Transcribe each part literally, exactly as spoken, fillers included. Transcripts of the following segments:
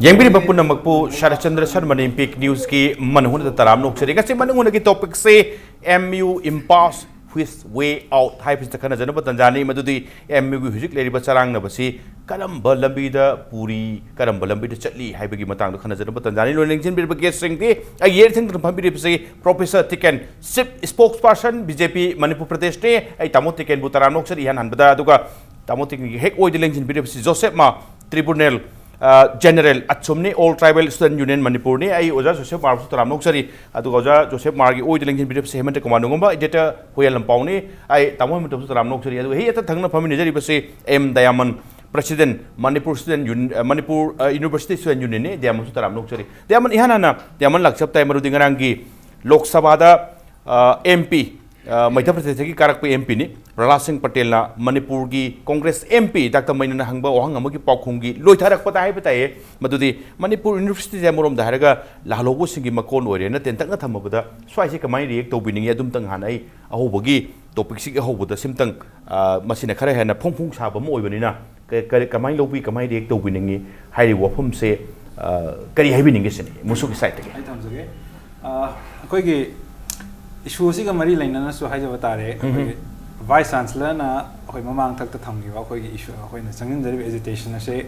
ꯌꯦꯡꯕꯤꯔꯤꯕ ꯄꯨꯝꯅꯃꯛꯄꯨ ꯁꯔꯠꯆꯟꯗ꯭ꯔ ꯁꯔꯃꯅ ꯏꯝꯄꯦꯛ ꯅ꯭ꯌꯨꯁꯀꯤ ꯃꯅꯨꯡꯗ ꯇꯔꯥꯝꯅ ꯑꯣꯛꯆꯔꯤ꯫ ꯉꯁꯤ ꯃꯅꯨꯡꯗꯒꯤ ꯇꯣꯄꯤꯛꯁꯦ "M U impasse with way out" ꯍꯥꯏꯕꯁꯤꯗ ꯈꯟꯅꯖꯅꯕ ꯇꯥꯟꯖꯥꯅꯤ꯫ ꯃꯗꯨꯗꯤ ꯑꯦꯝ ꯌꯨꯒꯤ ꯍꯧꯖꯤꯛ ꯂꯩꯔꯤꯕ ꯆꯔꯥꯡꯅꯕꯁꯤ ꯀꯔꯝꯕ ꯂꯝꯕꯤꯗ ꯄꯨꯔꯤ, ꯀꯔꯝꯕ ꯂꯝꯕꯤꯗ ꯆꯠꯂꯤ ꯍꯥꯏꯕꯒꯤ ꯃꯇꯥꯡꯗ ꯈꯟꯅꯖꯅꯕ ꯇꯥꯟꯖꯥꯅꯤ꯫ ꯂꯣꯏꯅ ꯂꯦꯡꯁꯤꯟꯕꯤꯔꯤꯕ ꯒꯦꯁꯁꯤꯡꯗꯤ ꯑꯩꯒꯤ ꯌꯦꯠ ꯊꯪꯗ ꯐꯝꯕꯤꯔꯤꯕꯁꯤ professor Tiken, chief spokesperson B J P Manipur ꯄ꯭ꯔꯗꯦꯁꯅꯤ꯫ ꯑꯩ ꯇꯥꯃꯣ ꯇꯤꯀꯦꯟꯕꯨ ꯇꯔꯥꯝꯅ ꯑꯣꯛꯆꯔꯤ ꯏꯍꯥꯟ ꯍꯥꯟꯕꯗ꯫ ꯑꯗꯨꯒ ꯇꯥꯃꯣ ꯇꯤꯀꯦꯟꯒꯤ ꯍꯦꯛ ꯑꯣꯏꯗ ꯂꯦꯡꯁꯤꯟꯕꯤꯔꯤꯕꯁꯤ ꯖꯣꯁꯦꯐ ꯃꯥ, ꯇ꯭ꯔꯤꯕꯨꯅꯦꯜ ꯑ, ꯖꯦꯅꯔꯦꯜ ꯑꯆꯨꯝꯅꯤ, ꯑꯣꯜ ꯇ꯭ꯔꯥꯏꯕꯦꯜ ꯏꯁꯇꯨꯗꯦꯟ ꯌꯨꯅꯤꯌꯟ ꯃꯅꯤꯄꯨꯔꯅꯤ꯫ ꯑꯩ ꯑꯣꯖꯥ ꯖꯣꯁꯦꯐ ꯃꯥꯔꯕꯨꯁꯨ ꯇꯔꯥꯝꯅ ꯑꯣꯛꯆꯔꯤ꯫ ꯑꯗꯨꯒ ꯑꯣꯖꯥ ꯖꯣꯁꯦꯐ ꯃꯥꯔꯒꯤ ꯑꯣꯏꯗ ꯂꯦꯡꯁꯤꯟꯕꯤꯔꯤꯕꯁꯤ ꯍꯦꯃꯟꯇ ꯀꯨꯃꯥꯔ ꯅꯣꯡꯉꯝꯕ, ꯏꯗꯤꯇꯔ ꯍꯨꯌꯦꯟ ꯂꯝꯄꯥꯎꯅꯤ꯫ ꯑꯩ ꯇꯥꯃꯣ ꯍꯦꯃꯟꯇꯕꯨꯁꯨ ꯇꯔꯥꯝꯅ ꯑꯣꯛꯆꯔꯤ꯫ ꯑꯗꯨꯒ ꯍꯦꯛ ꯊꯪꯅ ꯐꯝꯃꯤꯟꯅꯖꯔꯤꯕꯁꯤ ꯑꯦꯝ ꯗꯌꯥꯃꯟ, ꯄ꯭ꯔꯁꯤꯗꯦꯟ, ꯃꯅꯤꯄꯨꯔ ꯁ꯭ꯇꯨꯗꯦꯟ ꯌꯨꯟ-, ꯑ, ꯃꯅꯤꯄꯨꯔ, ꯑ, ꯌꯨꯅꯤꯚꯔꯁꯤꯇꯤ ꯁ꯭ꯇꯨꯗꯦꯟ ꯌꯨꯅꯤꯌꯟꯅꯤ꯫ ꯗꯌꯥꯃꯟꯁꯨ ꯇꯔꯥꯝꯅ ꯑꯣꯛꯆꯔꯤ꯫ ꯗꯌꯥꯃꯟ, ꯏꯍꯥꯟ ꯍꯥꯟꯅ ꯗꯌꯥꯃꯟ ꯂꯥꯛꯆꯕ ꯇꯥꯏ꯫ ꯃꯔꯨꯗꯤ ꯉꯔꯥꯡꯒꯤ ꯂꯣꯛ ꯁꯚꯥꯗ, ꯑ, ꯑꯦꯝ ꯄꯤ, ꯑ, ꯃꯙ꯭ꯌ ꯄ꯭ꯔꯗꯦꯁꯇꯒꯤ ꯀꯥꯔꯛꯄ ꯑꯦꯝ ꯄꯤꯅꯤ, ꯄ꯭ꯔꯍꯂꯥꯗ ꯁꯤꯡ ꯄꯇꯦꯜꯅ ꯃꯅꯤꯄꯨꯔꯒꯤ ꯀꯣꯡꯒ꯭ꯔꯦꯁ ꯑꯦꯝ ꯄꯤ ꯗꯥꯛꯇꯔ ꯃꯩꯅꯅ ꯍꯪꯕ ꯋꯥꯍꯪ ꯑꯃꯒꯤ ꯄꯥꯎꯈꯨꯝꯒꯤ ꯂꯣꯏꯊꯔꯛꯄꯗ ꯍꯥꯏꯕ ꯇꯥꯏꯌꯦ, ꯃꯗꯨꯗꯤ ꯃꯅꯤꯄꯨꯔ ꯌꯨꯅꯤꯚꯔꯁꯤꯇꯤꯁꯦ ꯑꯃꯔꯣꯝꯗ ꯍꯥꯏꯔꯒ ꯂꯥꯜꯍꯧꯕꯁꯤꯡꯒꯤ ꯃꯀꯣꯟ ꯑꯣꯏꯔꯦꯅ ꯇꯦꯟꯇꯛꯅ ꯊꯝꯃꯕꯗ ꯁ꯭ꯋꯥꯏꯁꯦ ꯀꯃꯥꯏꯅ ꯔꯤꯌꯦꯛ ꯇꯧꯕꯤꯅꯤꯡꯉꯤ? ꯑꯗꯨꯝꯇꯪ ꯍꯥꯟꯅ ꯑꯩ ꯑꯍꯧꯕꯒꯤ ꯇꯣꯄꯤꯛꯁꯤꯒꯤ ꯑꯍꯧꯕꯗ ꯁꯤꯝꯇꯪ, ꯑ, ꯃꯁꯤꯅ ꯈꯔ ꯍꯦꯟꯅ ꯐꯣꯡ ꯐꯣꯡ ꯁꯥꯕ ꯑꯃ ꯑꯣꯏꯕꯅꯤꯅ ꯀ-, ꯀꯔꯤ, ꯀꯃꯥꯏꯅ ꯂꯧꯕꯤ, ꯀꯃꯥꯏꯅ ꯔꯤꯌꯦꯛ ꯇꯧꯕꯤꯅꯤꯡꯉꯤ ꯍꯥꯏꯔꯤꯕ ꯋꯥꯐꯝꯁꯦ, ꯑ, ꯀꯔꯤ ꯍꯥꯏꯕꯤꯅꯤꯡꯒꯦ ꯁꯤꯅꯤ ꯃꯨꯁꯨꯒꯤ ꯁꯥꯏꯠꯇꯒꯤ? ꯑꯩ ꯊꯝꯖꯒꯦ꯫ ꯑ, ꯑꯩꯈꯣꯏꯒꯤ ꯏꯁꯨ ꯑꯁꯤꯒ ꯃꯔꯤ ꯂꯩꯅꯅꯁꯨ ꯍꯥꯏꯖꯕ ꯇꯥꯔꯦ꯫ ꯑꯩꯈꯣꯏꯒꯤ ꯚꯥꯏꯁ ꯆꯥꯟꯁꯂꯔꯅ ꯑꯩꯈꯣꯏ ꯃꯃꯥꯡ ꯊꯛꯇ ꯊꯝꯈꯤꯕ ꯑꯩꯈꯣꯏꯒꯤ ꯏꯁꯨ, ꯑꯩꯈꯣꯏꯅ ꯆꯪꯁꯤꯟꯖꯔꯤꯕ ꯑꯦꯖꯤꯇꯦꯁꯟ ꯑꯁꯦ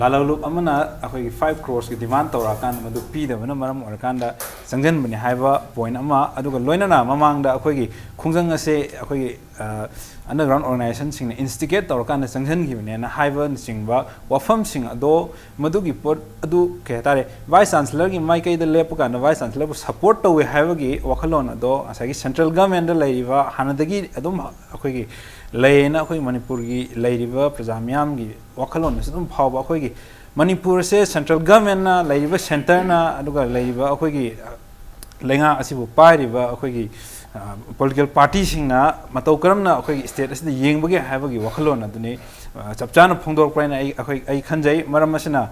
ꯂꯥꯜꯍꯧꯂꯨꯞ ꯑꯃꯅ ꯑꯩꯈꯣꯏꯒꯤ ꯐꯥꯏꯚ ꯀ꯭ꯔꯣꯔꯁꯀꯤ ꯗꯤꯃꯥꯟ ꯇꯧꯔꯛꯑꯀꯥꯟꯗ ꯃꯗꯨ ꯄꯤꯗꯕꯅ ꯃꯔꯝ ꯑꯣꯏꯔꯀꯥꯟꯗ ꯆꯪꯁꯤꯟꯕꯅꯤ ꯍꯥꯏꯕ ꯄꯣꯏꯟ ꯑꯃ, ꯑꯗꯨꯒ ꯂꯣꯏꯅꯅ ꯃꯃꯥꯡꯗ ꯑꯩꯈꯣꯏꯒꯤ ꯈꯣꯡꯖꯪ ꯑꯁꯦ ꯑꯩꯈꯣꯏꯒꯤ ꯑ, ꯑꯟꯗꯔꯒ꯭ꯔꯥꯎꯟ ꯑꯣꯔꯒꯅꯥꯏꯖꯦꯁꯟꯁꯤꯡꯅ ꯏꯟꯁꯇꯤꯒꯦꯠ ꯇꯧꯔꯀꯥꯟꯗ ꯆꯪꯁꯤꯟꯈꯤꯕꯅꯦꯅ ꯍꯥꯏꯕꯅꯆꯤꯡꯕ ꯋꯥꯐꯝꯁꯤꯡ ꯑꯗꯣ, ꯃꯗꯨꯒꯤ ꯄꯣꯠ ꯑꯗꯨ ꯀꯩ ꯍꯥꯏꯇꯥꯔꯦ, ꯚꯥꯏꯁ ꯆꯥꯟꯁꯂꯔꯒꯤ ꯃꯥꯏꯀꯩꯗ ꯂꯦꯞꯄ ꯀꯥꯟꯗ ꯚꯥꯏꯁ ꯆꯥꯟꯁꯂꯔꯕꯨ ꯁꯄꯣꯔꯠ ꯇꯧꯋꯦ ꯍꯥꯏꯕꯒꯤ ꯋꯥꯈꯜꯂꯣꯟ ꯑꯗꯣ ꯉꯁꯥꯏꯒꯤ ꯁꯦꯟꯇ꯭ꯔꯦꯜ ꯒꯃꯦꯟꯗ ꯂꯩꯔꯤꯕ ꯍꯥꯟꯅꯗꯒꯤ ꯑꯗꯨꯝ ꯑꯩꯈꯣꯏꯒꯤ ꯂꯩꯌꯦꯅ ꯑꯩꯈꯣꯏ ꯃꯅꯤꯄꯨꯔꯒꯤ ꯂꯩꯔꯤꯕ ꯄ꯭ꯔꯖꯥ ꯃꯤꯌꯥꯝꯒꯤ ꯋꯥꯈꯜꯂꯣꯟꯗꯁꯨ ꯑꯗꯨꯝ ꯐꯥꯎꯕ, ꯑꯩꯈꯣꯏꯒꯤ ꯃꯅꯤꯄꯨꯔꯁꯦ ꯁꯦꯟꯇ꯭ꯔꯦꯜ ꯒꯃꯦꯟꯅ ꯂꯩꯔꯤꯕ ꯁꯦꯟꯇꯔꯅ ꯑꯗꯨꯒ ꯂꯩꯔꯤꯕ ꯑꯩꯈꯣꯏꯒꯤ ꯂꯩꯉꯥꯛ ꯑꯁꯤꯕꯨ ꯄꯥꯏꯔꯤꯕ ꯑꯩꯈꯣꯏꯒꯤ, ꯑ, ꯄꯣꯂꯤꯇꯤꯀꯦꯜ ꯄꯥꯔꯇꯤꯁꯤꯡꯅ ꯃꯇꯧ ꯀꯔꯝꯅ ꯑꯩꯈꯣꯏꯒꯤ ꯁ꯭ꯇꯦꯠ ꯑꯁꯤꯗ ꯌꯦꯡꯕꯒꯦ ꯍꯥꯏꯕꯒꯤ ꯋꯥꯈꯜꯂꯣꯟ ꯑꯗꯨꯅꯤ, ꯑ, ꯆꯞ ꯆꯥꯅ ꯐꯣꯡꯗꯣꯔꯛꯄ ꯍꯥꯏꯅ ꯑꯩ, ꯑꯩꯈꯣꯏ, ꯑꯩ ꯈꯟꯖꯩ꯫ ꯃꯔꯝ ꯑꯁꯤꯅ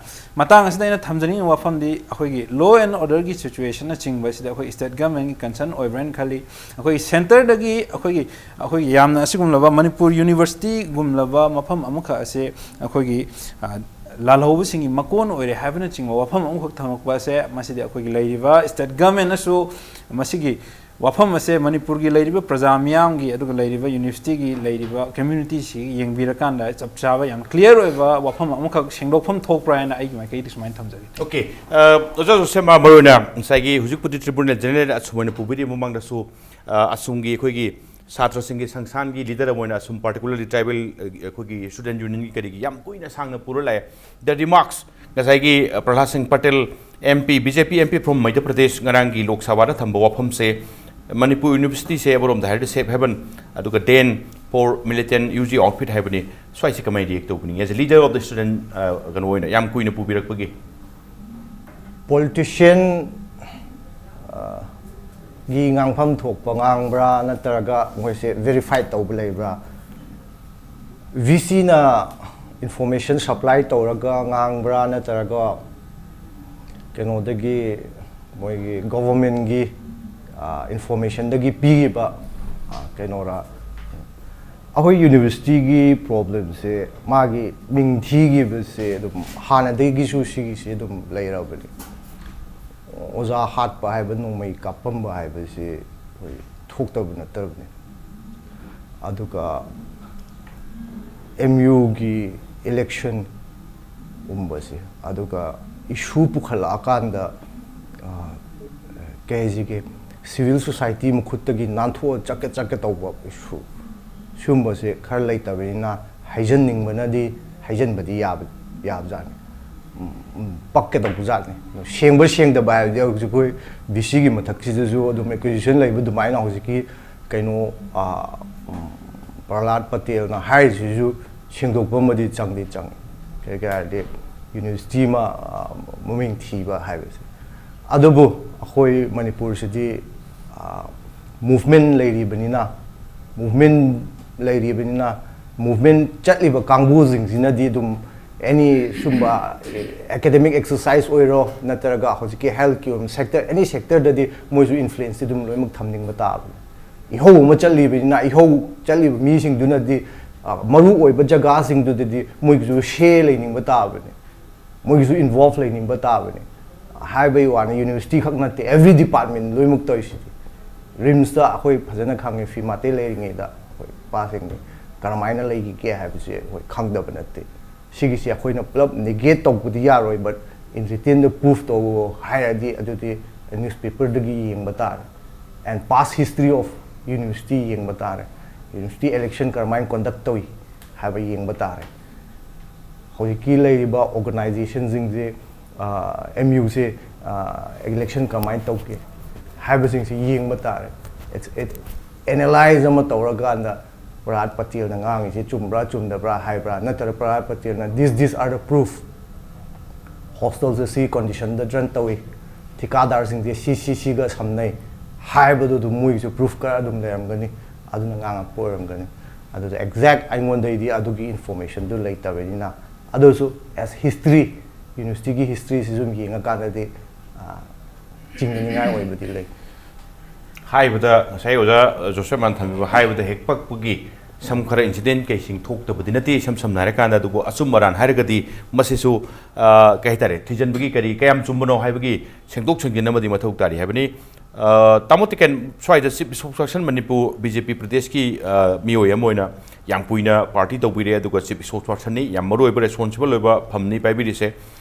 ꯃꯇꯥꯡ ꯑꯁꯤꯗ ꯑꯩꯅ ꯊꯝꯖꯅꯤꯡꯉꯤꯕ ꯋꯥꯐꯝꯗꯤ ꯑꯩꯈꯣꯏꯒꯤ ꯂꯣ ꯑꯦꯟ ꯑꯣꯔꯗꯔꯒꯤ ꯁꯤꯆꯨꯋꯦꯁꯟꯅꯆꯤꯡꯕ ꯑꯁꯤꯗ ꯑꯩꯈꯣꯏ ꯁ꯭ꯇꯦꯠ ꯒꯃꯦꯟꯒꯤ ꯀꯟꯁꯔꯟ ꯑꯣꯏꯕ꯭ꯔꯥ ꯍꯥꯏꯅ ꯈꯜꯂꯤ꯫ ꯑꯩꯈꯣꯏꯒꯤ ꯁꯦꯟꯇꯔꯗꯒꯤ ꯑꯩꯈꯣꯏꯒꯤ, ꯑꯩꯈꯣꯏꯒꯤ ꯌꯥꯝꯅ ꯑꯁꯤꯒꯨꯝꯂꯕ ꯃꯅꯤꯄꯨꯔ ꯌꯨꯅꯤꯚꯔꯁꯤꯇꯤꯒꯨꯝꯂꯕ ꯃꯐꯝ ꯑꯃꯈꯛ ꯑꯁꯦ ꯑꯩꯈꯣꯏꯒꯤ, ꯑ, ꯂꯥꯜꯍꯧꯕꯁꯤꯡꯒꯤ ꯃꯀꯣꯟ ꯑꯣꯏꯔꯦ ꯍꯥꯏꯕꯅꯆꯤꯡꯕ ꯋꯥꯐꯝ ꯑꯃꯈꯛ ꯊꯝꯃꯛꯄ ꯑꯁꯦ, ꯃꯁꯤꯗꯤ ꯑꯩꯈꯣꯏꯒꯤ ꯂꯩꯔꯤꯕ state government ꯅꯁꯨ ꯃꯁꯤꯒꯤ ꯋꯥꯐꯝ ꯑꯁꯦ ꯃꯅꯤꯄꯨꯔꯒꯤ ꯂꯩꯔꯤꯕ ꯄ꯭ꯔꯖꯥ ꯃꯤꯌꯥꯝꯒꯤ ꯑꯗꯨꯒ ꯂꯩꯔꯤꯕ university ꯒꯤ ꯂꯩꯔꯤꯕ community ꯁꯤ ꯌꯦꯡꯕꯤꯔꯀꯥꯟꯗ ꯆꯞ ꯆꯥꯕ, ꯌꯥꯝ clear ꯑꯣꯏꯕ ꯋꯥꯐꯝ ꯑꯃꯈꯛ ꯁꯦꯡꯗꯣꯛꯐꯝ ꯊꯣꯛꯄ꯭ꯔꯥ ꯍꯥꯏꯅ ꯑꯩꯒꯤ ꯃꯥꯏꯀꯩꯗꯒꯤ ꯁꯨꯃꯥꯏꯅ ꯊꯝꯖꯒꯦ꯫ Okay, ꯑ, ꯑꯣꯖꯥ ꯖꯣꯁꯦꯐ, ꯃꯔꯨ ꯑꯣꯏꯅ ꯉꯁꯥꯏꯒꯤ ꯍꯧꯖꯤꯛꯄꯨꯗꯤ Tribunal General ꯑꯁꯨꯝ ꯑꯣꯏꯅ ꯄꯨꯕꯤꯔꯤ, ꯃꯃꯥꯡꯗꯁꯨ, ꯑ, ꯑꯁꯨꯝꯒꯤ ꯑꯩꯈꯣꯏꯒꯤ ꯁꯥꯇ꯭ꯔꯁꯤꯡꯒꯤ ꯁꯪꯁꯊꯥꯟꯒꯤ leader ꯑꯃ ꯑꯣꯏꯅ ꯑꯁꯨꯝ particularly tribal, ꯑ, ꯑꯩꯈꯣꯏꯒꯤ student union ꯒꯤ ꯀꯔꯤꯒꯤ ꯌꯥꯝ ꯀꯨꯏꯅ ꯁꯥꯡꯅ ꯄꯨꯔ ꯂꯥꯛꯑꯦ꯫ The remarks ꯉꯁꯥꯏꯒꯤ, ꯑ, ꯄ꯭ꯔꯍꯂꯥꯗ ꯁꯤꯡ Patel, MP, BJP MP from Madhya Pradesh, ꯉꯔꯥꯡꯒꯤ ꯂꯣꯛ ꯁꯚꯥꯗ ꯊꯝꯕ ꯋꯥꯐꯝꯁꯦ, ꯃꯅꯤꯄꯨꯔ university ꯁꯦ ꯑꯃꯔꯣꯝꯗ ꯍꯥꯏꯔꯗꯤ safe haven, ꯑꯗꯨꯒ den for militant UG outfit ꯍꯥꯏꯕꯅꯤ꯫ ꯁ꯭ꯋꯥꯏꯁꯤ ꯀꯃꯥꯏꯅ react ꯇꯧꯕꯤꯅꯤꯡꯉꯤ? As a leader of the student, ꯑ, ꯀꯩꯅꯣ ꯑꯣꯏꯅ ꯌꯥꯝ ꯀꯨꯏꯅ ꯄꯨꯕꯤꯔꯛꯄꯒꯤ꯫ Politician ꯒꯤ ꯉꯥꯡꯐꯝ ꯊꯣꯛꯄ ꯉꯥꯡꯕ꯭ꯔꯥ, ꯅꯠꯇ꯭ꯔꯒ ꯃꯣꯏꯁꯦ verified ꯇꯧꯕ ꯂꯩꯕ꯭ꯔꯥ? VC ꯅ information supply ꯇꯧꯔꯒ ꯉꯥꯡꯕ꯭ꯔꯥ, ꯅꯠꯇ꯭ꯔꯒ ꯀꯩꯅꯣꯗꯒꯤ, ꯃꯣꯏꯒꯤ government ꯀꯤ, ꯑ, information ꯗꯒꯤ ꯄꯤꯔꯤꯕ, ꯑ, ꯀꯩꯅꯣꯔꯥ? ꯑꯩꯈꯣꯏ university ꯒꯤ problem ꯁꯦ, ꯃꯥꯒꯤ ꯃꯤꯡ ꯊꯤꯈꯤꯕꯁꯦ ꯑꯗꯨꯝ ꯍꯥꯟꯅꯗꯒꯤꯁꯨ ꯁꯤꯒꯤꯁꯦ ꯑꯗꯨꯝ ꯂꯩꯔꯕꯅꯤ꯫ ꯑꯣꯖꯥ ꯍꯥꯠꯄ ꯍꯥꯏꯕ, ꯅꯣꯡꯃꯩ ꯀꯥꯞꯄꯝꯕ ꯍꯥꯏꯕꯁꯤ ꯑꯩꯈꯣꯏ ꯊꯣꯛꯇꯕ ꯅꯠꯇꯕꯅꯤ꯫ ꯑꯗꯨꯒ MU ꯒꯤ election ꯒꯨꯝꯕꯁꯦ, ꯑꯗꯨꯒ issue ꯄꯨꯈꯠꯂꯛꯑꯀꯥꯟꯗ, ꯑ, ꯀꯩ ꯍꯥꯏꯁꯤꯒꯦ, civil society ꯃꯈꯨꯠꯇꯒꯤ ꯅꯥꯟꯊꯣꯛꯑ ꯆꯠꯀꯦ ꯆꯠꯀꯦ ꯇꯧꯕ issue, ꯁꯤꯒꯨꯝꯕꯁꯦ ꯈꯔ ꯂꯩꯇꯕꯅꯤꯅ, ꯍꯩꯖꯟꯅꯤꯡꯕꯅꯗꯤ ꯍꯩꯖꯟꯕꯗꯤ ꯌꯥꯕ, ꯌꯥꯕꯖꯥꯠꯅꯤ꯫ ꯎꯝ, ꯎꯝ, ꯄꯛꯀꯗꯧꯕ ꯖꯥꯠꯅꯤ꯫ ꯁꯦꯡꯕ ꯁꯦꯡꯗꯕ ꯍꯥꯏꯕꯗꯤ ꯍꯧꯖꯤꯛ ꯑꯩꯈꯣꯏ VC ꯒꯤ ꯃꯊꯛꯁꯤꯗꯁꯨ ꯑꯗꯨꯝ accusation ꯂꯩꯕ ꯑꯗꯨꯃꯥꯏꯅ ꯍꯧꯖꯤꯛꯀꯤ ꯀꯩꯅꯣ, ꯑ, ꯎꯝ, ꯄ꯭ꯔꯍꯂꯥꯗ ꯄꯇꯦꯜꯅ ꯍꯥꯏꯔꯤꯁꯤꯁꯨ ꯁꯦꯡꯗꯣꯛꯄ ꯑꯃꯗꯤ ꯆꯪꯗꯤ ꯆꯪꯉꯤ꯫ ꯀꯩꯒꯤ ꯍꯥꯏꯔꯗꯤ university ꯑꯃ, ꯑ, ꯃꯃꯤꯡ ꯊꯤꯕ ꯍꯥꯏꯕꯁꯦ꯫ ꯑꯗꯨꯕꯨ ꯑꯩꯈꯣꯏ ꯃꯅꯤꯄꯨꯔꯁꯤꯗꯤ, ꯑ, movement ꯂꯩꯔꯤꯕꯅꯤꯅ, movement ꯂꯩꯔꯤꯕꯅꯤꯅ, movement ꯆꯠꯂꯤꯕ ꯀꯥꯡꯕꯨꯁꯤꯡꯁꯤꯅꯗꯤ ꯑꯗꯨꯝ any ꯁꯨꯝꯕ academic exercise ꯑꯣꯏꯔꯣ, ꯅꯠꯇ꯭ꯔꯒ ꯍꯧꯖꯤꯛꯀꯤ health ꯀꯤ ꯑꯣꯏꯕ sector, any sector ꯗꯗꯤ ꯃꯣꯏꯁꯨ influence ꯇꯤ ꯑꯗꯨꯝ ꯂꯣꯏꯅꯃꯛ ꯊꯝꯅꯤꯡꯕ ꯇꯥꯕꯅꯤ꯫ ꯏꯍꯧ ꯑꯃ ꯆꯠꯂꯤꯕꯅꯤꯅ, ꯏꯍꯧ ꯆꯠꯂꯤꯕ ꯃꯤꯁꯤꯡꯗꯨꯅꯗꯤ, ꯑ, ꯃꯔꯨ ꯑꯣꯏꯕ ꯖꯒꯥꯁꯤꯡꯗꯨꯗꯗꯤ ꯃꯣꯏꯒꯤꯁꯨ say ꯂꯩꯅꯤꯡꯕ ꯇꯥꯕꯅꯤ꯫ ꯃꯣꯏꯒꯤꯁꯨ involve ꯂꯩꯅꯤꯡꯕ ꯇꯥꯕꯅꯤ꯫ ꯍꯥꯏꯕꯒꯤ ꯋꯥꯅꯤ, university ꯈꯛ ꯅꯠꯇꯦ, every department ꯂꯣꯏꯅꯃꯛ ꯇꯧꯔꯤꯁꯤꯗꯤ꯫ ꯔꯤꯝꯁꯇ ꯑꯩꯈꯣꯏ ꯐꯖꯅ ꯈꯪꯉꯦ, ꯐꯤꯃꯥꯇꯦ ꯂꯩꯔꯤꯉꯩꯗ ꯑꯩꯈꯣꯏ ꯏꯄꯥꯁꯤꯡꯗꯤ ꯀꯔꯝꯍꯥꯏꯅ ꯂꯩꯈꯤꯒꯦ ꯍꯥꯏꯕꯁꯦ ꯑꯩꯈꯣꯏ ꯈꯪꯗꯕ ꯅꯠꯇꯦ꯫ ꯁꯤꯒꯤꯁꯤ ꯑꯩꯈꯣꯏꯅ ꯄꯨꯂꯞ negate ꯇꯧꯕꯗꯤ ꯌꯥꯔꯣꯏ, but in written the proof ꯇꯧꯋꯣ ꯍꯥꯏꯔꯗꯤ ꯑꯗꯨꯗꯤ newspaper ꯗꯒꯤ ꯌꯦꯡꯕ ꯇꯥꯔꯦ꯫ And past history of university ꯌꯦꯡꯕ ꯇꯥꯔꯦ꯫ University election ꯀꯔꯝꯍꯥꯏꯅ conduct ꯇꯧꯏ ꯍꯥꯏꯕ ꯌꯦꯡꯕ ꯇꯥꯔꯦ꯫ ꯍꯧꯖꯤꯛꯀꯤ ꯂꯩꯔꯤꯕ organization ꯁꯤꯡꯁꯦ, ꯑꯦꯝ ꯌꯨꯁꯦ election ꯀꯃꯥꯏꯅ ꯇꯧꯒꯦ ꯍꯥꯏꯕꯁꯤꯡꯁꯦ ꯌꯦꯡꯕ ꯇꯥꯔꯦ꯫ It's- it- analyze ꯑꯃ ꯇꯧꯔꯀꯥꯟꯗ ꯄ꯭ꯔꯍꯥꯠ ꯄꯇꯦꯜꯅ ꯉꯥꯡꯉꯤꯁꯦ ꯆꯨꯝꯕ꯭ꯔꯥ ꯆꯨꯝꯗꯕ꯭ꯔꯥ ꯍꯥꯏꯕ꯭ꯔꯥ, ꯅꯠꯇ꯭ꯔꯒ ꯄ꯭ꯔꯍꯥꯠ ꯄꯇꯦꯜꯅ this these are the proof, ꯍꯣꯁꯇꯦꯜꯁꯦ ꯁꯤ condition ꯗ run ꯇꯧꯏ, ꯊꯤꯀꯥꯗꯥꯔꯁꯤꯡꯁꯦ ꯁꯤ ꯁꯤ ꯁꯤꯒ ꯁꯝꯅꯩ ꯍꯥꯏꯕꯗꯨ ꯑꯗꯨꯝ ꯃꯣꯏꯒꯤꯁꯨ proof ꯈꯔ ꯑꯗꯨꯝ ꯂꯩꯔꯝꯒꯅꯤ, ꯑꯗꯨꯅ ꯉꯥꯡꯉꯛꯄ ꯑꯣꯏꯔꯝꯒꯅꯤ꯫ ꯑꯗꯨꯗ exact ꯑꯩꯉꯣꯟꯗꯩꯗꯤ ꯑꯗꯨꯒꯤ information ꯗꯨ ꯂꯩꯇꯕꯅꯤꯅ, ꯑꯗꯨꯁꯨ as history, university ꯒꯤ history ꯁꯤ ꯁꯨꯝ ꯌꯦꯡꯉꯀꯥꯟꯗꯗꯤ, ꯑ, ꯆꯤꯡꯅꯅꯤꯡꯉꯥꯏ ꯑꯣꯏꯕꯗꯤ ꯂꯩ꯫ ꯍꯥꯏꯕꯗ ꯉꯁꯥꯏ ꯑꯣꯖꯥ ꯖꯣꯁꯦꯐ ꯃꯥꯟ ꯊꯝꯕꯤꯕ ꯍꯥꯏꯕꯗ ꯍꯦꯛ ꯄꯛꯄꯒꯤ ꯁꯝ ꯈꯔ incident ꯀꯩꯁꯤꯡ ꯊꯣꯛꯇꯕꯗꯤ ꯅꯠꯇꯦ, ꯏꯁꯝ ꯁꯝꯅ ꯍꯥꯏꯔꯀꯥꯟꯗ꯫ ꯑꯗꯨꯕꯨ ꯑꯆꯨꯝ ꯑꯔꯥꯟ ꯍꯥꯏꯔꯒꯗꯤ ꯃꯁꯤꯁꯨ, ꯑ, ꯀꯩ ꯍꯥꯏꯇꯥꯔꯦ, ꯊꯤꯖꯤꯟꯕꯒꯤ ꯀꯔꯤ ꯀꯌꯥꯝ ꯆꯨꯝꯕꯅꯣ ꯍꯥꯏꯕꯒꯤ ꯁꯦꯡꯗꯣꯛ ꯁꯦꯡꯖꯤꯟ ꯑꯃꯗꯤ ꯃꯊꯧ ꯇꯥꯔꯤ ꯍꯥꯏꯕꯅꯤ꯫ ꯑ, ꯇꯥꯃꯣ ꯇꯤꯀꯦꯟ, ꯁ꯭ꯋꯥꯏꯗ Chief Spokesperson Manipur B J P ꯄ꯭ꯔꯗꯦꯁꯀꯤ, ꯑ, ꯃꯤꯑꯣꯏ ꯑꯃ ꯑꯣꯏꯅ ꯌꯥꯝ ꯀꯨꯏꯅ party ꯇꯧꯕꯤꯔꯦ, ꯑꯗꯨꯒ Chief Spokesperson ꯅꯤ, ꯌꯥꯝ ꯃꯔꯨ ꯑꯣꯏꯕ responsible ꯑꯣꯏꯕ ꯐꯝꯅꯤ ꯄꯥꯏꯕꯤꯔꯤꯁꯦ꯫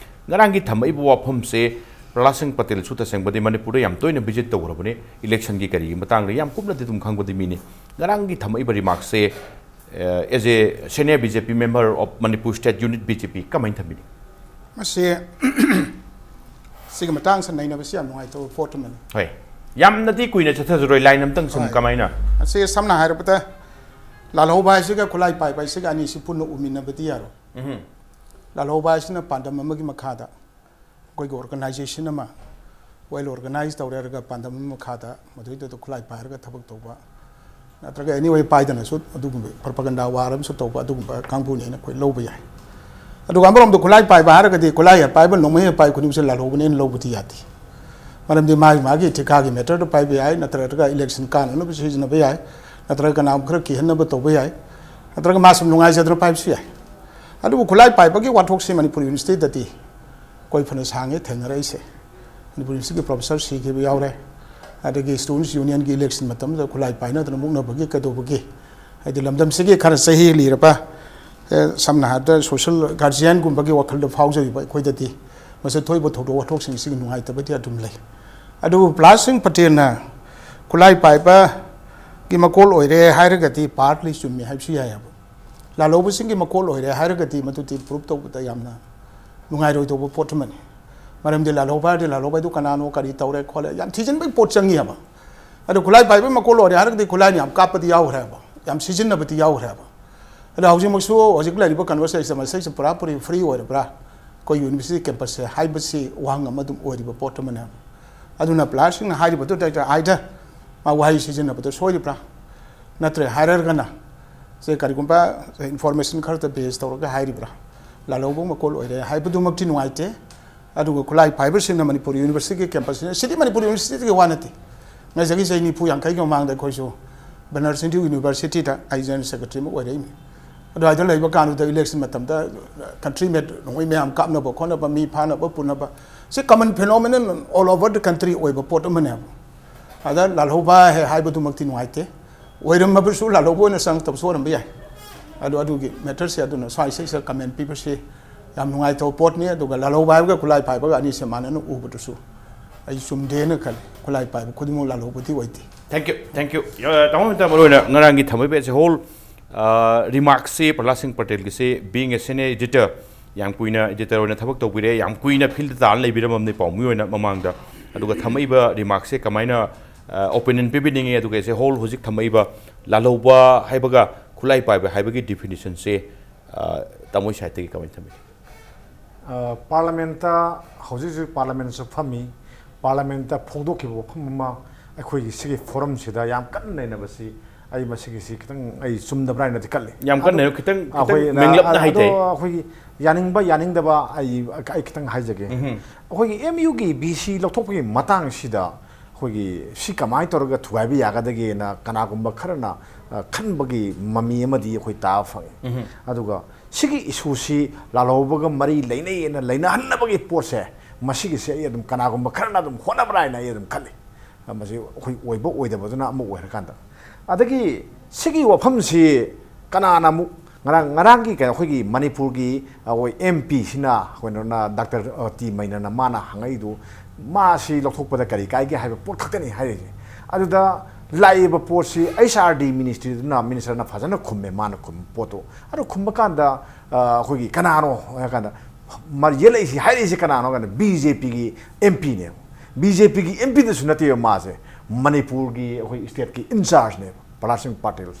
ꯉꯔꯥꯡꯒꯤ ꯊꯝꯃꯛꯏꯕ ꯋꯥꯐꯝꯁꯦ ꯄ꯭ꯔꯍꯂꯥꯗ ꯁꯤꯡ ꯄꯇꯦꯜꯁꯨ ꯇꯁꯦꯡꯕꯗꯤ ꯃꯅꯤꯄꯨꯔꯗ ꯌꯥꯝ ꯇꯣꯏꯅ visit ꯇꯧꯈ꯭ꯔꯕꯅꯤ, election ꯒꯤ ꯀꯔꯤꯒꯤ ꯃꯇꯥꯡꯗ ꯌꯥꯝ ꯀꯨꯞꯅꯗꯤ ꯑꯗꯨꯝ ꯈꯪꯕꯗꯤ ꯃꯤꯅꯤ꯫ ꯉꯔꯥꯡꯒꯤ ꯊꯝꯃꯛꯏꯕ remark ꯁꯦ, ꯑ, as a senior B J P member of Manipur State Unit B J P, ꯀꯃꯥꯏꯅ ꯊꯝꯕꯤꯅꯤ? ꯃꯁꯤ ꯁꯤꯒꯤ ꯃꯇꯥꯡꯁꯤꯗ ꯅꯩꯅꯕꯁꯤ ꯌꯥꯝ ꯅꯨꯡꯉꯥꯏꯇꯕ ꯄꯣꯠ ꯑꯃꯅꯤ꯫ ꯍꯣꯏ, ꯌꯥꯝꯅꯗꯤ ꯀꯨꯏꯅ ꯆꯠꯊꯖꯔꯣꯏ, line ꯑꯝꯇꯪ ꯁꯨꯝ ꯍꯣꯏ꯫ ꯀꯃꯥꯏꯅ? ꯃꯁꯤ ꯁꯝꯅ ꯍꯥꯏꯔꯕꯗ ꯂꯥꯜꯍꯧꯕ ꯍꯥꯏꯁꯤꯒ ꯈꯨꯠꯂꯥꯏ ꯄꯥꯏꯕ ꯍꯥꯏꯁꯤꯒ ꯑꯅꯤꯁꯤ ꯄꯨꯟꯅ ꯎꯃꯤꯟꯅꯕꯗꯤ ꯌꯥꯔꯣꯏ꯫ ꯎꯝ꯫ ꯂꯥꯜꯍꯧꯕ ꯍꯥꯏꯁꯤꯅ ꯄꯥꯟꯗꯝ ꯑꯃꯒꯤ ꯃꯈꯥꯗ ꯑꯩꯈꯣꯏꯒꯤ organization ꯑꯃ well organize ꯇꯧꯔꯦ ꯍꯥꯏꯔꯒ ꯄꯥꯟꯗꯝ ꯑꯃꯒꯤ ꯃꯈꯥꯗ ꯃꯗꯨꯏꯗꯨꯗ ꯈꯨꯠꯂꯥꯏ ꯄꯥꯏꯔꯒ ꯊꯕꯛ ꯇꯧꯕ, ꯅꯠꯇ꯭ꯔꯒ anyway ꯄꯥꯏꯗꯅꯁꯨ ꯑꯗꯨꯒꯨꯝꯕ propaganda war ꯑꯃꯁꯨ ꯇꯧꯕ ꯑꯗꯨꯒꯨꯝꯕ ꯀꯥꯡꯕꯨꯅꯦꯅ ꯑꯩꯈꯣꯏ ꯂꯧꯕ ꯌꯥꯏ꯫ ꯑꯗꯨꯒ ꯑꯃꯔꯣꯝꯗ ꯈꯨꯠꯂꯥꯏ ꯄꯥꯏꯕ ꯍꯥꯏꯔꯒꯗꯤ ꯈꯨꯠꯂꯥꯏ ꯍꯦꯛ ꯄꯥꯏꯕ, ꯅꯣꯡꯃꯩ ꯍꯦꯛ ꯄꯥꯏꯕ ꯈꯨꯗꯤꯡꯃꯛꯁꯦ ꯂꯥꯜꯍꯧꯕꯅꯦꯅ ꯂꯧꯕꯗꯤ ꯌꯥꯗꯦ꯫ ꯃꯔꯝꯗꯤ ꯃꯥꯒꯤ ꯃꯥꯒꯤ ꯊꯤꯀꯥꯒꯤ matter ꯗ ꯄꯥꯏꯕ ꯌꯥꯏ, ꯅꯠꯇ꯭ꯔꯒ election ꯀꯥꯅꯅꯕ ꯁꯤꯖꯤꯟꯅꯕ ꯌꯥꯏ, ꯅꯠꯇ꯭ꯔꯒ ꯀꯅꯥꯒꯨꯝꯕ ꯈꯔ ꯀꯤꯍꯟꯅꯕ ꯇꯧꯕ ꯌꯥꯏ, ꯅꯠꯇ꯭ꯔꯒ ꯃꯥ ꯁꯨꯝ ꯅꯨꯡꯉꯥꯏꯖꯗꯅ ꯄꯥꯏꯕꯁꯨ ꯌꯥꯏ꯫ ꯑꯗꯨꯕꯨ ꯈꯨꯠꯂꯥꯏ ꯄꯥꯏꯕꯒꯤ ꯋꯥꯊꯣꯛꯁꯤ ꯃꯅꯤꯄꯨꯔ university ꯗꯗꯤ ꯑꯩꯈꯣꯏ ꯐꯅ ꯁꯥꯡꯉꯦ ꯊꯦꯡꯅꯔꯛꯏꯁꯦ꯫ ꯃꯅꯤꯄꯨꯔ ꯌꯨꯅꯤꯚꯔꯁꯤꯇꯤꯒꯤ ꯄ꯭ꯔꯣꯐꯦꯁꯔ ꯁꯤꯈꯤꯕ ꯌꯥꯎꯔꯦ, ꯑꯗꯒꯤ ꯁ꯭ꯇꯨꯗꯦꯟꯠꯁ ꯌꯨꯅꯤꯌꯟꯒꯤ ꯏꯂꯦꯛꯁꯟ ꯃꯇꯝꯗ ꯈꯨꯠꯂꯥꯏ ꯄꯥꯏꯅꯗꯅ ꯃꯨꯛꯅꯕꯒꯤ ꯀꯩꯗꯧꯕꯒꯤ, ꯍꯥꯏꯗꯤ ꯂꯝꯗꯝꯁꯤꯒꯤ ꯈꯔ ꯆꯍꯤ ꯂꯤꯔꯕ, ꯑꯦ, ꯁꯝꯅ ꯍꯥꯏꯔꯕꯗ ꯁꯣꯁꯤꯌꯦꯜ ꯒꯥꯔꯖꯤꯌꯟꯒꯨꯝꯕꯒꯤ ꯋꯥꯈꯜꯗ ꯐꯥꯎꯖꯔꯤꯕ ꯑꯩꯈꯣꯏꯗꯗꯤ ꯃꯁꯤ ꯊꯣꯛꯏꯕ ꯊꯧꯗꯣꯛ ꯋꯥꯊꯣꯛꯁꯤꯡꯁꯤꯒꯤ ꯅꯨꯡꯉꯥꯏꯇꯕꯗꯤ ꯑꯗꯨꯝ ꯂꯩ꯫ ꯑꯗꯨꯕꯨ ꯄ꯭ꯔꯍꯂꯥꯗ ꯁꯤꯡ ꯄꯇꯦꯜꯅ ꯈꯨꯠꯂꯥꯏ ꯄꯥꯏꯕꯒꯤ ꯃꯀꯣꯜ ꯑꯣꯏꯔꯦ ꯍꯥꯏꯔꯒꯗꯤ ꯄꯥꯔꯠꯂꯤ ꯆꯨꯝꯃꯤ ꯍꯥꯏꯕꯁꯨ ꯌꯥꯏꯑꯕ꯫ ꯂꯥꯜꯍꯧꯕꯁꯤꯡꯒꯤ ꯃꯀꯣꯜ ꯑꯣꯏꯔꯦ ꯍꯥꯏꯔꯒꯗꯤ ꯃꯗꯨꯗꯤ ꯄ꯭ꯔꯨꯞ ꯇꯧꯕꯗ ꯌꯥꯝꯅ ꯅꯨꯡꯉꯥꯏꯔꯣꯏꯗꯧꯕ ꯄꯣꯠ ꯑꯃꯅꯤ꯫ ꯃꯔꯝꯗꯤ ꯂꯥꯜꯍꯧꯕ ꯍꯥꯏꯔꯗꯤ ꯂꯥꯜꯍꯧꯕ ꯍꯥꯏꯗꯨ ꯀꯅꯥꯅꯣ, ꯀꯔꯤ ꯇꯧꯔꯦ ꯈꯣꯠꯂꯦ, ꯌꯥꯝ ꯊꯤꯖꯤꯟꯕꯒꯤ ꯄꯣꯠ ꯆꯪꯉꯤꯑꯕ꯫ ꯑꯗꯣ ꯈꯨꯠꯂꯥꯏ ꯄꯥꯏꯕꯒꯤ ꯃꯀꯣꯜ ꯑꯣꯏꯔꯦ ꯍꯥꯏꯔꯒꯗꯤ ꯈꯨꯠꯂꯥꯏꯅ ꯌꯥꯝ ꯀꯥꯞꯄꯗꯤ ꯌꯥꯎꯈ꯭ꯔꯦꯕ, ꯌꯥꯝ ꯁꯤꯖꯤꯟꯅꯕꯗꯤ ꯌꯥꯎꯈ꯭ꯔꯦꯕ꯫ ꯑꯗꯣ ꯍꯧꯖꯤꯛꯃꯛꯁꯨ ꯍꯧꯖꯤꯛ ꯂꯩꯔꯤꯕ ꯀꯟꯚꯔꯁꯦꯁꯟ ꯑꯁꯤꯁꯦ ꯄꯨꯔꯥ ꯄꯨꯔꯤ ꯐ꯭ꯔꯤ ꯑꯣꯏꯔꯕ꯭ꯔꯥ ꯑꯩꯈꯣꯏ ꯌꯨꯅꯤꯚꯔꯁꯤꯇꯤ ꯀꯦꯝꯄꯁꯁꯦ ꯍꯥꯏꯕꯁꯤ ꯋꯥꯍꯪ ꯑꯃ ꯑꯗꯨꯝ ꯑꯣꯏꯔꯤꯕ ꯄꯣꯠ ꯑꯃꯅꯦꯕ꯫ ꯑꯗꯨꯅ ꯄ꯭ꯔꯍꯂꯥꯗ ꯁꯤꯡꯅ ꯍꯥꯏꯔꯤꯕꯗꯨꯗ ꯑꯥꯏꯗ ꯃꯥ ꯋꯥꯍꯩ ꯁꯤꯖꯤꯟꯅꯕꯗ ꯁꯣꯏꯔꯤꯕ꯭ꯔꯥ, ꯅꯠꯇ꯭ꯔꯦ ꯍꯥꯏꯔꯒꯅ ꯁꯦ ꯀꯔꯤꯒꯨꯝꯕ ꯏꯟꯐꯣꯔꯃꯦꯁꯟ ꯈꯔꯗ ꯕꯦꯁ ꯇꯧꯔꯒ ꯍꯥꯏꯔꯤꯕ꯭ꯔꯥ, ꯂꯥꯜꯍꯧꯕ ꯃꯀꯣꯜ ꯑꯣꯏꯔꯦ ꯍꯥꯏꯕꯗꯨꯃꯛꯇꯤ ꯅꯨꯡꯉꯥꯏꯇꯦ꯫ ꯑꯗꯨꯒ ꯈꯨꯠꯂꯥꯏ ꯄꯥꯏꯕꯁꯤꯡꯅ ꯃꯅꯤꯄꯨꯔ ꯌꯨꯅꯤꯚꯔꯁꯤꯇꯤꯒꯤ ꯀꯦꯝꯄꯁꯁꯤꯗ, ꯁꯤꯗꯤ ꯃꯅꯤꯄꯨꯔ ꯌꯨꯅꯤꯚꯔꯁꯤꯇꯤꯒꯤ ꯋꯥ ꯅꯠꯇꯦ꯫ ꯉꯁꯥꯏꯒꯤ ꯆꯍꯤ ꯅꯤꯐꯨ ꯌꯥꯡꯈꯩꯒꯤ ꯃꯃꯥꯡꯗ ꯑꯩꯈꯣꯏꯁꯨ ꯕꯅꯔꯁ ꯍꯤꯟꯗꯨ ꯌꯨꯅꯤꯚꯔꯁꯤꯇꯤꯗ ꯑꯩ ꯖꯦꯅꯔꯦꯜ ꯁꯦꯀ꯭ꯔꯦꯇꯔꯤ ꯑꯃ ꯑꯣꯏꯔꯛꯏꯃꯤ꯫ ꯑꯗꯨꯋꯥꯏꯗ ꯂꯩꯕ ꯀꯥꯟꯗꯨꯗ ꯏꯂꯦꯛꯁꯟ ꯃꯇꯝꯗ ꯀꯟꯇ꯭ꯔꯤ ꯃꯦꯠ ꯅꯣꯡꯃꯩ ꯃꯌꯥꯝ ꯀꯥꯞꯅꯕ ꯈꯣꯠꯅꯕ, ꯃꯤ ꯐꯥꯅꯕ ꯄꯨꯅꯕ, ꯁꯤ ꯀꯃꯟ ꯐꯦꯅꯣꯃꯤꯅꯟ ꯑꯣꯜ ꯑꯣꯚꯔ ꯗ ꯀꯟꯇ꯭ꯔꯤ ꯑꯣꯏꯕ ꯄꯣꯠ ꯑꯃꯅꯦꯕ꯫ ꯑꯗ ꯂꯥꯜꯍꯧꯕ ꯍꯦ ꯍꯥꯏꯕꯗꯨꯃꯛꯇꯤ ꯅꯨꯡꯉꯥꯏꯇꯦ꯫ ꯑꯣꯏꯔꯝꯃꯕꯁꯨ ꯂꯥꯜꯍꯧꯕ ꯑꯣꯏꯅ ꯆꯪꯉꯛꯇꯕꯁꯨ ꯑꯣꯏꯔꯝꯕ ꯌꯥꯏ꯫ ꯑꯗꯣ ꯑꯗꯨꯒꯤ ꯃꯦꯇꯔꯁꯦ ꯑꯗꯨꯅ ꯁ꯭ꯋꯥꯏ ꯁꯤꯁꯤꯗ ꯀꯃꯦꯟ ꯄꯤꯕꯁꯤ ꯌꯥꯝ ꯅꯨꯡꯉꯥꯏꯇꯕ ꯄꯣꯠꯅꯤ꯫ ꯑꯗꯨꯒ ꯂꯥꯜꯍꯧꯕ ꯍꯥꯏꯕꯒ ꯈꯨꯠꯂꯥꯏ ꯄꯥꯏꯕꯒ ꯑꯅꯤꯁꯦ ꯃꯥꯟꯅꯅ ꯎꯕꯗꯨꯁꯨ ꯑꯩ ꯆꯨꯝꯗꯦꯅ ꯈꯜꯂꯤ꯫ ꯈꯨꯠꯂꯥꯏ ꯄꯥꯏꯕ ꯈꯨꯗꯤꯡꯃꯛ ꯂꯥꯜꯍꯧꯕꯗꯤ ꯑꯣꯏꯗꯦ꯫ Thank you, thank you. ꯑ, ꯇꯥꯃꯣ ꯃꯦꯝꯇ, ꯃꯔꯨꯑꯣꯏꯅ ꯉꯔꯥꯡꯒꯤ ꯊꯝꯃꯛꯏꯕ as a whole, ꯑ, ꯔꯤꯃꯥꯔꯛꯁꯁꯤ ꯄ꯭ꯔꯍꯂꯥꯗ ꯁꯤꯡ ꯄꯇꯦꯜꯒꯤꯁꯤ, being a senior editor, ꯌꯥꯝ ꯀꯨꯏꯅ ꯏꯗꯤꯇꯔ ꯑꯣꯏꯅ ꯊꯕꯛ ꯇꯧꯕꯤꯔꯦ, ꯌꯥꯝ ꯀꯨꯏꯅ ꯐꯤꯜꯗ ꯇꯥꯔ ꯂꯩꯕꯤꯔꯝꯃꯕꯅꯤ ꯄꯥꯎꯃꯤ ꯑꯣꯏꯅ ꯃꯃꯥꯡꯗ꯫ ꯑꯗꯨꯒ ꯊꯝꯃꯛꯏꯕ ꯔꯤꯃꯥꯔꯛꯁꯁꯦ ꯀꯃꯥꯏꯅ, ꯑ, ꯑꯣꯄꯤꯅꯤꯌꯟ ꯄꯤꯕꯤꯅꯤꯡꯉꯤ? ꯑꯗꯨꯒ as a whole ꯍꯧꯖꯤꯛ ꯊꯝꯃꯛꯏꯕ ꯂꯥꯜꯍꯧꯕ ꯍꯥꯏꯕꯒ ꯈꯨꯠꯂꯥꯏ ꯄꯥꯏꯕ ꯍꯥꯏꯕꯒꯤ ꯗꯤꯐꯤꯅꯤꯁꯟꯁꯦ, ꯑ, ꯇꯥꯃꯣꯒꯤ ꯁꯥꯏꯠꯇꯒꯤ ꯀꯃꯥꯏꯅ ꯊꯝꯕꯤ? ꯑ, ꯄꯥꯔꯂꯤꯌꯥꯃꯦꯟꯠꯇ ꯍꯧꯖꯤꯛ ꯍꯧꯖꯤꯛ ꯄꯥꯔꯂꯤꯌꯥꯃꯦꯟꯠꯁꯨ ꯐꯝꯃꯤ꯫ ꯄꯥꯔꯂꯤꯌꯥꯃꯦꯟꯠꯇ ꯐꯣꯡꯗꯣꯛꯈꯤꯕ ꯋꯥꯐꯝ ꯑꯃ ꯑꯩꯈꯣꯏꯒꯤ ꯁꯤꯒꯤ ꯐꯣꯔꯝꯁꯤꯗ ꯌꯥꯝ ꯀꯟꯅ ꯅꯩꯅꯕꯁꯤ ꯑꯩ ꯃꯁꯤꯒꯤꯁꯤ ꯈꯤꯇꯪ ꯑꯩ ꯆꯨꯝꯗꯕ꯭ꯔꯥ ꯍꯥꯏꯅꯗꯤ ꯈꯜꯂꯤ꯫ ꯌꯥꯝ ꯀꯟꯅ ꯑꯗꯨ ꯅꯩꯅꯕ, ꯈꯤꯇꯪ, ꯈꯤꯇꯪ ꯑꯩꯈꯣꯏꯅ ꯃꯦꯟꯂꯞꯅ ꯑꯗꯣ ꯍꯥꯏꯇꯥꯏ꯫ ꯑꯩꯈꯣꯏꯒꯤ ꯌꯥꯅꯤꯡꯕ ꯌꯥꯅꯤꯡꯗꯕ ꯑꯩ ꯑꯩ ꯈꯤꯇꯪ ꯍꯥꯏꯖꯒꯦ꯫ ꯎꯝꯍꯨꯝ꯫ ꯑꯩꯈꯣꯏꯒꯤ ꯑꯦꯝ ꯌꯨꯒꯤ ꯚꯤ ꯁꯤ ꯂꯧꯊꯣꯛꯄꯒꯤ ꯃꯇꯥꯡꯁꯤꯗ ꯑꯩꯈꯣꯏꯒꯤ ꯁꯤ ꯀꯃꯥꯏꯅ ꯇꯧꯔꯒ ꯊꯨꯒꯥꯏꯕ ꯌꯥꯒꯗꯒꯦꯅ ꯀꯅꯥꯒꯨꯝꯕ ꯈꯔꯅ, ꯑ, ꯈꯟꯕꯒꯤ ꯃꯃꯤ ꯑꯃꯗꯤ ꯑꯩꯈꯣꯏ ꯇꯥꯕ ꯐꯪꯉꯤ꯫ ꯑꯗꯨꯒ ꯁꯤꯒꯤ ꯏꯁꯨꯁꯤ ꯂꯥꯜꯍꯧꯕꯒ ꯃꯔꯤ ꯂꯩꯅꯩꯑꯅ ꯂꯩꯅꯍꯟꯅꯕꯒꯤ ꯄꯣꯠꯁꯦ, ꯃꯁꯤꯒꯤꯁꯦ ꯑꯩ ꯑꯗꯨꯝ ꯀꯅꯥꯒꯨꯝꯕ ꯈꯔꯅ ꯑꯗꯨꯝ ꯍꯣꯠꯅꯕ꯭ꯔꯥ ꯍꯥꯏꯅ ꯑꯩ ꯑꯗꯨꯝ ꯈꯜꯂꯤ꯫ ꯑ, ꯃꯁꯤ ꯑꯩꯈꯣꯏ ꯑꯣꯏꯕ ꯑꯣꯏꯗꯕꯗꯨꯅ ꯑꯃ ꯑꯣꯏꯔꯀꯥꯟꯗ, ꯑꯗꯒꯤ ꯁꯤꯒꯤ ꯋꯥꯐꯝꯁꯤ ꯀꯅꯥꯅ ꯑꯃꯨꯛ, ꯉꯔꯥꯡ, ꯉꯔꯥꯡꯒꯤ ꯀꯩꯅꯣ, ꯑꯩꯈꯣꯏꯒꯤ ꯃꯅꯤꯄꯨꯔꯒꯤ ꯑꯩꯈꯣꯏ ꯑꯦꯝ ꯄꯤꯁꯤꯅ, ꯑꯩꯈꯣꯏꯅ ꯗꯥꯛꯇꯔ, ꯑ, ꯇꯤ ꯃꯩꯅꯅ ꯃꯥꯅ ꯍꯪꯉꯛꯏꯗꯨ, ꯃꯥꯁꯤ ꯂꯧꯊꯣꯛꯄꯗ ꯀꯔꯤ ꯀꯥꯏꯒꯦ ꯍꯥꯏꯕ ꯄꯣꯠ ꯈꯛꯇꯅꯤ ꯍꯥꯏꯔꯤꯁꯦ꯫ ꯑꯗꯨꯗ ꯂꯥꯛꯏꯕ ꯄꯣꯠꯁꯤ ꯑꯩꯆ ꯑꯥꯔ ꯗꯤ ꯃꯤꯅꯤꯁꯇ꯭ꯔꯤꯗꯨꯅ, ꯃꯤꯅꯤꯁꯇꯔꯅ ꯐꯖꯅ ꯈꯨꯝꯃꯦ, ꯃꯥꯅ ꯈꯨꯝꯕ ꯄꯣꯠꯇꯣ꯫ ꯑꯗꯨ ꯈꯨꯝꯕ ꯀꯥꯟꯗ, ꯑ, ꯑꯩꯈꯣꯏꯒꯤ ꯀꯅꯥꯅꯣ ꯍꯥꯏꯔ ꯀꯥꯟꯗ, ꯃꯥ ꯌꯦꯠꯂꯛꯏꯁꯤ, ꯍꯥꯏꯔꯛꯏꯁꯤ ꯀꯅꯥꯅꯣ ꯍꯥꯏ ꯀꯥꯟꯗ, ꯕꯤ ꯖꯦ ꯄꯤꯒꯤ ꯑꯦꯝ ꯄꯤꯅꯦꯕ꯫ ꯕꯤ ꯖꯦ ꯄꯤꯒꯤ ꯑꯦꯝ ꯄꯤꯗꯁꯨ ꯅꯠꯇꯦꯕ ꯃꯥꯁꯦ, ꯃꯅꯤꯄꯨꯔꯒꯤ ꯑꯩꯈꯣꯏ ꯁ꯭ꯇꯦꯠꯀꯤ ꯏꯟꯆꯥꯔꯖꯅꯦꯕ, ꯄ꯭ꯔꯍꯂꯥꯗ ꯁꯤꯡ ꯄꯥꯇꯤꯜ꯫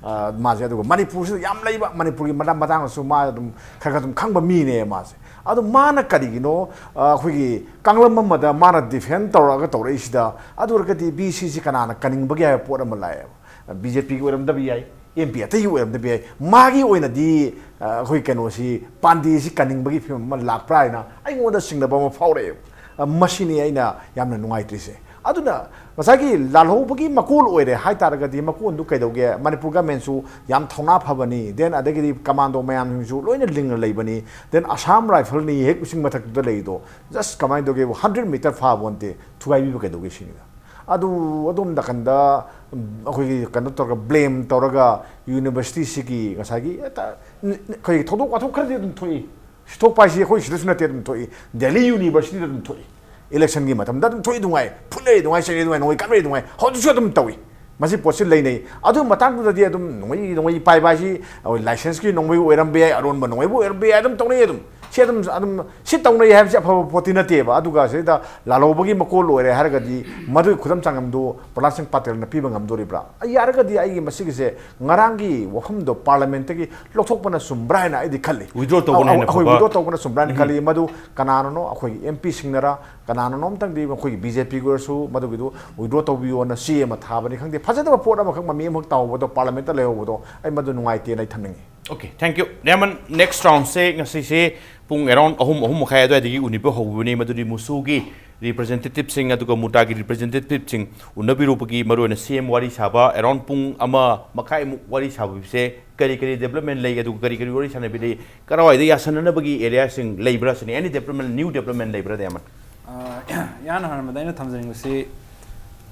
ꯑ, ꯃꯥꯁꯦ, ꯑꯗꯨꯒ ꯃꯅꯤꯄꯨꯔꯁꯤꯗ ꯌꯥꯝ ꯂꯩꯕ, ꯃꯅꯤꯄꯨꯔꯒꯤ ꯃꯇꯥꯡ, ꯃꯇꯥꯡꯗꯁꯨ ꯃꯥ ꯑꯗꯨꯝ ꯈꯔ ꯈꯔ ꯑꯗꯨꯝ ꯈꯪꯕ ꯃꯤꯅꯦ ꯃꯥꯁꯦ꯫ ꯑꯗꯣ ꯃꯥꯅ ꯀꯔꯤꯒꯤꯅꯣ, ꯑ, ꯑꯩꯈꯣꯏꯒꯤ ꯀꯥꯡꯂꯝ ꯑꯃꯗ ꯃꯥꯅ ꯗꯤꯐꯦꯟ ꯇꯧꯔꯛꯑꯒ ꯇꯧꯔꯛꯏꯁꯤꯗ, ꯑꯗꯨ ꯑꯣꯏꯔꯒꯗꯤ ꯕꯤ ꯁꯤꯁꯤ ꯀꯅꯥꯅ ꯀꯟꯅꯤꯡꯕꯒꯦ ꯍꯥꯏꯕ ꯄꯣꯠ ꯑꯃ ꯂꯥꯛꯑꯦꯕ꯫ ꯕꯤ ꯖꯦ ꯄꯤꯒꯤ ꯑꯣꯏꯔꯝꯗꯕ ꯌꯥꯏ, ꯑꯦꯝ ꯄꯤ ꯑꯇꯩꯒꯤ ꯑꯣꯏꯔꯝꯗꯕ ꯌꯥꯏ, ꯃꯥꯒꯤ ꯑꯣꯏꯅꯗꯤ, ꯑ, ꯑꯩꯈꯣꯏ ꯀꯩꯅꯣꯁꯤ, ꯄꯥꯟꯗꯦꯁꯤ ꯀꯟꯅꯤꯡꯕꯒꯤ ꯐꯤꯕꯝ ꯑꯃ ꯂꯥꯛꯄ꯭ꯔꯥ ꯍꯥꯏꯅ ꯑꯩꯉꯣꯟꯗ ꯆꯤꯡꯅꯕ ꯑꯃ ꯐꯥꯎꯔꯛꯑꯦꯕ꯫ ꯑ, ꯃꯁꯤꯅꯤ ꯑꯩꯅ ꯌꯥꯝꯅ ꯅꯨꯡꯉꯥꯏꯇ꯭ꯔꯤꯁꯦ꯫ ꯑꯗꯨꯅ ꯉꯁꯥꯏꯒꯤ ꯂꯥꯜꯍꯧꯕꯒꯤ ꯃꯀꯣꯜ ꯑꯣꯏꯔꯦ ꯍꯥꯏ ꯇꯥꯔꯒꯗꯤ, ꯃꯀꯣꯟꯗꯨ ꯀꯩꯗꯧꯒꯦ? ꯃꯅꯤꯄꯨꯔ ꯒꯃꯦꯟꯁꯨ ꯌꯥꯝ ꯊꯧꯅꯥ ꯐꯕꯅꯤ, then ꯑꯗꯒꯤꯗꯤ ꯀꯃꯥꯟꯗꯣ ꯃꯌꯥꯝꯁꯤꯡꯁꯨ ꯂꯣꯏꯅ ꯂꯤꯡꯅ ꯂꯩꯕꯅꯤ, then ꯑꯁꯥꯝ ꯔꯥꯏꯐꯜꯅꯤ ꯍꯦꯛ ꯆꯤꯡ ꯃꯊꯛꯇꯨꯗ ꯂꯩꯗꯣ, just ꯀꯃꯥꯏꯅ ꯇꯧꯒꯦꯕꯨ, ꯍꯟꯗ꯭ꯔꯦꯠ ꯃꯤꯇꯔ ꯐꯥꯕ ꯅꯠꯇꯦ, ꯊꯨꯒꯥꯏꯕꯤꯕ ꯀꯩꯗꯧꯒꯦ ꯁꯤꯅꯤꯗ꯫ ꯑꯗꯨ, ꯑꯗꯣꯝ ꯅꯥꯀꯟꯗ, ꯎꯝ, ꯑꯩꯈꯣꯏꯒꯤ ꯀꯩꯅꯣ ꯇꯧꯔꯒ, ꯕ꯭ꯂꯦꯝ ꯇꯧꯔꯒ, ꯌꯨꯅꯤꯚꯔꯁꯤꯇꯤꯁꯤꯒꯤ ꯉꯁꯥꯏꯒꯤ ꯍꯦꯛꯇ, ꯎꯝ, ꯑꯩꯈꯣꯏꯒꯤ ꯊꯧꯗꯣꯛ ꯋꯥꯊꯣꯛ ꯈꯔꯗꯤ ꯑꯗꯨꯝ ꯊꯣꯛꯏ꯫ ꯁꯤꯊꯣꯛꯄ ꯍꯥꯏꯁꯤ ꯑꯩꯈꯣꯏ ꯁꯤꯗꯁꯨ ꯅꯠꯇꯦ, ꯑꯗꯨꯝ ꯊꯣꯛꯏ꯫ ꯗꯦꯜꯂꯤ ꯌꯨꯅꯤꯚꯔꯁꯤꯇꯤꯗ ꯑꯗꯨꯝ ꯊꯣꯛꯏ꯫ ꯏꯂꯦꯛꯁꯟꯒꯤ ꯃꯇꯝꯗ ꯑꯗꯨꯝ ꯊꯣꯛꯏ, ꯅꯨꯡꯉꯥꯏ, ꯐꯨꯅꯔꯤ, ꯅꯨꯡꯉꯥꯏ, ꯆꯩꯅꯔꯤ, ꯅꯨꯡꯉꯥꯏ, ꯅꯣꯡꯃꯩ ꯀꯥꯞꯅꯔꯤ, ꯅꯨꯡꯉꯥꯏ, ꯍꯧꯖꯤꯛꯁꯨ ꯑꯗꯨꯝ ꯇꯧꯏ꯫ ꯃꯁꯤ ꯄꯣꯠꯁꯤ ꯂꯩꯅꯩ꯫ ꯑꯗꯨ ꯃꯇꯥꯡꯗꯨꯗꯗꯤ ꯑꯗꯨꯝ ꯅꯣꯡꯃꯩ, ꯅꯣꯡꯃꯩ ꯄꯥꯏꯕ ꯍꯥꯏꯁꯤ ꯑꯩꯈꯣꯏ ꯂꯥꯏꯁꯦꯟꯁꯀꯤ ꯅꯣꯡꯃꯩ ꯑꯣꯏꯔꯝꯕ ꯌꯥꯏ, ꯑꯔꯣꯟꯕ ꯅꯣꯡꯃꯩꯕꯨ ꯑꯣꯏꯔꯝꯕ ꯌꯥꯏ, ꯑꯗꯨꯝ ꯇꯧꯅꯩ꯫ ꯑꯗꯨꯝ ꯁꯤ ꯑꯗꯨꯝ, ꯑꯗꯨꯝ ꯁꯤ ꯇꯧꯅꯩ ꯍꯥꯏꯕꯁꯤ ꯑꯐꯕ ꯄꯣꯠꯇꯤ ꯅꯠꯇꯦꯕ꯫ ꯑꯗꯨꯒ ꯁꯤꯗ ꯂꯥꯜꯍꯧꯕꯒꯤ ꯃꯀꯣꯜ ꯑꯣꯏꯔꯦ ꯍꯥꯏꯔꯒꯗꯤ, ꯃꯗꯨꯒꯤ ꯈꯨꯗꯝ ꯆꯥꯡꯗꯝꯗꯨ ꯄ꯭ꯔꯍꯂꯥꯗ ꯁꯤꯡ ꯄꯥꯇꯦꯜꯅ ꯄꯤꯕ ꯉꯝꯗꯣꯔꯤꯕ꯭ꯔꯥ? ꯑꯩ ꯌꯥꯔꯒꯗꯤ ꯑꯩꯒꯤ ꯃꯁꯤꯒꯤꯁꯦ ꯉꯔꯥꯡꯒꯤ ꯋꯥꯐꯝꯗꯣ ꯄꯥꯔꯂꯤꯌꯥꯃꯦꯟꯠꯇꯒꯤ ꯂꯧꯊꯣꯛꯄꯅ ꯆꯨꯝꯕ꯭ꯔꯥ ꯍꯥꯏꯅ ꯑꯩꯗꯤ ꯈꯜꯂꯤ꯫ Withdraw ꯇꯧꯕꯅ ꯑꯧ, ꯍꯦꯟꯅ ꯑꯩꯈꯣꯏ ꯐꯕ꯫ Withdraw ꯇꯧꯕꯅ ꯆꯨꯝꯕ꯭ꯔꯥ ꯍꯥꯏꯅ ꯎꯝ꯫ ꯈꯜꯂꯤ꯫ ꯃꯗꯨ ꯀꯅꯥꯅꯅꯣ, ꯑꯩꯈꯣꯏꯒꯤ ꯑꯦꯝ ꯄꯤꯁꯤꯡꯅꯔ ꯀꯅꯥꯅꯅꯣ ꯑꯝꯇꯪꯗꯤ ꯑꯩꯈꯣꯏꯒꯤ ꯕꯤ ꯖꯦ ꯄꯤꯒꯤ ꯑꯣꯏꯔꯁꯨ ꯃꯗꯨꯒꯤꯗꯨ withdraw ꯇꯧꯕꯤꯌꯣꯅ ꯆꯦ ꯑꯃ ꯊꯥꯕꯅꯤ ꯈꯪꯗꯦ, ꯐꯖꯗꯕ ꯄꯣꯠ ꯑꯃꯈꯛ ꯃꯃꯤ ꯑꯃꯈꯛ ꯇꯥꯍꯧꯕꯗꯣ ꯄꯥꯔꯂꯤꯌꯥꯃꯦꯟꯠꯇ ꯂꯩꯍꯧꯕꯗꯣ ꯑꯩ ꯃꯗꯨ ꯅꯨꯡꯉꯥꯏꯇꯦꯅ ꯑꯩ ꯊꯝꯅꯤꯡꯉꯤ꯫ Okay, thank you꯫ Diamond, next round ꯁꯦ ꯉꯁꯤꯁꯦ ꯄꯨꯡ around ꯑꯍꯨꯝ, ꯑꯍꯨꯝ ꯃꯈꯥꯏ ꯑꯗꯨꯋꯥꯏꯗꯒꯤ ꯎꯅꯕ ꯍꯧꯕꯅꯤ꯫ ꯃꯗꯨꯗꯤ ꯃꯨꯁꯨꯒꯤ ꯔꯤꯄ꯭ꯔꯖꯦꯟꯇꯦꯇꯤꯚꯁꯤꯡ ꯑꯗꯨꯒ ꯃꯨꯇꯥꯒꯤ ꯔꯤꯄ꯭ꯔꯖꯦꯟꯇꯦꯇꯤꯚꯁꯤꯡ ꯎꯅꯕꯤꯔꯨꯕꯒꯤ ꯃꯔꯨꯑꯣꯏꯅ ꯁꯤ ꯑꯦꯝ ꯋꯥꯔꯤ ꯁꯥꯕ ꯑꯦꯔꯥꯎꯟ ꯄꯨꯡ ꯑꯃ ꯃꯈꯥꯏꯃꯨꯛ ꯋꯥꯔꯤ ꯁꯥꯕꯁꯦ ꯀꯔꯤ ꯀꯔꯤ ꯗꯦꯕꯂꯞꯃꯦꯟ ꯂꯩ, ꯑꯗꯨꯒ ꯀꯔꯤ ꯀꯔꯤ ꯋꯥꯔꯤ ꯁꯥꯟꯅꯕꯤꯔꯤ, ꯀꯔꯥꯏꯋꯥꯏꯗ ꯌꯥꯁꯟꯅꯅꯕꯒꯤ ꯑꯦꯔꯤꯌꯥꯁꯤꯡ ꯂꯩꯕ꯭ꯔꯥ ꯁꯤꯅꯤ? ꯑꯦꯅꯤ ꯗꯦꯕꯂꯞꯃꯦꯟ, ꯅ꯭ꯌꯨ ꯗꯦꯕꯂꯞꯃꯦꯟ ꯂꯩꯕ꯭ꯔꯥ, ꯗꯌꯥꯃꯟ? ꯑ, ꯏꯍꯥꯟ ꯍꯥꯟꯕꯗ ꯑꯩꯅ ꯊꯝꯖꯅꯤꯡꯕꯁꯤ,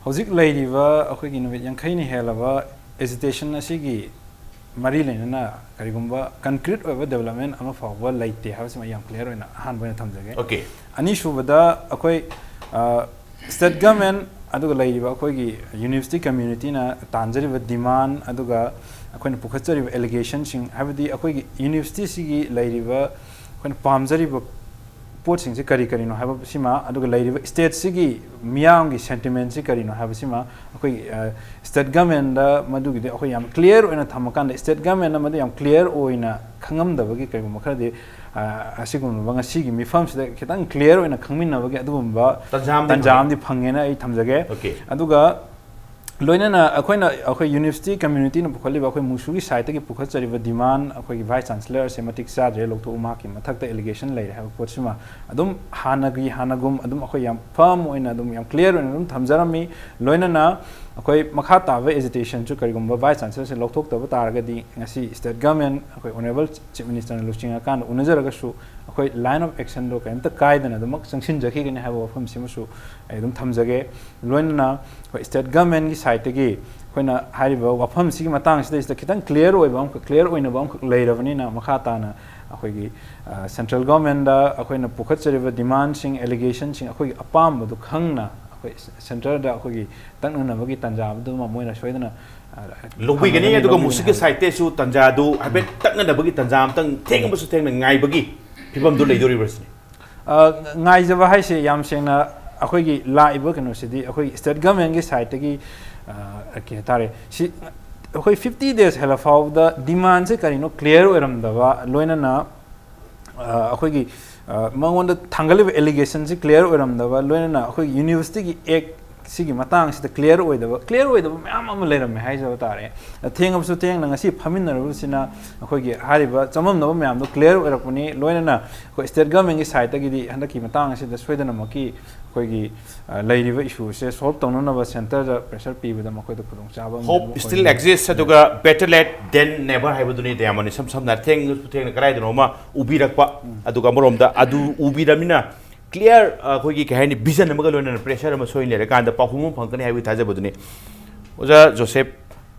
ꯍꯧꯖꯤꯛ ꯂꯩꯔꯤꯕ ꯑꯩꯈꯣꯏꯒꯤ ꯅꯨꯃꯤꯠ ꯌꯥꯡꯈꯩꯅꯤ ꯍꯦꯜꯂꯕ ꯑꯦꯖꯤꯇꯦꯁꯟ ꯑꯁꯤꯒꯤ ꯃꯔꯤ ꯂꯩꯅꯅ ꯀꯔꯤꯒꯨꯝꯕ ꯀꯟꯀ꯭ꯔꯤꯠ ꯑꯣꯏꯕ ꯗꯦꯕꯂꯞꯃꯦꯟ ꯑꯃ ꯐꯥꯎꯕ ꯂꯩꯇꯦ ꯍꯥꯏꯕꯁꯤꯃ ꯌꯥꯝ ꯀ꯭ꯂꯤꯌꯥꯔ ꯑꯣꯏꯅ ꯑꯍꯥꯟꯕ ꯑꯣꯏꯅ ꯊꯝꯖꯒꯦ꯫ ꯑꯣꯀꯦ꯫ ꯑꯅꯤꯁꯨꯕꯗ, ꯑꯩꯈꯣꯏ ꯁ꯭ꯇꯦꯠ ꯒꯃꯦꯟ ꯑꯗꯨꯒ ꯂꯩꯔꯤꯕ ꯑꯩꯈꯣꯏꯒꯤ ꯌꯨꯅꯤꯚꯔꯁꯤꯇꯤ ꯀꯝꯃ꯭ꯌꯨꯅꯤꯇꯤꯅ ꯇꯥꯟꯖꯔꯤꯕ ꯗꯤꯃꯥꯟ, ꯑꯗꯨꯒ ꯑꯩꯈꯣꯏꯅ ꯄꯨꯈꯠꯆꯔꯤꯕ ꯑꯦꯂꯤꯒꯦꯁꯟꯁꯤꯡ, ꯍꯥꯏꯕꯗꯤ ꯑꯩꯈꯣꯏꯒꯤ ꯌꯨꯅꯤꯚꯔꯁꯤꯇꯤꯁꯤꯒꯤ ꯂꯩꯔꯤꯕ, ꯑꯩꯈꯣꯏꯅ ꯄꯥꯝꯖꯔꯤꯕ ꯄꯣꯠꯁꯤꯡꯁꯤ ꯀꯔꯤ ꯀꯔꯤꯅꯣ ꯍꯥꯏꯕꯁꯤꯃ, ꯑꯗꯨꯒ ꯂꯩꯔꯤꯕ ꯁ꯭ꯇꯦꯠꯁꯤꯒꯤ ꯃꯤꯌꯥꯝꯒꯤ ꯁꯦꯟꯇꯤꯃꯦꯟꯁꯤ ꯀꯔꯤꯅꯣ ꯍꯥꯏꯕꯁꯤꯃ ꯑꯩꯈꯣꯏ ꯁ꯭ꯇꯦꯠ ꯒꯃꯦꯟꯗ ꯃꯗꯨꯒꯤꯗꯤ ꯑꯩꯈꯣꯏ ꯌꯥꯝ ꯀ꯭ꯂꯤꯌꯥꯔ ꯑꯣꯏꯅ ꯊꯝꯃꯀꯥꯟꯗ, ꯁ꯭ꯇꯦꯠ ꯒꯃꯦꯟꯅ ꯃꯗꯨ ꯌꯥꯝ ꯀ꯭ꯂꯤꯌꯥꯔ ꯑꯣꯏꯅ ꯈꯪꯉꯝꯗꯕꯒꯤ, ꯀꯔꯤꯒꯨꯝꯕ ꯈꯔꯗꯤ ꯑ, ꯑꯁꯤꯒꯨꯝꯂꯕ ꯉꯁꯤꯒꯤ ꯃꯤꯐꯝꯁꯤꯗ ꯈꯤꯇꯪ ꯀ꯭ꯂꯤꯌꯥꯔ ꯑꯣꯏꯅ ꯈꯪꯃꯤꯟꯅꯕꯒꯤ ꯑꯗꯨꯒꯨꯝꯕ ꯇꯟꯖꯥ ꯑꯃꯗꯤ ꯇꯟꯖꯥ ꯐꯪꯉꯦ꯫ ꯑꯃꯗꯤ ꯐꯪꯉꯦꯅ ꯑꯩ ꯊꯝꯖꯒꯦ꯫ ꯑꯣꯀꯦ꯫ ꯑꯗꯨꯒ ꯂꯣꯏꯅꯅ ꯑꯩꯈꯣꯏꯅ, ꯑꯩꯈꯣꯏ ꯌꯨꯅꯤꯚꯔꯁꯤꯇꯤ ꯀꯝꯃ꯭ꯌꯨꯅꯤꯇꯤꯅ ꯄꯨꯈꯠꯂꯤꯕ ꯑꯩꯈꯣꯏ ꯃꯨꯁꯨꯒꯤ ꯁꯥꯏꯠꯇꯒꯤ ꯄꯨꯈꯠꯆꯔꯤꯕ ꯗꯤꯃꯥꯟ, ꯑꯩꯈꯣꯏꯒꯤ ꯚꯥꯏꯁ ꯆꯥꯟꯁꯦꯂꯔ ꯑꯁꯦ ꯃꯇꯤꯛ ꯆꯥꯗ꯭ꯔꯦ, ꯂꯧꯊꯣꯛꯎ, ꯃꯍꯥꯛꯀꯤ ꯃꯊꯛꯇ ꯑꯦꯂꯤꯒꯦꯁꯟ ꯂꯩꯔꯦ ꯍꯥꯏꯕ ꯄꯣꯠꯁꯤꯃ ꯑꯗꯨꯝ ꯍꯥꯟꯅꯒꯤ ꯍꯥꯟꯅꯒꯨꯝ ꯑꯗꯨꯝ ꯑꯩꯈꯣꯏ ꯌꯥꯝ ꯐꯥꯔꯝ ꯑꯣꯏꯅ ꯑꯗꯨꯝ ꯌꯥꯝ ꯀ꯭ꯂꯤꯌꯥꯔ ꯑꯣꯏꯅ ꯑꯗꯨꯝ ꯊꯝꯖꯔꯝꯃꯤ꯫ ꯂꯣꯏꯅꯅ ꯑꯩꯈꯣꯏ ꯃꯈꯥ ꯇꯥꯕ ꯑꯦꯖꯤꯇꯦꯁꯟꯁꯨ ꯀꯔꯤꯒꯨꯝꯕ ꯚꯥꯏꯁ ꯆꯥꯟꯁꯦꯂꯔꯁꯦ ꯂꯧꯊꯣꯛꯇꯕ ꯇꯥꯔꯒꯗꯤ, ꯉꯁꯤ ꯁ꯭ꯇꯦꯠ ꯒꯃꯦꯟ ꯑꯩꯈꯣꯏ ꯑꯣꯅꯔꯦꯕꯜ ꯆꯤꯐ ꯃꯤꯅꯤꯁꯇꯔꯅ ꯂꯨꯆꯤꯡꯉꯀꯥꯟꯗ ꯎꯅꯖꯔꯒꯁꯨ ꯑꯩꯈꯣꯏ ꯂꯥꯏꯟ ꯑꯣꯐ ꯑꯦꯛꯁꯟꯗꯣ ꯀꯔꯤꯝꯇ ꯀꯥꯏꯗꯅ ꯑꯗꯨꯃꯛ ꯆꯪꯁꯤꯟꯖꯈꯤꯒꯅꯤ ꯍꯥꯏꯕ ꯋꯥꯐꯝꯁꯤꯃꯁꯨ ꯑꯩ ꯑꯗꯨꯝ ꯊꯝꯖꯒꯦ꯫ ꯂꯣꯏꯅꯅ ꯑꯩꯈꯣꯏ ꯁ꯭ꯇꯦꯠ ꯒꯃꯦꯟꯒꯤ ꯁꯥꯏꯠꯇꯒꯤ ꯑꯩꯈꯣꯏꯅ ꯍꯥꯏꯔꯤꯕ ꯋꯥꯐꯝꯁꯤꯒꯤ ꯃꯇꯥꯡꯁꯤꯗꯩꯁꯤꯗ ꯈꯤꯇꯪ ꯀ꯭ꯂꯤꯌꯥꯔ ꯑꯣꯏꯕ ꯑꯃꯈꯛ, ꯀ꯭ꯂꯤꯌꯥꯔ ꯑꯣꯏꯅꯕ ꯑꯃꯈꯛ ꯂꯩꯔꯕꯅꯤꯅ, ꯃꯈꯥ ꯇꯥꯅ ꯑꯩꯈꯣꯏꯒꯤ ꯁꯦꯟꯇ꯭ꯔꯦꯜ ꯒꯣꯔꯃꯦꯟꯗ ꯑꯩꯈꯣꯏꯅ ꯄꯨꯈꯠꯆꯔꯤꯕ ꯗꯤꯃꯥꯟꯁꯤꯡ, ꯑꯦꯂꯤꯒꯦꯁꯟꯁꯤꯡ, ꯑꯩꯈꯣꯏꯒꯤ ꯑꯄꯥꯝꯕꯗꯨ ꯈꯪꯅ ꯑꯩꯈꯣꯏ ꯁꯦꯟꯇꯔꯗ ꯑꯩꯈꯣꯏꯒꯤ ꯇꯛꯅꯅꯕꯒꯤ ꯇꯥꯟꯖꯥꯗꯨꯃ ꯃꯣꯏꯅ ꯁꯣꯏꯗꯅ, ꯑ, ꯂꯧꯕꯤꯒꯅꯤ꯫ ꯐꯪꯒꯅꯤ, ꯑꯗꯨꯒ ꯂꯧꯕꯤꯒꯅꯤ ꯃꯨꯁꯤꯒꯤ ꯍꯥꯏꯅ ꯁꯥꯏꯠꯇꯁꯨ ꯇꯥꯟꯖꯥꯗꯨ ꯍꯥꯏꯐꯦꯠ ꯇꯛꯅꯅꯕꯒꯤ ꯇꯥꯟꯖꯥ ꯑꯃꯇꯪ ꯊꯦꯡꯉꯕꯁꯨ ꯊꯦꯡꯅ ꯉꯥꯏꯕꯒꯤ ꯐꯤꯕꯝꯗꯨ ꯂꯩꯗꯣꯔꯤꯕ꯭ꯔꯥ ꯁꯤꯅꯤ? ꯑ, ꯉꯥꯏꯖꯕ ꯍꯥꯏꯁꯦ, ꯌꯥꯝ ꯁꯦꯡꯅ ꯑꯩꯈꯣꯏꯒꯤ ꯂꯥꯛꯏꯕ ꯀꯩꯅꯣꯁꯤꯗꯤ ꯑꯩꯈꯣꯏ ꯁ꯭ꯇꯦꯠ ꯒꯃꯦꯟꯒꯤ ꯁꯥꯏꯠꯇꯒꯤ, ꯑ, ꯀꯩ ꯍꯥꯏꯇꯥꯔꯦ, ꯁꯤ ꯑꯩꯈꯣꯏ ꯐꯤꯐꯇꯤ ꯗꯦꯖ ꯍꯦꯜꯂ ꯐꯥꯎꯕꯗ ꯗꯤꯃꯥꯟꯁꯦ ꯀꯔꯤꯅꯣ ꯀ꯭ꯂꯤꯌꯥꯔ ꯑꯣꯏꯔꯝꯗꯕ, ꯂꯣꯏꯅꯅ, ꯑ, ꯑꯩꯈꯣꯏꯒꯤ, ꯑ, ꯃꯉꯣꯟꯗ ꯊꯥꯡꯒꯠꯂꯤꯕ ꯑꯦꯂꯤꯒꯦꯁꯟꯁꯤ ꯀ꯭ꯂꯤꯌꯥꯔ ꯑꯣꯏꯔꯝꯗꯕ, ꯂꯣꯏꯅꯅ ꯑꯩꯈꯣꯏꯒꯤ ꯌꯨꯅꯤꯚꯔꯁꯤꯇꯤꯒꯤ ꯑꯦꯛ ꯁꯤꯒꯤ ꯃꯇꯥꯡꯁꯤꯗ ꯀ꯭ꯂꯤꯌꯥꯔ ꯑꯣꯏꯗꯕ, ꯀ꯭ꯂꯤꯌꯥꯔ ꯑꯣꯏꯗꯕ ꯃꯌꯥꯝ ꯑꯃ ꯂꯩꯔꯝꯃꯦ ꯍꯥꯏꯖꯕ ꯇꯥꯔꯦ꯫ ꯊꯦꯡꯉꯕꯁꯨ ꯊꯦꯡꯅ ꯉꯁꯤ ꯐꯝꯃꯤꯟꯅꯔꯕꯁꯤꯅ ꯑꯩꯈꯣꯏꯒꯤ ꯍꯥꯏꯔꯤꯕ ꯆꯃꯝꯅꯕ ꯃꯌꯥꯝꯗꯣ ꯀ꯭ꯂꯤꯌꯥꯔ ꯑꯣꯏꯔꯛꯄꯅꯤ꯫ ꯂꯣꯏꯅꯅ ꯑꯩꯈꯣꯏ ꯁ꯭ꯇꯦꯠ ꯒꯚꯔꯟꯃꯦꯟꯒꯤ ꯁꯥꯏꯠꯇꯒꯤꯗꯤ ꯍꯟꯗꯛꯀꯤ ꯃꯇꯥꯡ ꯑꯁꯤꯗ ꯁꯣꯏꯗꯅꯃꯛꯀꯤ ꯑꯩꯈꯣꯏꯒꯤ, ꯑ, ꯂꯩꯔꯤꯕ ꯏꯁꯨꯁꯦ ꯁꯣꯜꯕ ꯇꯧꯅꯅꯕ ꯁꯦꯟꯇꯔꯗ ꯄ꯭ꯔꯦꯁꯔ ꯄꯤꯕꯗ ꯃꯈꯣꯏꯗ ꯈꯨꯗꯣꯡꯆꯥꯕ ꯑꯃꯗꯤ ꯑꯃꯨꯛ hope still ꯑꯣꯏꯒꯅꯤ꯫ Exists, ꯑꯗꯨꯒ better late than never ꯍꯥꯏꯕꯗꯨꯅꯤ, ꯗꯌꯥꯃꯟ꯫ ꯏꯁꯝ ꯁꯝꯅ ꯊꯦꯡꯉꯁꯨ ꯊꯦꯡꯅ ꯀꯗꯥꯏꯗꯅꯣ ꯑꯃ ꯎꯕꯤꯔꯛꯄ, ꯑꯗꯨꯒ ꯑꯃꯔꯣꯝꯗ ꯑꯗꯨ ꯎꯕꯤꯔꯃꯤꯅ ꯀ꯭ꯂꯤꯌꯥꯔ, ꯑ, ꯑꯩꯈꯣꯏꯒꯤ ꯀꯩ ꯍꯥꯏꯅꯤ, ꯚꯤꯖꯟ ꯑꯃꯒ ꯂꯣꯏꯅꯅ ꯄ꯭ꯔꯦꯁꯔ ꯑꯃ ꯁꯣꯏꯅ ꯂꯩꯔꯀꯥꯟꯗ ꯄꯥꯎꯈꯨꯝ ꯑꯃ ꯐꯪꯒꯅꯤ ꯍꯥꯏꯕꯒꯤ ꯊꯥꯖꯕꯗꯨꯅꯤ꯫ ꯑꯣꯖꯥ ꯖꯣꯁꯦꯐ,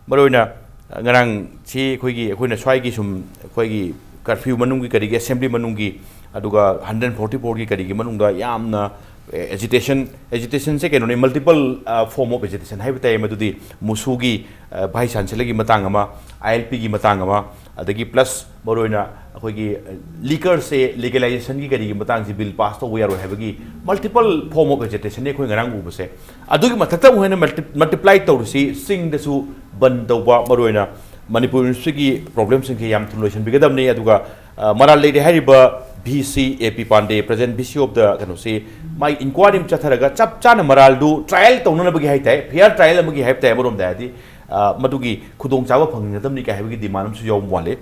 ꯃꯔꯨꯑꯣꯏꯅ, ꯑ, ꯉꯔꯥꯡꯁꯤ ꯑꯩꯈꯣꯏꯒꯤ, ꯑꯩꯈꯣꯏꯅ ꯁ꯭ꯋꯥꯏꯒꯤ ꯁꯨꯝ ꯑꯩꯈꯣꯏꯒꯤ ꯀꯔꯐ꯭ꯌꯨ ꯃꯅꯨꯡꯒꯤ ꯀꯔꯤꯒꯤ, ꯑꯦꯁꯦꯝꯕ꯭ꯂꯤ ꯃꯅꯨꯡꯒꯤ, ꯑꯗꯨꯒ ꯍꯟꯗ꯭ꯔꯦꯠ ꯐꯣꯔꯇꯤ ꯐꯣꯔꯒꯤ ꯀꯔꯤꯒꯤ ꯃꯅꯨꯡꯗ ꯌꯥꯝꯅ, ꯑꯦ, ꯑꯦꯖꯤꯇꯦꯁꯟ, ꯑꯦꯖꯤꯇꯦꯁꯟꯁꯦ ꯀꯩꯅꯣꯅꯤ, ꯃꯜꯇꯤꯄꯜ, ꯑ, ꯐꯣꯔꯝ ꯑꯣꯐ ꯑꯦꯖꯤꯇꯦꯁꯟ ꯍꯥꯏꯕ ꯇꯥꯏ꯫ ꯃꯗꯨꯗꯤ ꯃꯨꯁꯨꯒꯤ, ꯑ, ꯚꯥꯏꯁ ꯆꯥꯟꯁꯦꯂꯔꯒꯤ ꯃꯇꯥꯡ ꯑꯃ, ꯑꯥꯏ ꯑꯦꯜ ꯄꯤꯒꯤ ꯃꯇꯥꯡ ꯑꯃ, ꯑꯗꯒꯤ ꯄ꯭ꯂꯁ ꯃꯔꯨꯑꯣꯏꯅ ꯑꯩꯈꯣꯏꯒꯤ, ꯑ, ꯂꯤꯀꯔꯁꯦ ꯂꯤꯒꯦꯂꯥꯏꯖꯦꯁꯟꯒꯤ ꯀꯔꯤꯒꯤ ꯃꯇꯥꯡꯁꯦ ꯕꯤꯜ ꯄꯥꯁ ꯇꯧꯕ ꯌꯥꯔꯣꯏ ꯍꯥꯏꯕꯒꯤ ꯃꯜꯇꯤꯄꯜ ꯐꯣꯔꯝ ꯑꯣꯐ ꯑꯦꯖꯤꯇꯦꯁꯟꯅꯤ ꯑꯩꯈꯣꯏ ꯉꯔꯥꯡ ꯎꯕꯁꯦ꯫ ꯑꯗꯨꯒꯤ ꯃꯊꯛꯇ ꯑꯃꯨꯛ ꯍꯦꯟꯅ ꯃꯜꯇꯤ-, ꯃꯜꯇꯤꯄ꯭ꯂꯥꯏ ꯇꯧꯔꯤꯁꯤ ꯆꯤꯡꯗꯁꯨ ꯕꯟ ꯇꯧꯕ, ꯃꯔꯨꯑꯣꯏꯅ ꯃꯅꯤꯄꯨꯔ ꯌꯨꯅꯤꯚꯔꯁꯤꯇꯤꯒꯤ ꯄ꯭ꯔꯣꯕ꯭ꯂꯦꯝꯁꯤꯡꯁꯦ ꯌꯥꯝ ꯊꯨꯅ ꯂꯣꯏꯁꯤꯟꯕꯤꯒꯗꯕꯅꯤ꯫ ꯑꯗꯨꯒ, ꯑ, ꯃꯔꯥꯜ ꯂꯩꯔꯦ ꯍꯥꯏꯔꯤꯕ V C A P Pandey, present V C of the ꯀꯩꯅꯣꯁꯤ, ꯃꯥꯒꯤ ꯏꯟꯀ꯭ꯋꯥꯏꯔꯤ ꯑꯃ ꯆꯠꯊꯔꯒ ꯆꯞ ꯆꯥꯅ ꯃꯔꯥꯜꯗꯨ ꯇ꯭ꯔꯥꯏꯌꯦꯜ ꯇꯧꯅꯅꯕꯒꯤ ꯍꯥꯏ ꯇꯥꯏ, ꯐꯤꯌꯔ ꯇ꯭ꯔꯥꯏꯌꯦꯜ ꯑꯃꯒꯤ ꯍꯥꯏꯕ ꯇꯥꯏ, ꯑꯃꯔꯣꯝꯗ ꯍꯥꯏꯔꯗꯤ, ꯑ, ꯃꯗꯨꯒꯤ ꯈꯨꯗꯣꯡꯆꯥꯕ ꯐꯪꯅꯗꯕꯅꯤ ꯀꯥꯏ ꯍꯥꯏꯕꯒꯤ ꯗꯤꯃꯥꯟ ꯑꯃꯁꯨ ꯌꯥꯎꯕ ꯃꯥꯜꯂꯤ꯫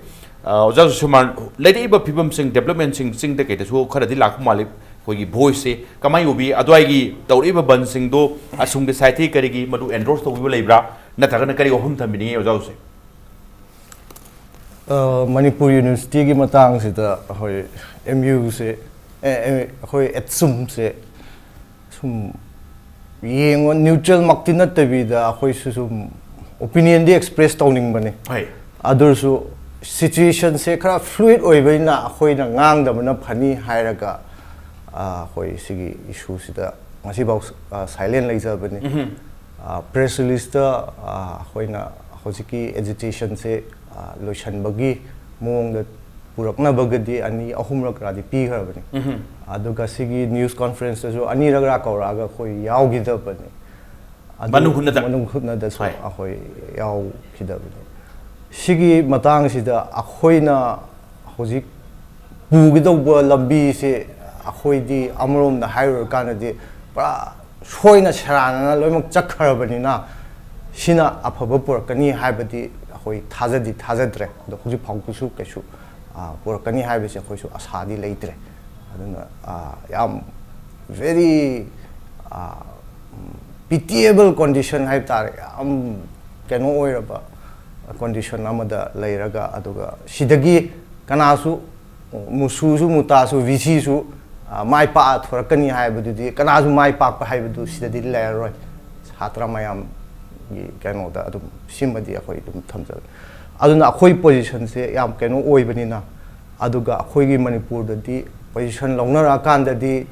ꯑ, ꯑꯣꯖꯥ ꯁꯨꯃꯥꯟ, ꯂꯩꯔꯛꯏꯕ ꯐꯤꯕꯝꯁꯤꯡ, ꯗꯦꯕꯂꯞꯃꯦꯟꯁꯤꯡ ꯆꯤꯡꯗ ꯀꯩꯗꯁꯨ ꯈꯔꯗꯤ ꯂꯥꯛꯄ ꯃꯥꯜꯂꯤ꯫ ꯑꯩꯈꯣꯏꯒꯤ ꯚꯣꯏꯁꯁꯦ ꯀꯃꯥꯏꯅ ꯎꯕꯤ? ꯑꯗꯨꯋꯥꯏꯒꯤ ꯇꯧꯔꯛꯏꯕ ꯕꯟꯁꯤꯡꯗꯣ ꯑꯁꯣꯝꯒꯤ ꯁꯥꯏꯠꯇꯒꯤ ꯀꯔꯤꯒꯤ ꯃꯗꯨ ꯑꯦꯟꯗꯣꯔꯁ ꯇꯧꯕꯤꯕ ꯂꯩꯕ꯭ꯔꯥ? ꯅꯠꯇ꯭ꯔꯒꯅ ꯀꯔꯤ ꯋꯥꯐꯝ ꯊꯝꯕꯤꯅꯤꯡꯉꯤ ꯑꯣꯖꯥ ꯍꯧꯖꯤꯛ? ꯑ, ꯃꯅꯤꯄꯨꯔ ꯌꯨꯅꯤꯚꯔꯁꯤꯇꯤꯒꯤ ꯃꯇꯥꯡꯁꯤꯗ ꯑꯩꯈꯣꯏ ꯑꯦꯝ ꯌꯨꯁꯦ, ꯑꯦ, ꯑꯦ, ꯑꯩꯈꯣꯏ ꯑꯦꯠꯁꯨꯝꯁꯦ ꯁꯨꯝ ꯌꯦꯡꯉꯣ, ꯅ꯭ꯌꯨꯇ꯭ꯔꯦꯜꯃꯛꯇꯤ ꯅꯠꯇꯕꯤꯗ ꯑꯩꯈꯣꯏꯁꯨ ꯁꯨꯝ ꯑꯣꯄꯤꯅꯤꯌꯟꯗꯤ ꯑꯦꯛꯁꯄ꯭ꯔꯦꯁ ꯇꯧꯅꯤꯡꯕꯅꯤ꯫ ꯍꯣꯏ꯫ ꯑꯗꯨ ꯑꯣꯏꯔꯁꯨ ꯁꯤꯆꯨꯋꯦꯁꯟꯁꯦ ꯈꯔ ꯐ꯭ꯂꯨꯏꯗ ꯑꯣꯏꯕꯅꯤꯅ ꯑꯩꯈꯣꯏꯅ ꯉꯥꯡꯗꯕꯅ ꯐꯅꯤ ꯍꯥꯏꯔꯒ, ꯑ, ꯑꯩꯈꯣꯏ ꯁꯤꯒꯤ ꯏꯁꯨꯁꯤꯗ ꯉꯁꯤꯐꯥꯎ, ꯑ, ꯁꯥꯏꯂꯦꯟ ꯂꯩꯖꯕꯅꯤ꯫ ꯎꯝꯍꯨꯝ꯫ ꯑ, ꯄ꯭ꯔꯦꯁ ꯔꯤꯂꯤꯖꯇ, ꯑ, ꯑꯩꯈꯣꯏꯅ ꯍꯧꯖꯤꯛꯀꯤ ꯑꯦꯖꯤꯇꯦꯁꯟꯁꯦ, ꯑ, ꯂꯣꯏꯁꯤꯟꯕꯒꯤ ꯃꯑꯣꯡꯗ ꯄꯨꯔꯛꯅꯕꯒꯗꯤ ꯑꯅꯤ ꯑꯍꯨꯝꯔꯛ ꯀꯗꯤ ꯄꯤꯈ꯭ꯔꯕꯅꯤ꯫ ꯎꯝꯍꯨꯝ꯫ ꯑꯗꯨꯒ ꯁꯤꯒꯤ ꯅ꯭ꯌꯨꯁ ꯀꯣꯟꯐ꯭ꯔꯦꯟꯁꯇꯁꯨ ꯑꯅꯤꯔꯛ ꯀꯧꯔꯛꯑꯒ ꯑꯩꯈꯣꯏ ꯌꯥꯎꯈꯤꯗꯕꯅꯤ꯫ ꯑꯗꯨ ꯃꯅꯨꯡ ꯍꯨꯠꯅꯗ? ꯃꯅꯨꯡ ꯍꯨꯠꯅꯗꯁꯨ ꯍꯣꯏ꯫ ꯑꯩꯈꯣꯏ ꯌꯥꯎꯈꯤꯗꯕꯅꯤ꯫ ꯁꯤꯒꯤ ꯃꯇꯥꯡꯁꯤꯗ ꯑꯩꯈꯣꯏꯅ ꯍꯧꯖꯤꯛ ꯄꯨꯒꯗꯧꯕ ꯂꯝꯕꯤꯁꯦ ꯑꯩꯈꯣꯏꯗꯤ ꯑꯃꯔꯣꯝꯗ ꯍꯥꯏꯔꯨꯔꯀꯥꯟꯗꯗꯤ ꯄꯨꯔꯥ ꯁꯣꯏꯅ ꯁꯦꯔꯥꯟꯅꯅ ꯂꯣꯏꯅꯃꯛ ꯆꯠꯈ꯭ꯔꯕꯅꯤꯅ ꯁꯤꯅ ꯑꯐꯕ ꯄꯨꯔꯛꯀꯅꯤ ꯍꯥꯏꯕꯗꯤ ꯑꯩꯈꯣꯏ ꯊꯥꯖꯗꯤ ꯊꯥꯖꯗ꯭ꯔꯦ꯫ ꯑꯗꯣ ꯍꯧꯖꯤꯛ ꯐꯥꯎꯕꯁꯨ ꯀꯩꯁꯨ ꯄꯨꯔꯛꯀꯅꯤ ꯍꯥꯏꯕꯁꯦ ꯑꯩꯈꯣꯏꯁꯨ ꯑꯁꯥꯗꯤ ꯂꯩꯇ꯭ꯔꯦ꯫ ꯑꯗꯨꯅ ꯌꯥꯝ very pitiable condition ꯍꯥꯏꯕ ꯇꯥꯔꯦ꯫ ꯌꯥꯝ ꯀꯩꯅꯣ ꯑꯣꯏꯔꯕ ꯀꯣꯟꯗꯤꯁꯟ ꯑꯃꯗ ꯂꯩꯔꯒ, ꯑꯗꯨꯒ ꯁꯤꯗꯒꯤ ꯀꯅꯥꯁꯨ, ꯃꯨꯁꯨꯁꯨ ꯃꯨꯇꯥꯁꯨ ꯚꯤ ꯁꯤꯁꯨ ꯃꯥꯏ ꯄꯥꯛꯑ ꯊꯣꯔꯛꯀꯅꯤ ꯍꯥꯏꯕꯗꯨꯗꯤ, ꯀꯅꯥꯁꯨ ꯃꯥꯏ ꯄꯥꯛꯄ ꯍꯥꯏꯕꯗꯨ ꯁꯤꯗꯗꯤ ꯂꯩꯔꯔꯣꯏ꯫ ꯁꯥꯇ꯭ꯔ ꯃꯌꯥꯝꯒꯤ ꯀꯩꯅꯣꯗ ꯑꯗꯨꯝ ꯁꯤꯃꯗꯤ ꯑꯩꯈꯣꯏ ꯑꯗꯨꯝ ꯊꯝꯖꯒꯦ꯫ ꯑꯗꯨꯅ ꯑꯩꯈꯣꯏ ꯄꯣꯖꯤꯁꯟꯁꯦ ꯌꯥꯝ ꯀꯩꯅꯣ ꯑꯣꯏꯕꯅꯤꯅ, ꯑꯗꯨꯒ ꯑꯩꯈꯣꯏꯒꯤ ꯃꯅꯤꯄꯨꯔꯗꯗꯤ ꯄꯣꯖꯤꯁꯟ ꯂꯧꯅꯔꯛꯑꯀꯥꯟꯗꯗꯤ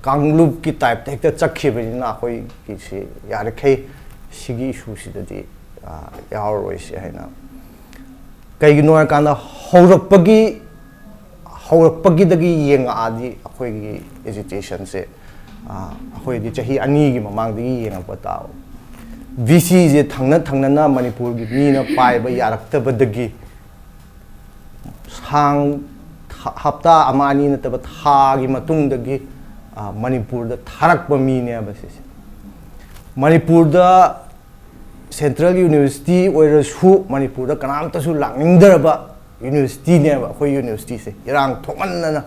ꯀꯥꯡꯂꯨꯞꯀꯤ ꯇꯥꯏꯞꯇ ꯍꯦꯛꯇ ꯆꯠꯈꯤꯕꯅꯤꯅ ꯑꯩꯈꯣꯏꯒꯤꯁꯤ ꯌꯥꯔꯤꯈꯩ ꯁꯤꯒꯤ ꯏꯁꯨꯁꯤꯗꯗꯤ ꯌꯥꯎꯔꯔꯣꯏꯁꯤ ꯍꯥꯏꯅ꯫ ꯀꯩꯒꯤꯅꯣ ꯍꯥꯏꯔꯀꯥꯟꯗ ꯍꯧꯔꯛꯄꯒꯤ ꯍꯧꯔꯛꯄꯒꯤꯗꯒꯤ ꯌꯦꯡꯉꯛꯑꯗꯤ ꯑꯩꯈꯣꯏꯒꯤ ꯑꯦꯖꯤꯇꯦꯁꯟꯁꯦ ꯑꯩꯈꯣꯏꯗꯤ ꯆꯍꯤ ꯑꯅꯤꯒꯤ ꯃꯃꯥꯡꯗꯒꯤ ꯌꯦꯡꯉꯛꯄ ꯇꯥꯕ꯫ ꯚꯤ ꯁꯤꯁꯦ ꯊꯪꯅ ꯊꯪꯅꯅ ꯃꯅꯤꯄꯨꯔꯒꯤ ꯃꯤꯅ ꯄꯥꯏꯕ ꯌꯥꯔꯛꯇꯕꯗꯒꯤ ꯁꯥꯡ ꯍꯞꯇꯥ ꯑꯃ ꯑꯅꯤ ꯅꯠꯇꯕ ꯊꯥꯒꯤ ꯃꯇꯨꯡꯗꯒꯤ ꯃꯅꯤꯄꯨꯔꯗ ꯊꯥꯔꯛꯄ ꯃꯤꯅꯦꯕ ꯁꯤꯁꯦ꯫ ꯃꯅꯤꯄꯨꯔꯗ ꯁꯦꯟꯇ꯭ꯔꯦꯜ ꯌꯨꯅꯤꯚꯔꯁꯤꯇꯤ ꯑꯣꯏꯔꯁꯨ ꯃꯅꯤꯄꯨꯔꯗ ꯀꯅꯥꯝꯇꯁꯨ ꯂꯥꯛꯅꯤꯡꯗ꯭ꯔꯕ ꯌꯨꯅꯤꯚꯔꯁꯤꯇꯤꯅꯦꯕ ꯑꯩꯈꯣꯏ ꯌꯨꯅꯤꯚꯔꯁꯤꯇꯤꯁꯦ꯫ ꯏꯔꯥꯡ ꯊꯣꯛꯃꯟꯗꯅ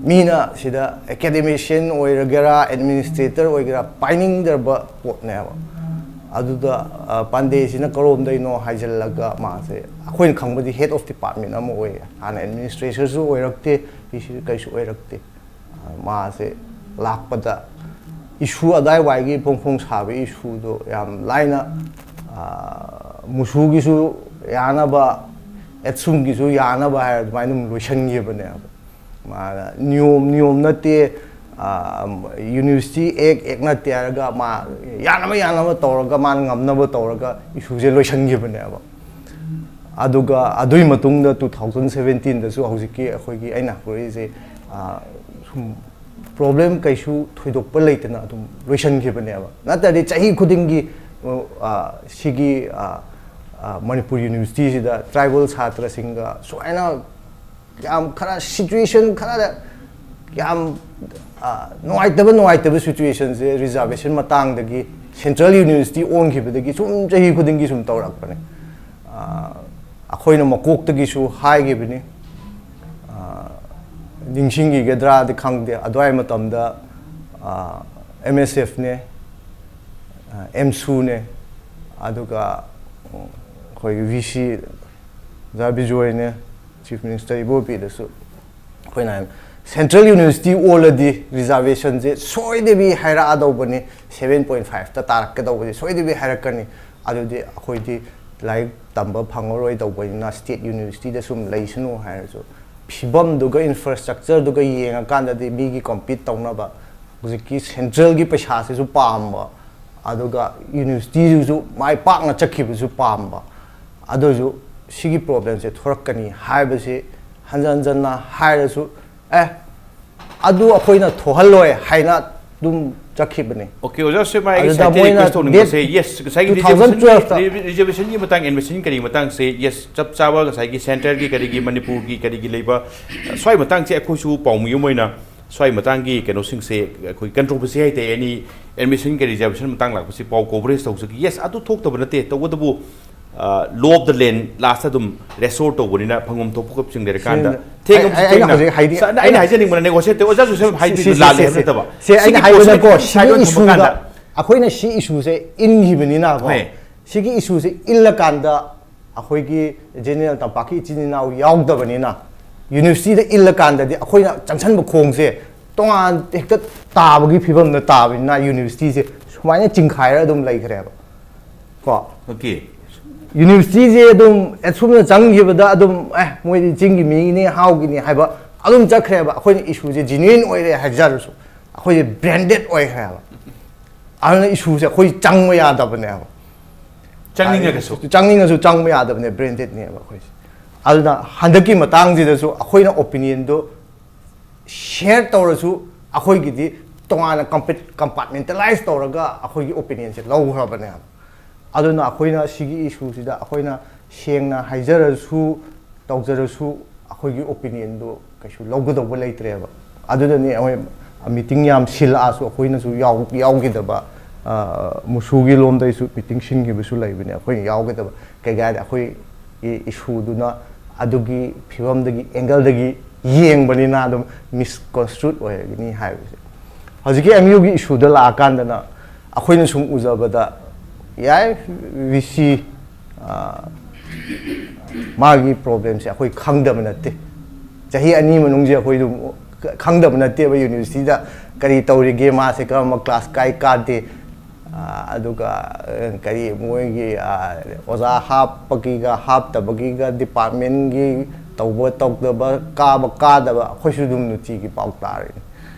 ꯃꯤꯅ ꯁꯤꯗ ꯑꯦꯀꯥꯗꯦꯃꯤꯁꯤꯌꯟ ꯑꯣꯏꯔꯒꯦꯔꯥ, ꯑꯦꯗꯃꯤꯅꯤꯁꯇ꯭ꯔꯦꯇꯔ ꯑꯣꯏꯒꯦꯔꯥ, ꯄꯥꯏꯅꯤꯡꯗ꯭ꯔꯕ ꯄꯣꯠꯅꯦꯕ꯫ ꯑꯗꯨꯗ ꯄꯥꯟꯗꯦꯁꯤꯅ ꯀꯔꯣꯝꯗꯩꯅꯣ ꯍꯥꯏꯖꯤꯜꯂꯒ, ꯃꯥꯁꯦ ꯑꯩꯈꯣꯏꯅ ꯈꯪꯕꯗꯤ ꯍꯦꯗ ꯑꯣꯐ ꯗꯤꯄꯥꯔꯠꯃꯦꯟ ꯑꯃ ꯑꯣꯏꯌꯦ꯫ ꯍꯥꯟꯅ ꯑꯦꯗꯃꯤꯅꯤꯁꯇ꯭ꯔꯦꯇꯔꯁꯨ ꯑꯣꯏꯔꯛꯇꯦ, ꯀꯩꯁꯨ ꯑꯣꯏꯔꯛꯇꯦ꯫ ꯃꯥꯁꯦ ꯂꯥꯛꯄꯗ ꯏꯁꯨ, ꯑꯗꯥꯏꯋꯥꯏꯒꯤ ꯐꯣꯡ ꯐꯣꯡ ꯁꯥꯕ ꯏꯁꯨꯗꯣ ꯌꯥꯝ ꯂꯥꯏꯅ ꯃꯨꯁꯨꯒꯤꯁꯨ ꯌꯥꯅꯕ, ꯑꯦꯠꯁꯨꯝꯒꯤꯁꯨ ꯌꯥꯅꯕ ꯍꯥꯏꯔ ꯑꯗꯨꯃꯥꯏꯅ ꯑꯗꯨꯝ ꯂꯣꯏꯁꯤꯟꯈꯤꯕꯅꯦꯕ꯫ ꯃꯥꯅ ꯅꯤꯌꯣꯝ ꯅꯤꯌꯣꯝ ꯅꯠꯇꯦ, ꯌꯨꯅꯤꯚꯔꯁꯤꯇꯤ ꯑꯦꯛ ꯑꯦꯛ ꯅꯠꯇꯦ ꯍꯥꯏꯔꯒ ꯃꯥ ꯌꯥꯅꯕ ꯌꯥꯅꯕ ꯇꯧꯔꯒ, ꯃꯥꯅ ꯉꯝꯅꯕ ꯇꯧꯔꯒ ꯏꯁꯨꯁꯦ ꯂꯣꯏꯁꯤꯟꯈꯤꯕꯅꯦꯕ꯫ ꯑꯗꯨꯒ ꯑꯗꯨꯒꯤ ꯃꯇꯨꯡꯗ two thousand seventeenꯗꯁꯨ ꯍꯧꯖꯤꯛꯀꯤ ꯑꯩꯈꯣꯏꯒꯤ ꯑꯩꯅ ꯍꯧꯔꯛꯏꯁꯦ ꯁꯨꯝ ꯄ꯭ꯔꯣꯕ꯭ꯂꯦꯝ ꯀꯩꯁꯨ ꯊꯣꯏꯗꯣꯛꯄ ꯂꯩꯇꯅ ꯑꯗꯨꯝ ꯂꯣꯏꯁꯤꯟꯈꯤꯕꯅꯦꯕ꯫ ꯅꯠꯇ꯭ꯔꯗꯤ ꯆꯍꯤ ꯈꯨꯗꯤꯡꯒꯤ ꯁꯤꯒꯤ ꯃꯅꯤꯄꯨꯔ ꯌꯨꯅꯤꯚꯔꯁꯤꯇꯤꯁꯤꯗ ꯇ꯭ꯔꯥꯏꯕꯦꯜ ꯁꯥꯇ꯭ꯔꯁꯤꯡꯒ ꯁꯨꯃꯥꯏꯅ ꯌꯥꯝ ꯈꯔ ꯁꯤꯆꯨꯋꯦꯁꯟ ꯈꯔ ꯌꯥꯝ ꯑ, ꯅꯨꯡꯉꯥꯏꯇꯕ ꯅꯨꯡꯉꯥꯏꯇꯕ ꯁꯤꯆꯨꯋꯦꯁꯟꯁꯦ ꯔꯤꯖꯥꯔꯕꯦꯁꯟ ꯃꯇꯥꯡꯗꯒꯤ, ꯁꯦꯟꯇ꯭ꯔꯦꯜ ꯌꯨꯅꯤꯚꯔꯁꯤꯇꯤ ꯑꯣꯟꯈꯤꯕꯗꯒꯤ ꯁꯨꯝ ꯆꯍꯤ ꯈꯨꯗꯤꯡꯒꯤ ꯁꯨꯝ ꯇꯧꯔꯛꯄꯅꯦ꯫ ꯑ, ꯑꯩꯈꯣꯏꯅ ꯃꯀꯣꯛꯇꯒꯤꯁꯨ ꯍꯥꯏꯈꯤꯕꯅꯤ꯫ ꯑ, ꯅꯤꯡꯁꯤꯡꯈꯤꯒꯗ꯭ꯔꯥꯗꯤ ꯈꯪꯗꯦ, ꯑꯗꯨꯋꯥꯏ ꯃꯇꯝꯗ ꯑꯦꯝ ꯑꯦꯁ ꯑꯦꯐꯅꯦ, ꯑꯦꯝꯁꯨꯅꯦ, ꯑꯗꯨꯒ ꯑꯩꯈꯣꯏꯒꯤ ꯚꯤ ꯁꯤ ꯑꯣꯖꯥ ꯕꯤꯖꯣꯏꯅꯦ, ꯆꯤꯐ ꯃꯤꯅꯤꯁꯇꯔ ꯏꯕꯣꯕꯤꯗꯁꯨ ꯑꯩꯈꯣꯏꯅ ꯁꯦꯟꯇ꯭ꯔꯦꯜ ꯌꯨꯅꯤꯚꯔꯁꯤꯇꯤ ꯑꯣꯜꯂꯗꯤ ꯔꯤꯖꯥꯔꯕꯦꯁꯟꯁꯦ ꯁꯣꯏꯗꯕꯤ ꯍꯥꯏꯔꯛꯑꯗꯧꯕꯅꯤ, ꯁꯚꯦꯟ ꯄꯣꯏꯟ ꯐꯥꯏꯚꯇ ꯇꯥꯔꯛꯀꯗꯧꯕꯗꯤ ꯁꯣꯏꯗꯕꯤ ꯍꯥꯏꯔꯛꯀꯅꯤ, ꯑꯗꯨꯗꯤ ꯑꯩꯈꯣꯏꯗꯤ ꯂꯥꯏꯔꯤꯛ ꯇꯝꯕ ꯐꯪꯉꯔꯣꯏꯗꯧꯕꯅꯤꯅ ꯁ꯭ꯇꯦꯠ ꯌꯨꯅꯤꯚꯔꯁꯤꯇꯤꯗ ꯁꯨꯝ ꯂꯩꯁꯅꯨ ꯍꯥꯏꯔꯁꯨ, ꯐꯤꯕꯝꯗꯨꯒ ꯏꯟꯐ꯭ꯔꯥꯁ꯭ꯇ꯭ꯔꯛꯆꯔꯗꯨꯒ ꯌꯦꯡꯉꯀꯥꯟꯗꯗꯤ ꯃꯤꯒꯤ ꯀꯝꯄꯤꯠ ꯇꯧꯅꯕ ꯍꯧꯖꯤꯛꯀꯤ ꯁꯦꯟꯇ꯭ꯔꯦꯜꯒꯤ ꯄꯩꯁꯥꯁꯤꯁꯨ ꯄꯥꯝꯕ, ꯑꯗꯨꯒ ꯌꯨꯅꯤꯚꯔꯁꯤꯇꯤꯗꯨꯁꯨ ꯃꯥꯏ ꯄꯥꯛꯅ ꯆꯠꯈꯤꯕꯁꯨ ꯄꯥꯝꯕ꯫ ꯑꯗꯨꯁꯨ ꯁꯤꯒꯤ ꯄ꯭ꯔꯣꯕ꯭ꯂꯦꯝꯁꯦ ꯊꯣꯔꯛꯀꯅꯤ ꯍꯥꯏꯕꯁꯤ ꯍꯟꯖꯟ ꯍꯟꯖꯟꯅ ꯍꯥꯏꯔꯁꯨ, ꯑꯦ, ꯑꯗꯨ ꯑꯩꯈꯣꯏꯅ ꯊꯣꯛꯍꯜꯂꯣꯏ ꯍꯥꯏꯅ ꯑꯗꯨꯝ ꯆꯠꯈꯤꯕꯅꯤ꯫ ꯑꯣꯀꯦ, ꯑꯣꯖꯥ ꯁꯦꯝꯕ ꯑꯩ ꯑꯗꯨꯗ ꯉꯁꯥꯏꯗꯒꯤ ꯃꯣꯏꯅ ꯔꯤꯀ꯭ꯋꯦꯁ ꯇꯧꯅꯤꯡꯕꯁꯦ, date ꯌꯦꯁ, ꯉꯁꯥꯏꯒꯤ two thousand twelve ꯇ ꯔꯤꯖꯔꯕꯦꯁꯟꯒꯤ ꯃꯇꯥꯡ, ꯑꯦꯗꯃꯤꯁꯟ ꯀꯔꯤ ꯃꯇꯥꯡꯁꯦ, ꯌꯦꯁ, ꯆꯞ ꯆꯥꯕ ꯉꯁꯥꯏꯒꯤ ꯁꯦꯟꯇ꯭ꯔꯦꯜꯒꯤ ꯀꯔꯤꯒꯤ, ꯃꯅꯤꯄꯨꯔꯒꯤ ꯀꯔꯤꯒꯤ ꯂꯩꯕ, ꯁ꯭ꯋꯥꯏ ꯃꯇꯥꯡꯁꯦ ꯑꯩꯈꯣꯏꯁꯨ ꯄꯥꯎꯃꯤ ꯑꯃ ꯑꯣꯏꯅ ꯁ꯭ꯋꯥꯏ ꯃꯇꯥꯡꯒꯤ ꯀꯩꯅꯣꯁꯤꯡꯁꯦ, ꯑꯩꯈꯣꯏ ꯀꯟꯇ꯭ꯔꯣꯚꯔꯁꯤ ꯍꯥꯏꯇꯥꯔꯦ, ꯑꯦꯅꯤ ꯑꯦꯗꯃꯤꯁꯟ ꯀꯔꯤ ꯔꯤꯖꯔꯕꯦꯁꯟ ꯃꯇꯥꯡ ꯂꯥꯛꯄꯁꯤ ꯄꯥꯎ ꯀꯣꯚꯔꯦꯖ ꯇꯧꯖꯒꯦ꯫ ꯌꯦꯁ, ꯑꯗꯨ ꯊꯣꯛꯇꯕ ꯅꯠꯇꯦ, ꯇꯧꯕꯇꯕꯨ ꯂꯣ ꯑꯣꯐ ꯗ ꯂꯦꯟ ꯂꯥꯁꯇ ꯑꯗꯨꯝ ꯔꯦꯁꯇꯣꯔ ꯇꯧꯕꯅꯤꯅ ꯐꯪꯐꯝ ꯊꯣꯛꯄ ꯈꯣꯠꯄꯁꯤꯡ ꯂꯩꯔꯀꯥꯟꯗ ꯁꯤ ꯊꯦꯡꯉꯕꯁꯨ ꯑꯩ- ꯑꯩꯅ ꯊꯦꯡꯅ ꯍꯧꯖꯤꯛ ꯍꯥꯏꯗꯤ- ꯁ- ꯑꯩꯅ ꯑꯩꯅ- ꯍꯥꯏꯖꯅꯤꯡꯕꯅ ꯅꯦꯒꯣꯁꯤꯌꯦꯠ ꯇꯧ, ꯑꯣꯖꯥ ꯖꯣꯁꯦꯐ ꯁꯤ- ꯍꯥꯏꯕꯤꯗꯨ ꯁꯤ- ꯁꯤ- ꯂꯥꯜꯂꯦ ꯁꯤ- ꯍꯥꯏꯕ ꯁꯤ- ꯅꯠꯇꯕ꯫ ꯁꯤ ꯑꯩꯅ ꯁꯤꯒꯤ ꯍꯥꯏꯕꯅꯀꯣ, ꯄꯣꯠꯁꯤꯒꯤ ꯁꯤꯒꯤ ꯁꯥꯏꯠ ꯑꯣꯏꯅ ꯊꯝꯕ ꯏꯁꯨꯗ ꯀꯥꯟꯗ ꯑꯩꯈꯣꯏꯅ ꯁꯤ ꯏꯁꯨꯁꯦ ꯏꯜꯂꯀꯥꯟꯗ, ꯍꯣꯏ꯫ ꯑꯩꯈꯣꯏꯒꯤ ꯖꯦꯅꯦꯔꯦꯜ ꯇꯝꯄꯥꯛꯀꯤ ꯏꯆꯤꯟ ꯏꯅꯥꯎ ꯌꯥꯎꯗꯕꯅꯤꯅ, ꯌꯨꯅꯤꯚꯔꯁꯤꯇꯤꯗ ꯏꯜꯂꯀꯥꯟꯗꯗꯤ ꯑꯩꯈꯣꯏꯅ ꯆꯪꯁꯟꯕ ꯈꯣꯡꯁꯦ ꯇꯣꯉꯥꯟ ꯍꯦꯛꯇ ꯇꯥꯕꯒꯤ ꯐꯤꯕꯝꯗ ꯇꯥꯕꯅꯤꯅ, ꯌꯨꯅꯤꯚꯔꯁꯤꯇꯤꯁꯦ ꯁꯨꯃꯥꯏꯅ ꯆꯤꯡꯈꯥꯏꯔ ꯑꯗꯨꯝ ꯂꯩꯈ꯭ꯔꯦꯕ꯫ ꯀꯣ, ꯑꯣꯀꯦ꯫ ꯌꯨꯅꯤꯚꯔꯁꯤꯇꯤꯁꯦ ꯑꯗꯨꯝ ꯑꯁꯨꯝꯅ ꯆꯪꯈꯤꯕꯗ ꯑꯗꯨꯝ, ꯑꯦ, ꯃꯣꯏꯗꯤ ꯆꯤꯡꯒꯤ ꯃꯤꯅꯤ, ꯍꯥꯎꯒꯤꯅꯤ ꯍꯥꯏꯕ ꯑꯗꯨꯝ ꯆꯠꯈ꯭ꯔꯦꯕ꯫ ꯑꯩꯈꯣꯏꯅ ꯏꯁꯨꯁꯦ ꯖꯦꯅ꯭ꯌꯨꯏꯟ ꯑꯣꯏꯔꯦ ꯍꯥꯏꯖꯔꯁꯨ, ꯑꯩꯈꯣꯏꯁꯦ ꯕ꯭ꯔꯦꯟꯗꯦꯗ ꯑꯣꯏꯈ꯭ꯔꯦꯕ꯫ ꯑꯗꯨꯅ ꯏꯁꯨꯁꯦ ꯑꯩꯈꯣꯏ ꯆꯪꯕ ꯌꯥꯗꯕꯅꯦꯕ꯫ ꯆꯪꯅꯤꯡꯉꯒꯁꯨ꯫ ꯆꯪꯅꯤꯡꯉꯁꯨ ꯆꯪꯕ ꯌꯥꯗꯕꯅꯦ, ꯕ꯭ꯔꯦꯟꯗꯦꯗꯅꯦꯕ ꯑꯩꯈꯣꯏꯁꯦ꯫ ꯑꯗꯨꯅ ꯍꯟꯗꯛꯀꯤ ꯃꯇꯥꯡꯁꯤꯗꯁꯨ ꯑꯩꯈꯣꯏꯅ ꯑꯣꯄꯤꯅꯤꯌꯟꯗꯣ ꯁꯤꯌꯔ ꯇꯧꯔꯁꯨ, ꯑꯩꯈꯣꯏꯒꯤꯗꯤ ꯇꯣꯉꯥꯟꯅ ꯀꯝꯄꯥꯔꯠꯃꯦꯟꯇꯦꯂꯥꯏꯁ ꯇꯧꯔꯒ ꯑꯩꯈꯣꯏꯒꯤ ꯑꯣꯄꯤꯅꯤꯌꯟꯁꯦ ꯂꯧꯈ꯭ꯔꯕꯅꯦꯕ꯫ ꯑꯗꯨꯅ ꯑꯩꯈꯣꯏꯅ ꯁꯤꯒꯤ ꯏꯁꯨꯁꯤꯗ ꯑꯩꯈꯣꯏꯅ ꯁꯦꯡꯅ ꯍꯥꯏꯖꯔꯁꯨ, ꯇꯧꯖꯔꯁꯨ, ꯑꯩꯈꯣꯏꯒꯤ ꯑꯣꯄꯤꯅꯤꯌꯟꯗꯣ ꯀꯩꯁꯨ ꯂꯧꯒꯗꯧꯕ ꯂꯩꯇ꯭ꯔꯦꯕ꯫ ꯑꯗꯨꯗꯅꯤ ꯑꯩꯈꯣꯏ ꯃꯤꯇꯤꯡ ꯌꯥꯝ ꯁꯤꯜꯂꯛꯑꯁꯨ ꯑꯩꯈꯣꯏꯅꯁꯨ ꯌꯥꯎ- ꯌꯥꯎꯈꯤꯗꯕ, ꯑ, ꯃꯨꯁꯨꯒꯤ ꯂꯣꯝꯗꯒꯤꯁꯨ ꯃꯤꯇꯤꯡ ꯁꯤꯟꯈꯤꯕꯁꯨ ꯂꯩꯕꯅꯦ꯫ ꯑꯩꯈꯣꯏꯅ ꯌꯥꯎꯒꯗꯕ ꯀꯩ ꯍꯥꯏꯔꯗꯤ ꯑꯩꯈꯣꯏ ꯏꯁꯨꯗꯨꯅ ꯑꯗꯨꯒꯤ ꯐꯤꯕꯝꯗꯒꯤ, ꯑꯦꯡꯒꯜꯗꯒꯤ ꯌꯦꯡꯕꯅꯤꯅ ꯑꯗꯨꯝ ꯃꯤꯁꯀꯣꯟꯁꯇ꯭ꯔꯨꯠ ꯑꯣꯏꯔꯒꯅꯤ ꯍꯥꯏꯕꯁꯦ꯫ ꯍꯧꯖꯤꯛꯀꯤ ꯑꯦꯝ ꯌꯨꯒꯤ ꯏꯁꯨꯗ ꯂꯥꯛꯑꯀꯥꯟꯗꯅ ꯑꯩꯈꯣꯏꯅ ꯁꯨꯝ ꯎꯖꯕꯗ, ꯌꯥꯏ, ꯚꯤ ꯁꯤ, ꯑ, ꯃꯥꯒꯤ ꯄ꯭ꯔꯣꯕ꯭ꯂꯦꯝꯁꯦ ꯑꯩꯈꯣꯏ ꯈꯪꯗꯕ ꯅꯠꯇꯦ꯫ ꯆꯍꯤ ꯑꯅꯤ ꯃꯅꯨꯡꯁꯦ ꯑꯩꯈꯣꯏ ꯑꯗꯨꯝ ꯈꯪꯗꯕ ꯅꯠꯇꯦꯕ, ꯌꯨꯅꯤꯚꯔꯁꯤꯇꯤꯗ ꯀꯔꯤ ꯇꯧꯔꯤꯒꯦ, ꯃꯥꯁꯦ ꯀꯔꯝꯕ ꯀ꯭ꯂꯥꯁ ꯀꯥꯏ ꯀꯥꯗꯦ, ꯑ, ꯑꯗꯨꯒ, ꯑ, ꯀꯔꯤ ꯃꯣꯏꯒꯤ, ꯑ, ꯑꯣꯖꯥ ꯍꯥꯞꯄꯒꯤꯒ ꯍꯥꯞꯇꯕꯒꯤꯒ, ꯗꯤꯄꯥꯔꯠꯃꯦꯟꯒꯤ ꯇꯧꯕ ꯇꯧꯗꯕ, ꯀꯥꯕ ꯀꯥꯗꯕ, ꯑꯩꯈꯣꯏꯁꯨ ꯑꯗꯨꯝ ꯅꯨꯡꯇꯤꯒꯤ ꯄꯥꯎ ꯇꯥꯔꯤꯅꯤ꯫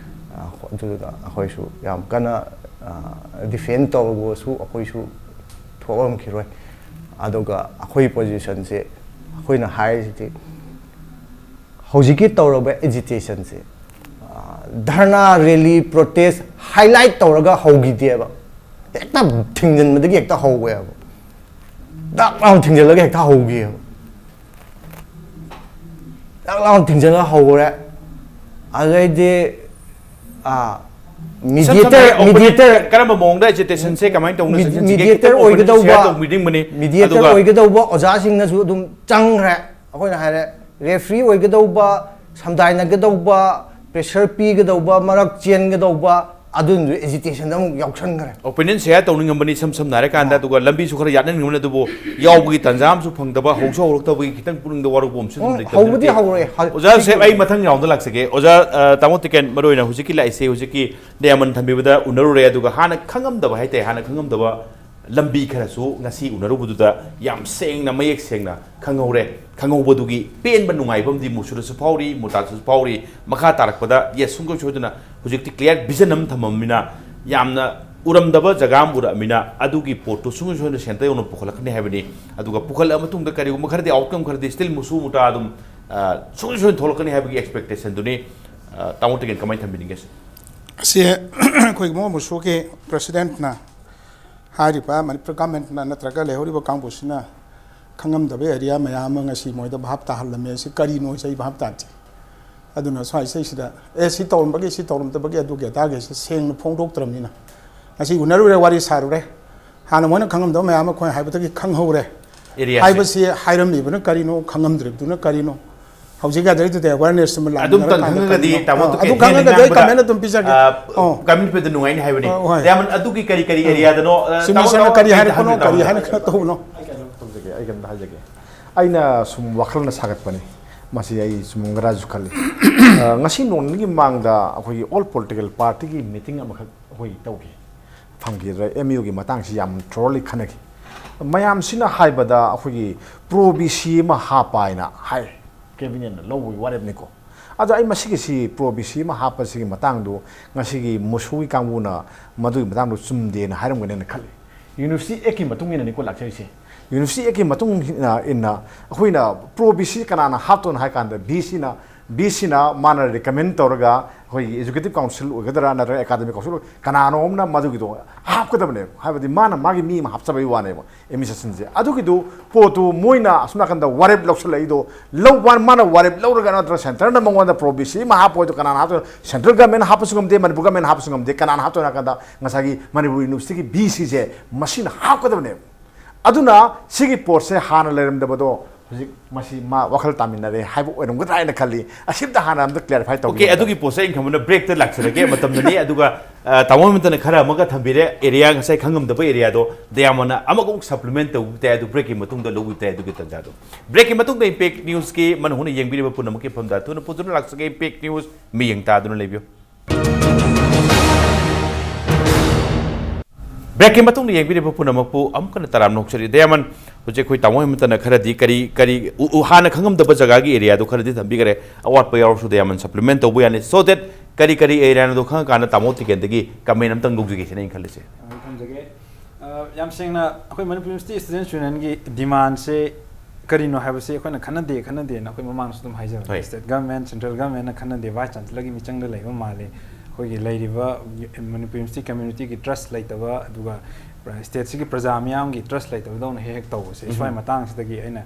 ꯑ, ꯑꯗꯨꯗꯨꯅ ꯑꯩꯈꯣꯏꯁꯨ ꯌꯥꯝ ꯀꯟꯅ, ꯑ, ꯗꯤꯐꯦꯟ ꯇꯧꯔꯨꯕꯁꯨ ꯑꯩꯈꯣꯏꯁꯨ ꯊꯣꯛꯂꯝꯈꯤꯔꯣꯏ꯫ ꯑꯗꯨꯒ ꯑꯩꯈꯣꯏ ꯄꯣꯖꯤꯁꯟꯁꯦ ꯑꯩꯈꯣꯏꯅ ꯍꯥꯏꯔꯤꯁꯤꯗꯤ, ꯍꯧꯖꯤꯛꯀꯤ ꯇꯧꯔꯕ ꯑꯦꯖꯤꯇꯦꯁꯟꯁꯦ, ꯑ, ꯙꯔꯅꯥ, ꯔꯦꯂꯤ, ꯄ꯭ꯔꯣꯇꯦꯁ ꯍꯥꯏꯂꯥꯏꯠ ꯇꯧꯔꯒ ꯍꯧꯈꯤꯗꯦꯕ꯫ ꯍꯦꯛꯇ ꯊꯤꯡꯖꯤꯟꯕꯗꯒꯤ ꯍꯦꯛꯇ ꯍꯧꯋꯦꯕ꯫ ꯗꯛ ꯂꯥꯎꯅ ꯊꯤꯡꯖꯤꯜꯂꯒ ꯍꯦꯛꯇ ꯍꯧꯈꯤꯑꯕ꯫ ꯗꯛ ꯂꯥꯎꯅ ꯊꯤꯡꯖꯤꯜꯂꯒ ꯍꯧꯈ꯭ꯔꯦ꯫ ꯑꯗꯩꯗꯤ, ꯑ, ꯏꯁꯝ ꯁꯝꯅ mediator, ꯍꯥꯏꯔꯕꯗ opponent mediator, ꯀꯔꯝꯕ ꯃꯑꯣꯡꯗ agitation ꯁꯦ ꯀꯃꯥꯏꯅ ꯇꯧꯅ ꯃꯤ-, ꯆꯠꯁꯤꯟꯁꯤꯒꯦ? mediator ꯈꯤꯇꯪ opponent ꯑꯣꯏꯒꯗꯧꯕ, share ꯇꯧꯕꯤꯅꯤꯡꯕꯅꯤ꯫ Mediator ꯑꯗꯨꯒ ꯑꯣꯏꯒꯗꯧꯕ ꯑꯣꯖꯥꯁꯤꯡꯅꯁꯨ ꯑꯗꯨꯝ ꯆꯪꯈ꯭ꯔꯦ꯫ ꯑꯩꯈꯣꯏꯅ ꯍꯥꯏꯔꯦ, referee ꯑꯣꯏꯒꯗꯧꯕ, ꯁꯝꯗꯥꯏꯅꯒꯗꯧꯕ, pressure ꯄꯤꯒꯗꯧꯕ, ꯃꯔꯛ ꯆꯦꯟꯒꯗꯧꯕ, ꯑꯗꯨꯅꯁꯨ agitation ꯗ ꯑꯃꯨꯛ ꯌꯥꯎꯁꯟꯈ꯭ꯔꯦ꯫ Opinion share ꯇꯧꯅꯤꯡꯉꯝꯕꯅꯤ, ꯏꯁꯝ ꯁꯝꯅ ꯍꯥꯏꯔꯀꯥꯟꯗ, ꯑꯥ꯫ ꯑꯗꯨꯒ ꯂꯝꯕꯤꯁꯨ ꯈꯔ ꯌꯥꯠꯍꯟꯅꯤꯡꯉꯝꯕꯅꯤ, ꯑꯗꯨꯕꯨ ꯌꯥꯎꯕꯒꯤ ꯇꯥꯟꯖꯥ ꯑꯃꯁꯨ ꯐꯪꯗꯕ, ꯍꯧꯁꯨ ꯍꯧꯔꯛꯇꯕꯒꯤ ꯈꯤꯇꯪ ꯄꯨꯛꯅꯤꯡꯗ ꯋꯥꯔꯧꯕ ꯑꯃꯁꯨ ꯑꯗꯨꯝ ꯎꯝ, ꯂꯩꯇꯕ ꯍꯧꯕꯗꯤ ꯅꯠꯇꯦ꯫ ꯍꯧꯔꯛꯑꯦ, ꯍꯧ-, ꯑꯣꯖꯥ ꯁꯦꯞ, ꯑꯩ ꯃꯊꯪ round ꯗ ꯂꯥꯛꯆꯒꯦ꯫ ꯑꯣꯖꯥ, ꯑ, ꯇꯥꯃꯣ ꯇꯤꯀꯦꯟ, ꯃꯔꯨꯑꯣꯏꯅ ꯍꯧꯖꯤꯛꯀꯤ ꯂꯥꯛꯏꯁꯦ, ꯍꯧꯖꯤꯛꯀꯤ ꯗꯥꯏꯃꯟ ꯊꯝꯕꯤꯕꯗ ꯎꯅꯔꯨꯔꯦ, ꯑꯗꯨꯒ ꯍꯥꯟꯅ ꯈꯪꯉꯝꯗꯕ ꯍꯥꯏꯇꯥꯔꯦ, ꯍꯥꯟꯅ ꯈꯪꯉꯝꯗꯕ ꯂꯝꯕꯤ ꯈꯔꯁꯨ ꯉꯁꯤ ꯎꯅꯔꯨꯕꯗꯨꯗ ꯌꯥꯝ ꯁꯦꯡꯅ, ꯃꯌꯦꯛ ꯁꯦꯡꯅ ꯈꯪꯍꯧꯔꯦ꯫ ꯈꯪꯍꯧꯕꯗꯨꯒꯤ ꯄꯦꯟꯕ ꯅꯨꯡꯉꯥꯏꯕ ꯑꯃꯗꯤ ꯃꯨꯁꯨꯗꯁꯨ ꯐꯥꯎꯔꯤ, ꯃꯨꯇꯥꯁꯨ ꯐꯥꯎꯔꯤ꯫ ꯃꯈꯥ ꯇꯥꯔꯛꯄꯗ, yes, ꯁꯨꯡꯁꯣꯏ ꯁꯣꯏꯗꯅ ꯍꯧꯖꯤꯛꯇꯤ clear vision ꯑꯃ ꯊꯝꯃꯝꯅꯤꯅ, ꯌꯥꯝꯅ ꯎꯔꯝꯗꯕ ꯖꯒꯥ ꯑꯃ ꯎꯔꯛꯑꯃꯤꯅ, ꯑꯗꯨꯒꯤ ꯄꯣꯠꯇꯨ ꯁꯨꯡꯁꯣꯏ ꯁꯣꯏꯗꯅ center ꯌꯧꯅ ꯄꯨꯈꯠꯂꯛꯀꯅꯤ ꯍꯥꯏꯕꯅꯤ꯫ ꯑꯗꯨꯒ ꯄꯨꯈꯠꯂꯛꯑ ꯃꯇꯨꯡꯗ ꯀꯔꯤꯒꯨꯝꯕ ꯈꯔꯗꯤ, outcome ꯈꯔꯗꯤ still ꯃꯨꯁꯨ ꯃꯨꯇꯥ ꯑꯗꯨꯝ, ꯑ, ꯁꯨꯡꯁꯣꯏ ꯁꯣꯏꯗꯅ ꯊꯣꯛꯂꯛꯀꯅꯤ ꯍꯥꯏꯕꯒꯤ expectation ꯗꯨꯅꯤ꯫ ꯑ, ꯇꯥꯃꯣ ꯇꯤꯀꯦꯟ ꯀꯃꯥꯏꯅ ꯊꯝꯕꯤꯅꯤꯡꯒꯦ? ꯑꯁꯤ ꯑꯩꯈꯣꯏꯒꯤ ꯃꯣ ꯃꯨꯁꯨꯒꯤ president ꯅ ꯍꯥꯏꯔꯤꯕ ꯃꯅꯤꯄꯨꯔ government ꯅ ꯅꯠꯇ꯭ꯔꯒ ꯂꯩꯍꯧꯔꯤꯕ ꯀꯥꯡꯕꯨꯁꯤꯅ ꯈꯪꯉꯝꯗꯕ area ꯃꯌꯥꯝ ꯑꯃ ꯉꯁꯤ ꯃꯣꯏꯗ ꯚꯥꯞ ꯇꯥꯍꯜꯂꯝꯃꯦ꯫ ꯑꯁꯤ ꯀꯔꯤꯅꯣ ꯍꯥꯏꯁꯦ ꯑꯩ ꯚꯥꯞ ꯇꯥꯗꯦ꯫ ꯑꯗꯨꯅ ꯁ꯭ꯋꯥꯏꯁꯤꯗꯩꯁꯤꯗ ꯑꯦ ꯁꯤ ꯇꯧꯔꯝꯕꯒꯤ, ꯁꯤ ꯇꯧꯔꯝꯗꯕꯒꯤ, ꯑꯗꯨꯒꯤ ꯑꯗꯥꯒꯤꯁꯦ ꯁꯦꯡꯅ ꯐꯣꯡꯗꯣꯛꯇ꯭ꯔꯕꯅꯤꯅ, ꯉꯁꯤ ꯎꯅꯔꯨꯔꯦ, ꯋꯥꯔꯤ ꯁꯥꯔꯨꯔꯦ꯫ ꯍꯥꯟꯅ ꯃꯣꯏꯅ ꯈꯪꯉꯝꯗꯕ ꯃꯌꯥꯝ ꯑꯃ ꯑꯩꯈꯣꯏ ꯍꯥꯏꯕꯗꯒꯤ ꯈꯪꯍꯧꯔꯦ꯫ ꯍꯥꯏꯕꯁꯤ ꯍꯥꯏꯔꯝꯃꯤꯕꯅ ꯀꯔꯤꯅꯣ, ꯈꯪꯉꯝꯗ꯭ꯔꯤꯕꯗꯨꯅ ꯀꯔꯤꯅꯣ? ꯍꯧꯖꯤꯛ ꯑꯗꯩꯗꯨꯗ awareness ꯑꯃ ꯑꯗꯨꯝꯇꯪ ꯂꯥꯛꯅꯔꯀꯥꯟꯗ ꯈꯪꯉꯒꯗꯤ ꯀꯔꯤꯅꯣ? ꯇꯥꯃꯣ ꯑꯥ, ꯑꯗꯨ ꯈꯪꯉꯒꯗꯤ ꯑꯩ ꯉꯥꯡꯕꯗ, comment ꯑꯗꯨꯝ ꯄꯤꯖꯒꯦ꯫ ꯑꯥ, ꯑꯣ꯫ Comment ꯄꯤꯕꯗ ꯅꯨꯡꯉꯥꯏꯅꯤ ꯍꯥꯏꯕꯅꯤ꯫ ꯑꯥ, ꯍꯣꯏ꯫ ꯗꯥꯏꯃꯟ, ꯑꯗꯨꯒꯤ ꯀꯔꯤ ꯀꯔꯤ ꯎꯝ꯫ Areaꯗꯅꯣ, ꯑ, ꯆꯨꯝꯃꯤ, ꯇꯥꯃꯣ, ꯆꯨꯝꯃꯤ, ꯇꯥꯃꯣ, ꯀꯔꯤ ꯑꯝꯇ ꯍꯥꯏꯔꯛꯄꯅꯣ, ꯍꯥꯏꯕꯤꯌꯨ, ꯀꯔꯤ ꯇꯥꯃꯣ꯫ ꯍꯥꯏꯅ ꯀꯩꯅꯣ ꯇꯧꯕꯅꯣ? ꯑꯩ ꯀꯩꯅꯣ ꯇꯧꯖꯒꯦ, ꯑꯩ ꯀꯩꯅꯣꯝꯇ ꯍꯥꯏꯖꯒꯦ꯫ ꯑꯩꯅ ꯁꯨꯝ ꯋꯥꯈꯜꯅ ꯁꯥꯒꯠꯄꯅꯤ꯫ ꯃꯁꯤ ꯑꯩ ꯁꯨꯝ ꯉꯔꯥꯡꯁꯨ ꯈꯜꯂꯤ꯫ ꯑ, ꯉꯁꯤ ꯅꯣꯡ ꯅꯤꯅꯤꯒꯤ ꯃꯃꯥꯡꯗ ꯑꯩꯈꯣꯏꯒꯤ all political partyꯒꯤ meeting ꯑꯃꯈꯛ ꯑꯩꯈꯣꯏ ꯇꯧꯈꯤ꯫ ꯐꯪꯈꯤꯗ꯭ꯔꯦ꯫ M U ꯒꯤ ꯃꯇꯥꯡꯁꯤ ꯌꯥꯝ thoroughly ꯈꯟꯅꯈꯤ꯫ ꯃꯌꯥꯝꯁꯤꯅ ꯍꯥꯏꯕꯗ ꯑꯩꯈꯣꯏꯒꯤ pro B C ꯑꯃ ꯍꯥꯞꯄ ꯍꯥꯏꯅ ꯍꯥꯏ꯫ Cabinetꯅ ꯂꯧꯕꯒꯤ ꯋꯥꯔꯦꯞꯅꯤꯀꯣ꯫ ꯑꯗꯣ ꯑꯩ ꯃꯁꯤꯒꯤꯁꯤ pro B C ꯑꯃ ꯍꯥꯞꯄꯁꯤꯒꯤ ꯃꯇꯥꯡꯗꯨ ꯉꯁꯤꯒꯤ ꯃꯨꯁꯨꯒꯤ ꯀꯥꯡꯕꯨꯅ ꯃꯗꯨꯒꯤ ꯃꯇꯥꯡꯗꯨ ꯆꯨꯝꯗꯦꯅ ꯍꯥꯏꯔꯝꯒꯅꯦꯅ ꯈꯜꯂꯤ꯫ University Actꯀꯤ ꯃꯇꯨꯡ ꯏꯟꯅꯅꯤꯀꯣ ꯂꯥꯛꯆꯔꯤꯁꯦ꯫ University Actꯀꯤ ꯃꯇꯨꯡ ꯏꯟꯅ, ꯏꯟꯅ ꯑꯩꯈꯣꯏꯅ pro B C ꯀꯅꯥꯅ ꯍꯥꯞꯇꯣꯏꯅꯣ ꯍꯥꯏ ꯀꯥꯟꯗ B Cꯅ, B Cꯅ ꯃꯥꯅ recommend ꯇꯧꯔꯒ ꯑꯩꯈꯣꯏꯒꯤ executive council ꯑꯣꯏꯒꯗ꯭ꯔꯥ ꯅꯠꯇ꯭ꯔꯒ academic council ꯑꯣꯏ-, ꯀꯅꯥꯅꯣ ꯑꯃꯅ ꯃꯗꯨꯒꯤꯗꯣ ꯍꯥꯞꯀꯗꯕꯅꯦꯕ꯫ ꯍꯥꯏꯕꯗꯤ ꯃꯥꯅ ꯃꯥꯒꯤ ꯃꯤ ꯑꯃ ꯍꯥꯞꯆꯕꯒꯤ ꯋꯥꯅꯦꯕ꯫ Admissionꯁꯦ꯫ ꯑꯗꯨꯒꯤꯗꯨ ꯄꯣꯠꯇꯨ ꯃꯣꯏꯅ ꯑꯁꯣꯝ ꯅꯥꯀꯟꯗ ꯋꯥꯔꯦꯞ ꯂꯧꯁꯜꯂꯛꯏꯗꯣ, ꯂꯧ-, ꯃꯥꯅ ꯋꯥꯔꯦꯞ ꯂꯧꯔꯒ ꯅꯠꯇ꯭ꯔꯒ centreꯅ ꯃꯉꯣꯟꯗ pro B C ꯑꯃ ꯍꯥꯞꯄꯣꯏꯗꯣ ꯀꯅꯥꯅ ꯍꯥꯞꯇꯣꯏꯅꯣ? Central governmentꯅ ꯍꯥꯞꯄꯁꯨ ꯉꯝꯗꯦ, ꯃꯅꯤꯄꯨꯔ governmentꯅ ꯍꯥꯞꯄꯁꯨ ꯉꯝꯗꯦ꯫ ꯀꯅꯥꯅ ꯍꯥꯞꯇꯣꯏꯅꯣ ꯍꯥꯏ ꯀꯥꯟꯗ ꯉꯁꯥꯏꯒꯤ ꯃꯅꯤꯄꯨꯔ Universityꯒꯤ B Cꯁꯦ ꯃꯁꯤꯅ ꯍꯥꯞꯀꯗꯕꯅꯦꯕ꯫ ꯑꯗꯨꯅ ꯁꯤꯒꯤ ꯄꯣꯠꯁꯦ ꯍꯥꯟꯅ ꯂꯩꯔꯝꯗꯕꯗꯣ ꯍꯧꯖꯤꯛ ꯃꯁꯤ ꯃꯥ ꯋꯥꯈꯜ ꯇꯥꯃꯤꯟꯅꯔꯦ ꯍꯥꯏꯕ ꯑꯣꯏꯔꯝꯒꯗ꯭ꯔꯥ ꯍꯥꯏꯅ ꯈꯜꯂꯤ꯫ ꯑꯁꯤꯝꯇ ꯍꯥꯟꯅ ꯑꯝꯇ clarify ꯇꯧꯕꯤꯌꯨ꯫ OK, ꯑꯗꯨꯒꯤ ꯄꯣꯠꯁꯦ ꯑꯩꯅ ꯈꯟꯕꯅ breakꯇ ꯂꯥꯛꯆꯔꯒꯦ꯫ ꯃꯇꯝꯗꯅꯤ꯫ ꯑꯗꯨꯒ, ꯑ, ꯇꯥꯃꯣ ꯍꯦꯃꯟꯇꯅ ꯈꯔ ꯑꯃꯒ ꯊꯝꯕꯤꯔꯦ꯫ Area, ꯉꯁꯥꯏ ꯈꯪꯉꯝꯗꯕ areaꯗꯣ ꯗꯌꯥꯃꯣꯟꯅ ꯑꯃꯒ ꯑꯃꯨꯛ supplement ꯇꯧꯕ ꯇꯥꯏ꯫ ꯑꯗꯨ breakꯀꯤ ꯃꯇꯨꯡꯗ ꯂꯧꯕ ꯇꯥꯏ ꯑꯗꯨꯒꯤ ꯇꯥꯟꯖꯥꯗꯣ꯫ Breakꯀꯤ ꯃꯇꯨꯡꯗ Impact Newsꯀꯤ ꯃꯅ ꯍꯨꯅ ꯌꯦꯡꯕꯤꯔꯤꯕ ꯄꯨꯝꯅꯃꯛꯀꯤ ꯃꯐꯝꯗ ꯊꯨꯅ ꯄꯨꯗꯨꯅ ꯂꯥꯛꯆꯒꯦ꯫ Impact News ꯃꯤꯠꯌꯦꯡ ꯇꯥꯗꯨꯅ ꯂꯩꯕꯤꯌꯨ꯫ Breakꯀꯤ ꯃꯇꯨꯡꯗ ꯌꯦꯡꯕꯤꯔꯤꯕ ꯄꯨꯝꯅꯃꯛꯄꯨ ꯑꯃꯨꯛ ꯍꯟꯅ ꯇꯔꯥꯝꯅ ꯑꯣꯛꯆꯔꯤ꯫ ꯗꯌꯥꯃꯟ, ꯍꯧꯖꯤꯛ ꯑꯩꯈꯣꯏ ꯇꯥꯃꯣ ꯍꯦꯃꯟꯇꯅ ꯈꯔꯗꯤ ꯀꯔꯤ, ꯀꯔꯤ ꯎ-, ꯎ-, ꯍꯥꯟꯅ ꯈꯪꯉꯝꯗꯕ ꯖꯒꯥꯒꯤ areaꯗꯣ ꯈꯔꯗꯤ ꯊꯝꯕꯤꯈꯔꯦ꯫ ꯑꯋꯥꯠꯄ ꯌꯥꯎꯔꯁꯨ ꯗꯌꯥꯃꯟ supplement ꯇꯧꯕ ꯌꯥꯅꯤ꯫ So that ꯀꯔꯤ ꯀꯔꯤ areaꯅꯣꯗꯣ ꯈꯪꯉꯀꯥꯟꯗ ꯇꯥꯃꯣ ꯇꯤꯀꯦꯟꯗꯒꯤ comment ꯑꯝꯇꯪ ꯂꯧꯖꯒꯦ ꯁꯤꯅ ꯑꯩꯅ ꯈꯜꯂꯤꯁꯦ꯫ ꯑ, ꯊꯝꯖꯒꯦ꯫ ꯑ, ꯌꯥꯝ ꯁꯦꯡꯅ ꯑꯩꯈꯣꯏ ꯃꯅꯤꯄꯨꯔ University Students Unionꯒꯤ demandꯁꯦ ꯀꯔꯤꯅꯣ ꯍꯥꯏꯕꯁꯤ ꯑꯩꯈꯣꯏꯅ ꯈꯟꯅꯗꯦ, ꯈꯟꯅꯗꯦꯅ ꯑꯩꯈꯣꯏ ꯃꯃꯥꯡꯗꯁꯨ ꯑꯗꯨꯝ ꯍꯥꯏꯖꯕꯅꯦ꯫ ꯍꯣꯏ꯫ State government, central governmentꯅ ꯈꯟꯅꯗꯦ, Vice Chancellorꯒꯤ ꯃꯤꯆꯪꯗ ꯂꯩꯕ ꯃꯥꯜꯂꯤ꯫ ꯑꯩꯈꯣꯏꯒꯤ ꯂꯩꯔꯤꯕ ꯃꯅꯤꯄꯨꯔ University communityꯒꯤ trust ꯂꯩꯇꯕ, ꯑꯗꯨꯒ stateꯁꯤꯒꯤ ꯄ꯭ꯔꯖꯥ ꯃꯤꯌꯥꯝꯒꯤ trust ꯂꯩꯇꯕꯗꯧꯅ ꯍꯦꯛ ꯍꯦꯛ ꯇꯧꯕꯁꯦ, ꯎꯝ꯫ ꯁ꯭ꯋꯥꯏ ꯃꯇꯥꯡꯁꯤꯗꯒꯤ ꯑꯩꯅ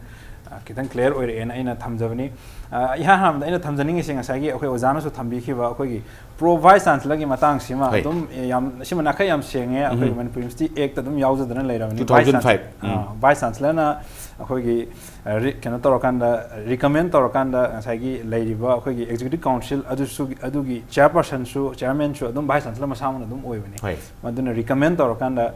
ꯑ, ꯈꯤꯇꯪ clear ꯑꯣꯏꯔꯛꯑꯦꯅ ꯑꯩꯅ ꯊꯝꯖꯕꯅꯤ꯫ ꯑ, ꯏꯍꯥꯟ ꯍꯥꯟꯕꯗ ꯑꯩꯅ ꯊꯝꯖꯅꯤꯡꯉꯤꯁꯦ ꯉꯁꯥꯏꯒꯤ ꯑꯩꯈꯣꯏ ꯑꯣꯖꯥꯅꯁꯨ ꯊꯝꯕꯤꯈꯤꯕ ꯑꯩꯈꯣꯏꯒꯤ pro vice chancellorꯒꯤ ꯃꯇꯥꯡꯁꯤꯃ ꯍꯣꯏ꯫ ꯑꯗꯨꯝ ꯌꯥꯝ, ꯁꯤꯃ ꯅꯥꯈꯩ ꯌꯥꯝ ꯁꯦꯡꯉꯦ꯫ ꯑꯩꯈꯣꯏꯒꯤ ꯎꯝ꯫ Manipur University Act ꯑꯗꯨꯝ ꯌꯥꯎꯖꯗꯅ ꯂꯩꯔꯕꯅꯤ꯫ Two thousand five꯫ Vice Chancellor, ꯑ, Vice Chancellorꯅ ꯑꯩꯈꯣꯏꯒꯤ, ꯑ, ꯔꯤ-, ꯀꯩꯅꯣ ꯇꯧꯔꯀꯥꯟꯗ, recommend ꯇꯧꯔꯀꯥꯟꯗ ꯉꯁꯥꯏꯒꯤ ꯂꯩꯔꯤꯕ ꯑꯩꯈꯣꯏꯒꯤ Executive Council ꯑꯗꯨꯁꯨ, ꯑꯗꯨꯒꯤ chairpersonꯁꯨ, chairmanꯁꯨ ꯑꯗꯨꯝ Vice Chancellor ꯃꯁꯥꯃꯛꯅ ꯑꯗꯨꯝ ꯑꯣꯏꯕꯅꯤ꯫ ꯍꯣꯏ꯫ ꯃꯗꯨꯅ recommend ꯇꯧꯔꯀꯥꯟꯗ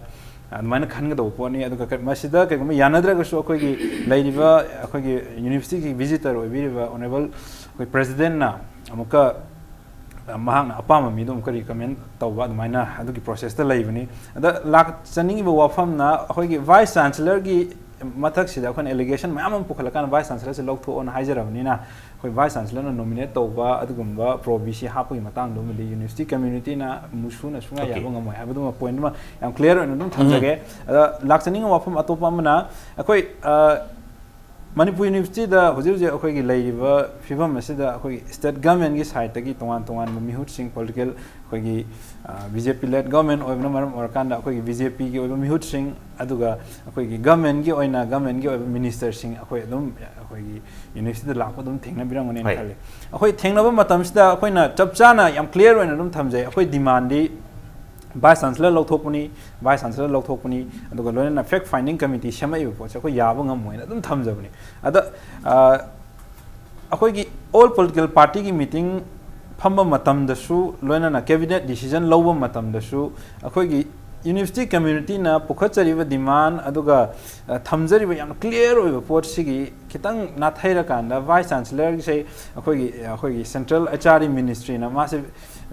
ꯑꯗꯨꯃꯥꯏꯅ ꯈꯟꯒꯗꯧꯕ ꯄꯣꯠꯅꯤ꯫ ꯑꯗꯨꯒ ꯀ-, ꯃꯁꯤꯗ ꯀꯩꯒꯨꯝꯕ ꯌꯥꯅꯗ꯭ꯔꯒꯁꯨ ꯑꯩꯈꯣꯏꯒꯤ ꯂꯩꯔꯤꯕ ꯑꯩꯈꯣꯏꯒꯤ universityꯒꯤ visitor ꯑꯣꯏꯕꯤꯔꯤꯕ honourable ꯑꯩꯈꯣꯏ presidentꯅ ꯑꯃꯨꯛꯀ, ꯑ, ꯃꯍꯥꯛꯅ ꯑꯄꯥꯝꯕ ꯃꯤꯗꯣ ꯑꯃꯨꯛꯀ recommend ꯇꯧꯕ, ꯑꯗꯨꯃꯥꯏꯅ ꯑꯗꯨꯒꯤ processꯇ ꯂꯩꯕꯅꯤ꯫ ꯑꯗ ꯂꯥꯛꯆꯅꯤꯡꯉꯤꯕ ꯋꯥꯐꯝꯅ ꯑꯩꯈꯣꯏꯒꯤ Vice Chancellorꯒꯤ ꯃꯊꯛꯁꯤꯗ ꯑꯩꯈꯣꯏꯅ allegation ꯃꯌꯥꯝ ꯑꯃ ꯄꯨꯈꯠꯂꯀꯥꯟꯗ Vice Chancellorꯁꯦ ꯂꯧꯊꯣꯛꯑꯣꯅ ꯍꯥꯏꯖꯔꯕꯅꯤꯅ, ꯑꯩꯈꯣꯏ Vice Chancellorꯅ nominate ꯇꯧꯕ ꯑꯗꯨꯒꯨꯝꯕ pro VC ꯍꯥꯞꯄꯒꯤ ꯃꯇꯥꯡꯗꯨꯃꯗꯤ university communityꯅ ꯃꯨꯁꯨꯅ ꯁꯨꯡꯌꯥ Okay. ꯌꯥꯕ ꯉꯝꯃꯣꯏ ꯍꯥꯏꯕꯗꯨꯃ point ꯑꯃ ꯌꯥꯝ clear ꯑꯣꯏꯅ ꯑꯗꯨꯝ ꯊꯝꯖꯒꯦ꯫ ꯑꯗ ꯂꯥꯛꯆꯅꯤꯡꯕ ꯋꯥꯐꯝ ꯑꯇꯣꯞꯄ ꯑꯃꯅ ꯑꯩꯈꯣꯏ, ꯑ, ꯃꯅꯤꯄꯨꯔ Universityꯗ ꯍꯧꯖꯤꯛ ꯍꯧꯖꯤꯛ ꯑꯩꯈꯣꯏꯒꯤ ꯂꯩꯔꯤꯕ ꯐꯤꯕꯝ ꯑꯁꯤꯗ ꯑꯩꯈꯣꯏꯒꯤ state governmentꯀꯤ sideꯇꯒꯤ ꯇꯣꯉꯥꯟ ꯇꯣꯉꯥꯟꯕ ꯃꯤꯍꯨꯠꯁꯤꯡ, political, ꯑꯩꯈꯣꯏꯒꯤ, ꯑ, BJP led government ꯑꯣꯏꯕꯅ ꯃꯔꯝ ꯑꯣꯏꯔꯀꯥꯟꯗ ꯑꯩꯈꯣꯏꯒꯤ BJPꯒꯤ ꯑꯣꯏꯕ ꯃꯤꯍꯨꯠꯁꯤꯡ, ꯑꯗꯨꯒ ꯑꯩꯈꯣꯏꯒꯤ governmentꯀꯤ ꯑꯣꯏꯅ, governmentꯀꯤ ꯑꯣꯏꯕ ministerꯁꯤꯡ ꯑꯩꯈꯣꯏ ꯑꯗꯨꯝ ꯑꯩꯈꯣꯏꯒꯤ universityꯗ ꯂꯥꯛꯄ ꯑꯗꯨꯝ ꯊꯦꯡꯅꯕꯤꯔꯝꯒꯅꯤꯅ ꯍꯣꯏ꯫ ꯈꯜꯂꯤ꯫ ꯑꯩꯈꯣꯏ ꯊꯦꯡꯅꯕ ꯃꯇꯝꯁꯤꯗ ꯑꯩꯈꯣꯏꯅ ꯆꯞ ꯆꯥꯅ ꯌꯥꯝ clear ꯑꯣꯏꯅ ꯑꯗꯨꯝ ꯊꯝꯖꯩ꯫ ꯑꯩꯈꯣꯏ demandꯗꯤ Vice Chancellor ꯂꯧꯊꯣꯛꯄꯅꯤ, Vice Chancellor ꯂꯧꯊꯣꯛꯄꯅꯤ, ꯑꯗꯨꯒ ꯂꯣꯏꯅꯅ fact finding committee ꯁꯦꯝꯃꯛꯏꯕ ꯄꯣꯠꯁꯦ ꯑꯩꯈꯣꯏ ꯌꯥꯕ ꯉꯝꯃꯣꯏꯅ ꯑꯗꯨꯝ ꯊꯝꯖꯕꯅꯤ꯫ ꯑꯗ, ꯑ, ꯑꯩꯈꯣꯏꯒꯤ all political partyꯒꯤ meeting ꯐꯝꯕ ꯃꯇꯝꯗꯁꯨ, ꯂꯣꯏꯅꯅ cabinet decision ꯂꯧꯕ ꯃꯇꯝꯗꯁꯨ, ꯑꯩꯈꯣꯏꯒꯤ university communityꯅ ꯄꯨꯈꯠꯆꯔꯤꯕ demand ꯑꯗꯨꯒ, ꯑ, ꯊꯝꯖꯔꯤꯕ ꯌꯥꯝꯅ clear ꯑꯣꯏꯕ ꯄꯣꯠꯁꯤꯒꯤ ꯈꯤꯇꯪ ꯅꯥꯊꯩꯔꯀꯥꯟꯗ Vice Chancellorꯁꯦ ꯑꯩꯈꯣꯏꯒꯤ, ꯑꯩꯈꯣꯏꯒꯤ central HRD ministryꯅ ꯃꯥꯁꯦ,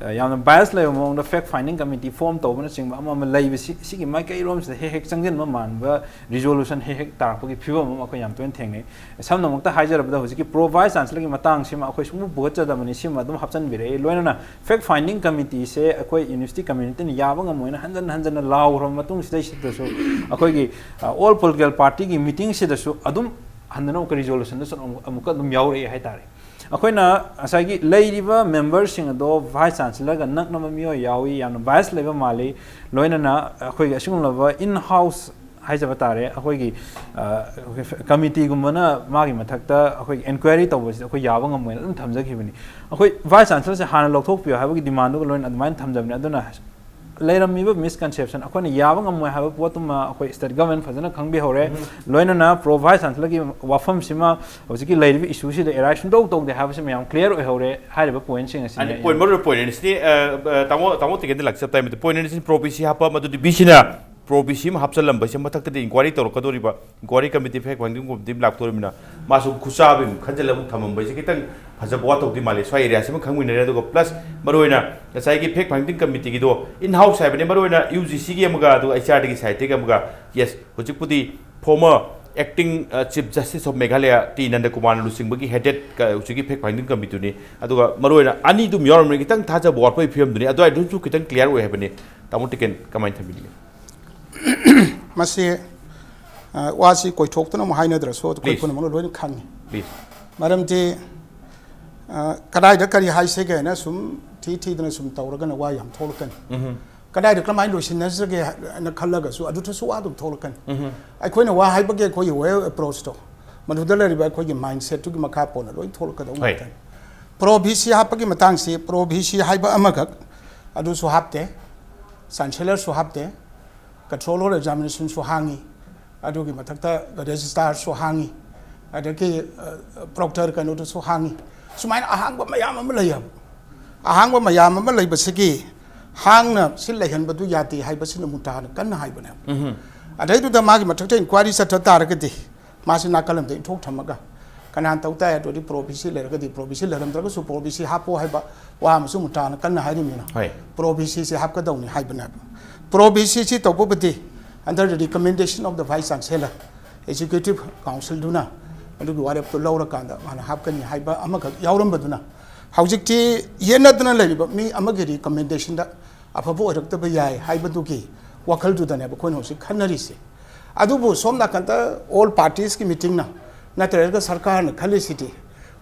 ꯑ, ꯌꯥꯝꯅ bias ꯂꯩꯕ ꯃꯑꯣꯡꯗ fact finding committee form ꯇꯧꯕꯅꯆꯤꯡꯕ ꯑꯃ ꯑꯃ ꯂꯩꯕꯁꯤ, ꯁꯤꯒꯤ ꯃꯥꯏꯀꯩꯔꯣꯝꯁꯤꯗ ꯍꯦꯛ ꯍꯦꯛ ꯆꯪꯁꯤꯟꯕ ꯃꯥꯟꯕ resolution ꯍꯦꯛ ꯍꯦꯛ ꯇꯥꯔꯛꯄꯒꯤ ꯐꯤꯕꯝ ꯑꯃ ꯑꯩꯈꯣꯏ ꯌꯥꯝ ꯇꯣꯏꯅ ꯊꯦꯡꯅꯩ꯫ ꯁꯝꯅꯃꯛꯇ ꯍꯥꯏꯖꯔꯕꯗ ꯍꯧꯖꯤꯛꯀꯤ pro Vice Chancellorꯒꯤ ꯃꯇꯥꯡꯁꯤꯃ ꯑꯩꯈꯣꯏ ꯁꯨꯡꯄꯨ ꯄꯨꯈꯠꯆꯗꯕꯅꯤ, ꯁꯤꯃ ꯑꯗꯨꯝ ꯍꯥꯞꯆꯤꯟꯕꯤꯔꯛꯏ꯫ ꯂꯣꯏꯅꯅ fact finding committeeꯁꯦ ꯑꯩꯈꯣꯏ university communityꯅ ꯌꯥꯕ ꯉꯝꯃꯣꯏꯅ ꯍꯟꯖꯟ ꯍꯟꯖꯟꯅ ꯂꯥꯎꯈ꯭ꯔꯕ ꯃꯇꯨꯡꯁꯤꯗꯩꯁꯤꯗꯁꯨ ꯑꯩꯈꯣꯏꯒꯤ, ꯑ, all political partyꯒꯤ meetingꯁꯤꯗꯁꯨ ꯑꯗꯨꯝ ꯍꯟꯗꯅ ꯑꯃꯨꯛꯀ resolutionꯗꯁꯨ ꯑꯃꯨꯛ-, ꯑꯃꯨꯛꯀ ꯑꯗꯨꯝ ꯌꯥꯎꯔꯛꯑꯦ ꯍꯥꯏꯇꯥꯔꯦ꯫ ꯑꯩꯈꯣꯏꯅ ꯉꯁꯥꯏꯒꯤ ꯂꯩꯔꯤꯕ memberꯁꯤꯡ ꯑꯗꯣ Vice Chancellorꯒ ꯅꯛꯅꯕ ꯃꯤꯑꯣꯏ ꯌꯥꯎꯏ, ꯌꯥꯝꯅ bias ꯂꯩꯕ ꯃꯥꯜꯂꯤ, ꯂꯣꯏꯅꯅ ꯑꯩꯈꯣꯏꯒꯤ ꯑꯁꯤꯒꯨꯝꯂꯕ in house ꯍꯥꯏꯖꯕ ꯇꯥꯔꯦ, ꯑꯩꯈꯣꯏꯒꯤ ꯀꯃꯤꯇꯤꯒꯨꯝꯕꯅ ꯃꯥꯒꯤ ꯃꯊꯛꯇ ꯑꯩꯈꯣꯏ ꯏꯟꯀ꯭ꯋꯥꯏꯔꯤ ꯇꯧꯕꯁꯤꯗ ꯑꯩꯈꯣꯏ ꯌꯥꯕ ꯉꯝꯃꯣꯏꯅ ꯑꯗꯨꯝ ꯊꯝꯖꯈꯤꯕꯅꯤ꯫ ꯑꯩꯈꯣꯏ ꯚꯥꯏꯁ ꯆꯥꯟꯁꯦꯂꯔꯁꯦ ꯍꯥꯟꯅ ꯂꯧꯊꯣꯛꯄꯤꯌꯨ ꯍꯥꯏꯕꯒꯤ ꯗꯤꯃꯥꯟꯗꯨꯒ ꯂꯣꯏꯅꯅ ꯑꯗꯨꯃꯥꯏꯅ ꯊꯝꯖꯕꯅꯤ꯫ ꯑꯗꯨꯅ ꯂꯩꯔꯝꯃꯤꯕ ꯃꯤꯁꯀꯟꯁꯦꯞꯁꯟ ꯑꯩꯈꯣꯏꯅ ꯌꯥꯕ ꯉꯝꯃꯣꯏ ꯍꯥꯏꯕ ꯄꯣꯠꯇꯨꯃ ꯑꯩꯈꯣꯏ ꯁ꯭ꯇꯦꯠ ꯒꯚꯔꯟꯃꯦꯟ ꯐꯖꯅ ꯈꯪꯕꯤꯍꯧꯔꯦ꯫ ꯂꯣꯏꯅꯅ ꯄ꯭ꯔꯣ ꯚꯥꯏꯁ ꯆꯥꯟꯁꯦꯂꯔꯒꯤ ꯋꯥꯐꯝꯁꯤꯃ ꯍꯧꯖꯤꯛꯀꯤ ꯂꯩꯔꯤꯕ ꯏꯁꯨꯁꯤꯗ ꯑꯦꯔꯥꯏꯁ ꯁꯨꯡꯇꯧ ꯇꯧꯗꯦ ꯍꯥꯏꯕꯁꯤꯃ ꯌꯥꯝ ꯀ꯭ꯂꯤꯌꯥꯔ ꯑꯣꯏꯍꯧꯔꯦ ꯍꯥꯏꯔꯤꯕ ꯄꯣꯏꯟꯁꯤꯡ ꯑꯁꯤꯅꯤ꯫ ꯑꯗꯨ ꯄꯣꯏꯟ ꯃꯔꯨ ꯄꯣꯏꯟ ꯑꯅꯤꯁꯤꯅꯤ꯫ ꯑ, ꯑ, ꯇꯥꯃꯣ ꯇꯥꯃꯣ ꯇꯤꯀꯦꯟꯗ ꯂꯥꯛꯆꯕ ꯇꯥꯏ꯫ ꯄꯣꯏꯟ ꯑꯅꯤꯁꯤꯅ ꯄ꯭ꯔꯣ ꯕꯤ ꯁꯤ ꯍꯥꯞꯄ, ꯃꯗꯨꯗꯤ ꯕꯤ ꯁꯤꯅ ꯄ꯭ꯔꯣ ꯕꯤ ꯁꯤ ꯑꯃ ꯍꯥꯞꯆꯜꯂꯝꯕꯁꯦ ꯃꯊꯛꯇꯗꯤ ꯏꯟꯀ꯭ꯋꯥꯏꯔꯤ ꯇꯧꯔꯛꯀꯗꯧꯔꯤꯕ, ꯏꯟꯀ꯭ꯋꯥꯏꯔꯤ ꯀꯝꯃꯤꯇꯤ, ꯐꯦꯛ ꯐꯥꯏꯟꯗꯤꯡ ꯀꯝꯃꯤꯇꯤ ꯑꯃ ꯂꯥꯛꯇꯧꯔꯤꯕꯅꯤꯅ ꯃꯥꯁꯨ ꯈꯨꯆꯥꯕꯤ ꯑꯃ ꯈꯟꯖꯜꯂꯒ ꯑꯃꯨꯛ ꯊꯝꯃꯝꯕꯁꯦ ꯈꯤꯇꯪ ꯐꯖꯕ ꯋꯥꯠꯇꯧꯗꯤ ꯃꯥꯜꯂꯤ꯫ ꯁ꯭ꯋꯥꯏ ꯑꯦꯔꯤꯌꯥꯁꯤꯃ ꯈꯪꯃꯤꯟꯅꯔꯦ꯫ ꯑꯗꯨꯒ ꯄ꯭ꯂꯁ ꯃꯔꯨꯑꯣꯏꯅ ꯉꯁꯥꯏꯒꯤ ꯐꯦꯛ ꯐꯥꯏꯟꯗꯤꯡ ꯀꯝꯃꯤꯇꯤꯒꯤꯗꯣ ꯏꯟ ꯍꯥꯎꯁ ꯍꯥꯏꯕꯅꯤ, ꯃꯔꯨꯑꯣꯏꯅ ꯌꯨ ꯖꯤ ꯁꯤꯒꯤ ꯑꯃꯒ ꯑꯗꯨꯒ ꯑꯩꯆ ꯑꯥꯔ ꯗꯤꯒꯤ ꯁꯥꯏꯠꯇꯒꯤ ꯑꯃꯒ, ꯌꯦꯁ, ꯍꯧꯖꯤꯛꯄꯨꯗꯤ former acting chief justice of Meghalaya T ꯅꯟꯗꯀꯨꯃꯥꯔꯅ ꯂꯨꯆꯤꯡꯕꯒꯤ ꯍꯦꯗꯦꯠ ꯍꯧꯖꯤꯛꯀꯤ ꯐꯦꯛ ꯐꯥꯏꯟꯗꯤꯡ ꯀꯝꯃꯤꯇꯤꯗꯨꯅꯤ꯫ ꯑꯗꯨꯒ ꯃꯔꯨꯑꯣꯏꯅ ꯑꯅꯤꯗꯨꯝ ꯌꯥꯎꯔꯝꯕꯅꯤ, ꯈꯤꯇꯪ ꯊꯥꯖꯕ ꯋꯥꯠꯄꯒꯤ ꯐꯤꯕꯝꯗꯨꯅꯤ꯫ ꯑꯗꯨꯋꯥꯏꯗꯨꯁꯨ ꯈꯤꯇꯪ ꯀ꯭ꯂꯤꯌꯥꯔ ꯑꯣꯏ ꯍꯥꯏꯕꯅꯤ꯫ ꯇꯥꯃꯣ ꯇꯤꯀꯦꯟ ꯀꯃꯥꯏꯅ ꯊꯝꯕꯤꯅꯤꯡꯉꯤ? ꯃꯁꯤ ꯑ, ꯋꯥꯁꯤ ꯀꯣꯏꯊꯣꯛꯇꯅ ꯑꯃꯨꯛ ꯍꯥꯏꯅꯗ꯭ꯔꯁꯨ ꯑꯩꯈꯣꯏ Please. ꯄꯨꯝꯅꯃꯛꯅ ꯂꯣꯏꯅ ꯈꯪꯉꯤ꯫ ꯄ꯭ꯂꯤꯖ꯫ ꯃꯔꯝꯗꯤ ꯑ, ꯀꯗꯥꯏꯗ ꯀꯔꯤ ꯍꯥꯏꯁꯤꯒꯦ ꯍꯥꯏꯅ ꯁꯨꯝ ꯊꯤ ꯊꯤꯗꯅ ꯁꯨꯝ ꯇꯧꯔꯒꯅ ꯋꯥ ꯌꯥꯝ ꯊꯣꯛꯂꯛꯀꯅꯤ꯫ ꯀꯗꯥꯏꯗ ꯀꯔꯝꯍꯥꯏꯅ ꯂꯣꯏꯁꯤꯟꯅꯁꯤꯒꯦ ꯍꯥꯏꯅ ꯈꯜꯂꯒꯁꯨ ꯑꯗꯨꯗꯁꯨ ꯋꯥ ꯑꯗꯨꯝ ꯊꯣꯛꯂꯛꯀꯅꯤ꯫ ꯑꯩꯈꯣꯏꯅ ꯋꯥ ꯍꯥꯏꯕꯒꯤ ꯑꯩꯈꯣꯏꯒꯤ ꯋꯦ ꯑꯦꯄ꯭ꯔꯣꯆꯇꯣ, ꯃꯗꯨꯗ ꯂꯩꯔꯤꯕ ꯑꯩꯈꯣꯏꯒꯤ ꯃꯥꯏꯟꯁꯦꯠꯇꯨꯒꯤ ꯃꯈꯥ ꯄꯣꯟꯅ ꯂꯣꯏ ꯊꯣꯛꯂꯛꯀꯗꯧ ꯍꯣꯏ꯫ ꯉꯥꯛꯇꯅꯤ꯫ ꯄ꯭ꯔꯣ ꯚꯤ ꯁꯤ ꯍꯥꯞꯄꯒꯤ ꯃꯇꯥꯡꯁꯤ, ꯄ꯭ꯔꯣ ꯚꯤ ꯁꯤ ꯍꯥꯏꯕ ꯑꯃꯈꯛ ꯑꯗꯨꯁꯨ ꯍꯥꯞꯇꯦ, ꯆꯥꯟꯁꯦꯂꯔꯁꯨ ꯍꯥꯞꯇꯦ, ꯀꯟꯇ꯭ꯔꯣꯂꯔ ꯑꯦꯛꯖꯥꯃꯤꯅꯦꯁꯟꯁꯨ ꯍꯥꯡꯉꯤ, ꯑꯗꯨꯒꯤ ꯃꯊꯛꯇ ꯔꯦꯖꯤꯁꯇ꯭ꯔꯥꯔꯁꯨ ꯍꯥꯡꯉꯤ, ꯑꯗꯒꯤ ꯄ꯭ꯔꯣꯛꯇꯔ ꯀꯩꯅꯣꯗꯨꯁꯨ ꯍꯥꯡꯉꯤ꯫ ꯁꯨꯃꯥꯏꯅ ꯑꯍꯥꯡꯕ ꯃꯌꯥꯝ ꯑꯃ ꯂꯩꯌꯦꯕ꯫ ꯑꯍꯥꯡꯕ ꯃꯌꯥꯝ ꯑꯃ ꯂꯩꯕꯁꯤꯒꯤ ꯍꯥꯡꯅ ꯁꯤ ꯂꯩꯍꯟꯕꯗꯨ ꯌꯥꯗꯦ ꯍꯥꯏꯕꯁꯤꯅ ꯃꯨꯇꯥꯅ ꯀꯟꯅ ꯍꯥꯏꯕꯅꯦꯕ꯫ ꯑꯗꯩꯗꯨꯗ ꯃꯥꯒꯤ ꯃꯊꯛꯇ ꯏꯟꯀ꯭ꯋꯥꯏꯔꯤ ꯆꯠꯊ ꯇꯥꯔꯒꯗꯤ ꯃꯥꯁꯤ ꯅꯥꯀꯜ ꯑꯃꯗ ꯏꯟꯊꯣꯛ ꯊꯝꯃꯒ ꯀꯅꯥꯅ ꯇꯧ ꯇꯥꯏ ꯍꯥꯏꯗꯨꯗꯤ ꯄ꯭ꯔꯣ ꯚꯤ ꯁꯤ ꯂꯩꯔꯒꯗꯤ, pro V C ꯂꯩꯔꯝꯗ꯭ꯔꯒꯁꯨ pro V C ꯍꯥꯞꯄꯣ ꯍꯥꯏꯕ ꯋꯥ ꯑꯃꯁꯨ ꯃꯨꯇꯥꯅ ꯀꯟꯅ ꯍꯥꯏꯔꯤꯕꯅꯤꯅ ꯍꯣꯏ꯫ ꯄ꯭ꯔꯣ ꯚꯤ ꯁꯤꯁꯤ ꯍꯥꯞꯀꯗꯧꯅꯤ ꯍꯥꯏꯕꯅꯦꯕ꯫ ꯄ꯭ꯔꯣ ꯚꯤ ꯁꯤꯁꯤ ꯇꯧꯕꯕꯨꯗꯤ under the recommendation of the vice chancellor, executive councilꯗꯨꯅ ꯑꯗꯨꯒꯤ ꯋꯥꯔꯦꯞꯇꯨ ꯂꯧꯔꯀꯥꯟꯗ ꯃꯥꯅ ꯍꯥꯞꯀꯅꯤ ꯍꯥꯏꯕ ꯑꯃꯈꯛ ꯌꯥꯎꯔꯝꯕꯗꯨꯅ ꯍꯧꯖꯤꯛꯇꯤ ꯌꯦꯠꯅꯗꯨꯅ ꯂꯩꯔꯤꯕ ꯃꯤ ꯑꯃꯒꯤ ꯔꯤꯀꯃꯦꯟꯗꯦꯁꯟꯗ ꯑꯐꯕ ꯑꯣꯏꯔꯛꯇꯕ ꯌꯥꯏ ꯍꯥꯏꯕꯗꯨꯒꯤ ꯋꯥꯈꯜꯗꯨꯗꯅꯦꯕ ꯑꯩꯈꯣꯏꯅ ꯍꯧꯖꯤꯛ ꯈꯟꯅꯔꯤꯁꯦ꯫ ꯑꯗꯨꯕꯨ ꯁꯣꯝ ꯅꯥꯀꯟꯗ ꯑꯣꯜ ꯄꯥꯔꯇꯤꯁꯀꯤ ꯃꯤꯇꯤꯡꯅ ꯅꯠꯇ꯭ꯔꯒ ꯁꯔꯀꯥꯔꯅ ꯈꯜꯂꯤꯁꯤꯗꯤ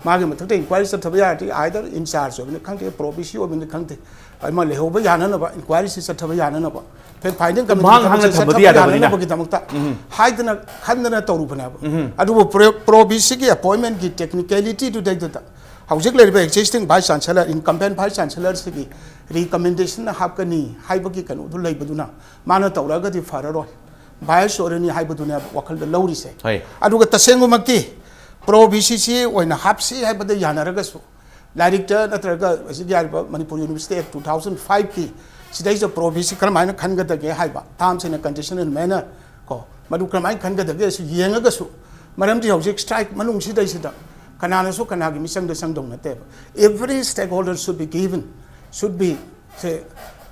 ꯃꯥꯒꯤ ꯃꯊꯛꯇ inquiry ꯆꯠꯊꯕ ꯌꯥꯔꯗꯤ, either in charge ꯑꯣꯏꯕꯅꯤ ꯈꯪꯗꯦ, Pro V C ꯑꯣꯏꯕꯅꯤ ꯈꯪꯗꯦ, ꯑꯃ ꯂꯩꯍꯧꯕ ꯌꯥꯅꯅꯕ, inquiry ꯁꯤ ꯆꯠꯊꯕ ꯌꯥꯅꯅꯕ, fact finding committee ꯃꯍꯥꯛ ꯊꯕꯛꯁꯦ ꯍꯥꯡꯅ ꯊꯝꯕꯗꯤ ꯆꯠꯊꯕ ꯌꯥꯗꯕꯅꯤꯅ꯫ ꯌꯥꯅꯅꯕꯒꯤꯗꯃꯛꯇ ꯍꯥꯏꯗꯅ ꯈꯟꯗꯅ ꯇꯧꯔꯨꯕꯅꯦꯕ꯫ ꯑꯗꯨꯕꯨ Pro V Cꯒꯤ appointmentꯀꯤ technicalityꯗꯨꯗꯩꯗꯨꯗ ꯍꯧꯖꯤꯛ ꯂꯩꯔꯤꯕ existing vice chancellor, incumbent vice chancellorꯁꯤꯒꯤ recommendationꯅ ꯍꯥꯞꯀꯅꯤ ꯍꯥꯏꯕꯒꯤ ꯀꯩꯅꯣꯗꯨ ꯂꯩꯕꯗꯨꯅ ꯃꯥꯅ ꯇꯧꯔꯛꯑꯒꯗꯤ ꯐꯔꯔꯣꯏ, bias ꯑꯣꯏꯔꯅꯤ ꯍꯥꯏꯕꯗꯨꯅꯦꯕ ꯋꯥꯈꯜꯗ ꯂꯧꯔꯤꯁꯦ꯫ ꯍꯣꯏ꯫ ꯑꯗꯨꯒ ꯇꯁꯦꯡꯕꯃꯛꯇꯤ Pro V C ꯑꯣꯏꯅ ꯍꯥꯞꯁꯤ ꯍꯥꯏꯕꯗ ꯌꯥꯅꯔꯒꯁꯨ, ꯂꯥꯏꯔꯤꯛꯇ ꯅꯠꯇ꯭ꯔꯒ ꯍꯧꯖꯤꯛ ꯌꯥꯔꯤꯕ Manipur University Act two thousand fiveꯀꯤ ꯁꯤꯗꯩꯁꯤꯗ Pro V C ꯀꯔꯝꯍꯥꯏꯅ ꯈꯟꯒꯗꯒꯦ ꯍꯥꯏꯕ, terms and condition and manner ꯀꯣ, ꯃꯗꯨ ꯀꯔꯝꯍꯥꯏꯅ ꯈꯟꯒꯗꯒꯦ ꯑꯁꯤ ꯌꯦꯡꯉꯒꯁꯨ, ꯃꯔꯝꯗꯤ ꯍꯧꯖꯤꯛ strike ꯃꯅꯨꯡꯁꯤꯗꯩꯁꯤꯗ ꯀꯅꯥꯅꯁꯨ ꯀꯅꯥꯒꯤ ꯃꯤꯆꯪꯗ ꯆꯪꯗꯧ ꯅꯠꯇꯦꯕ꯫ Every stakeholder should be given, should be, say,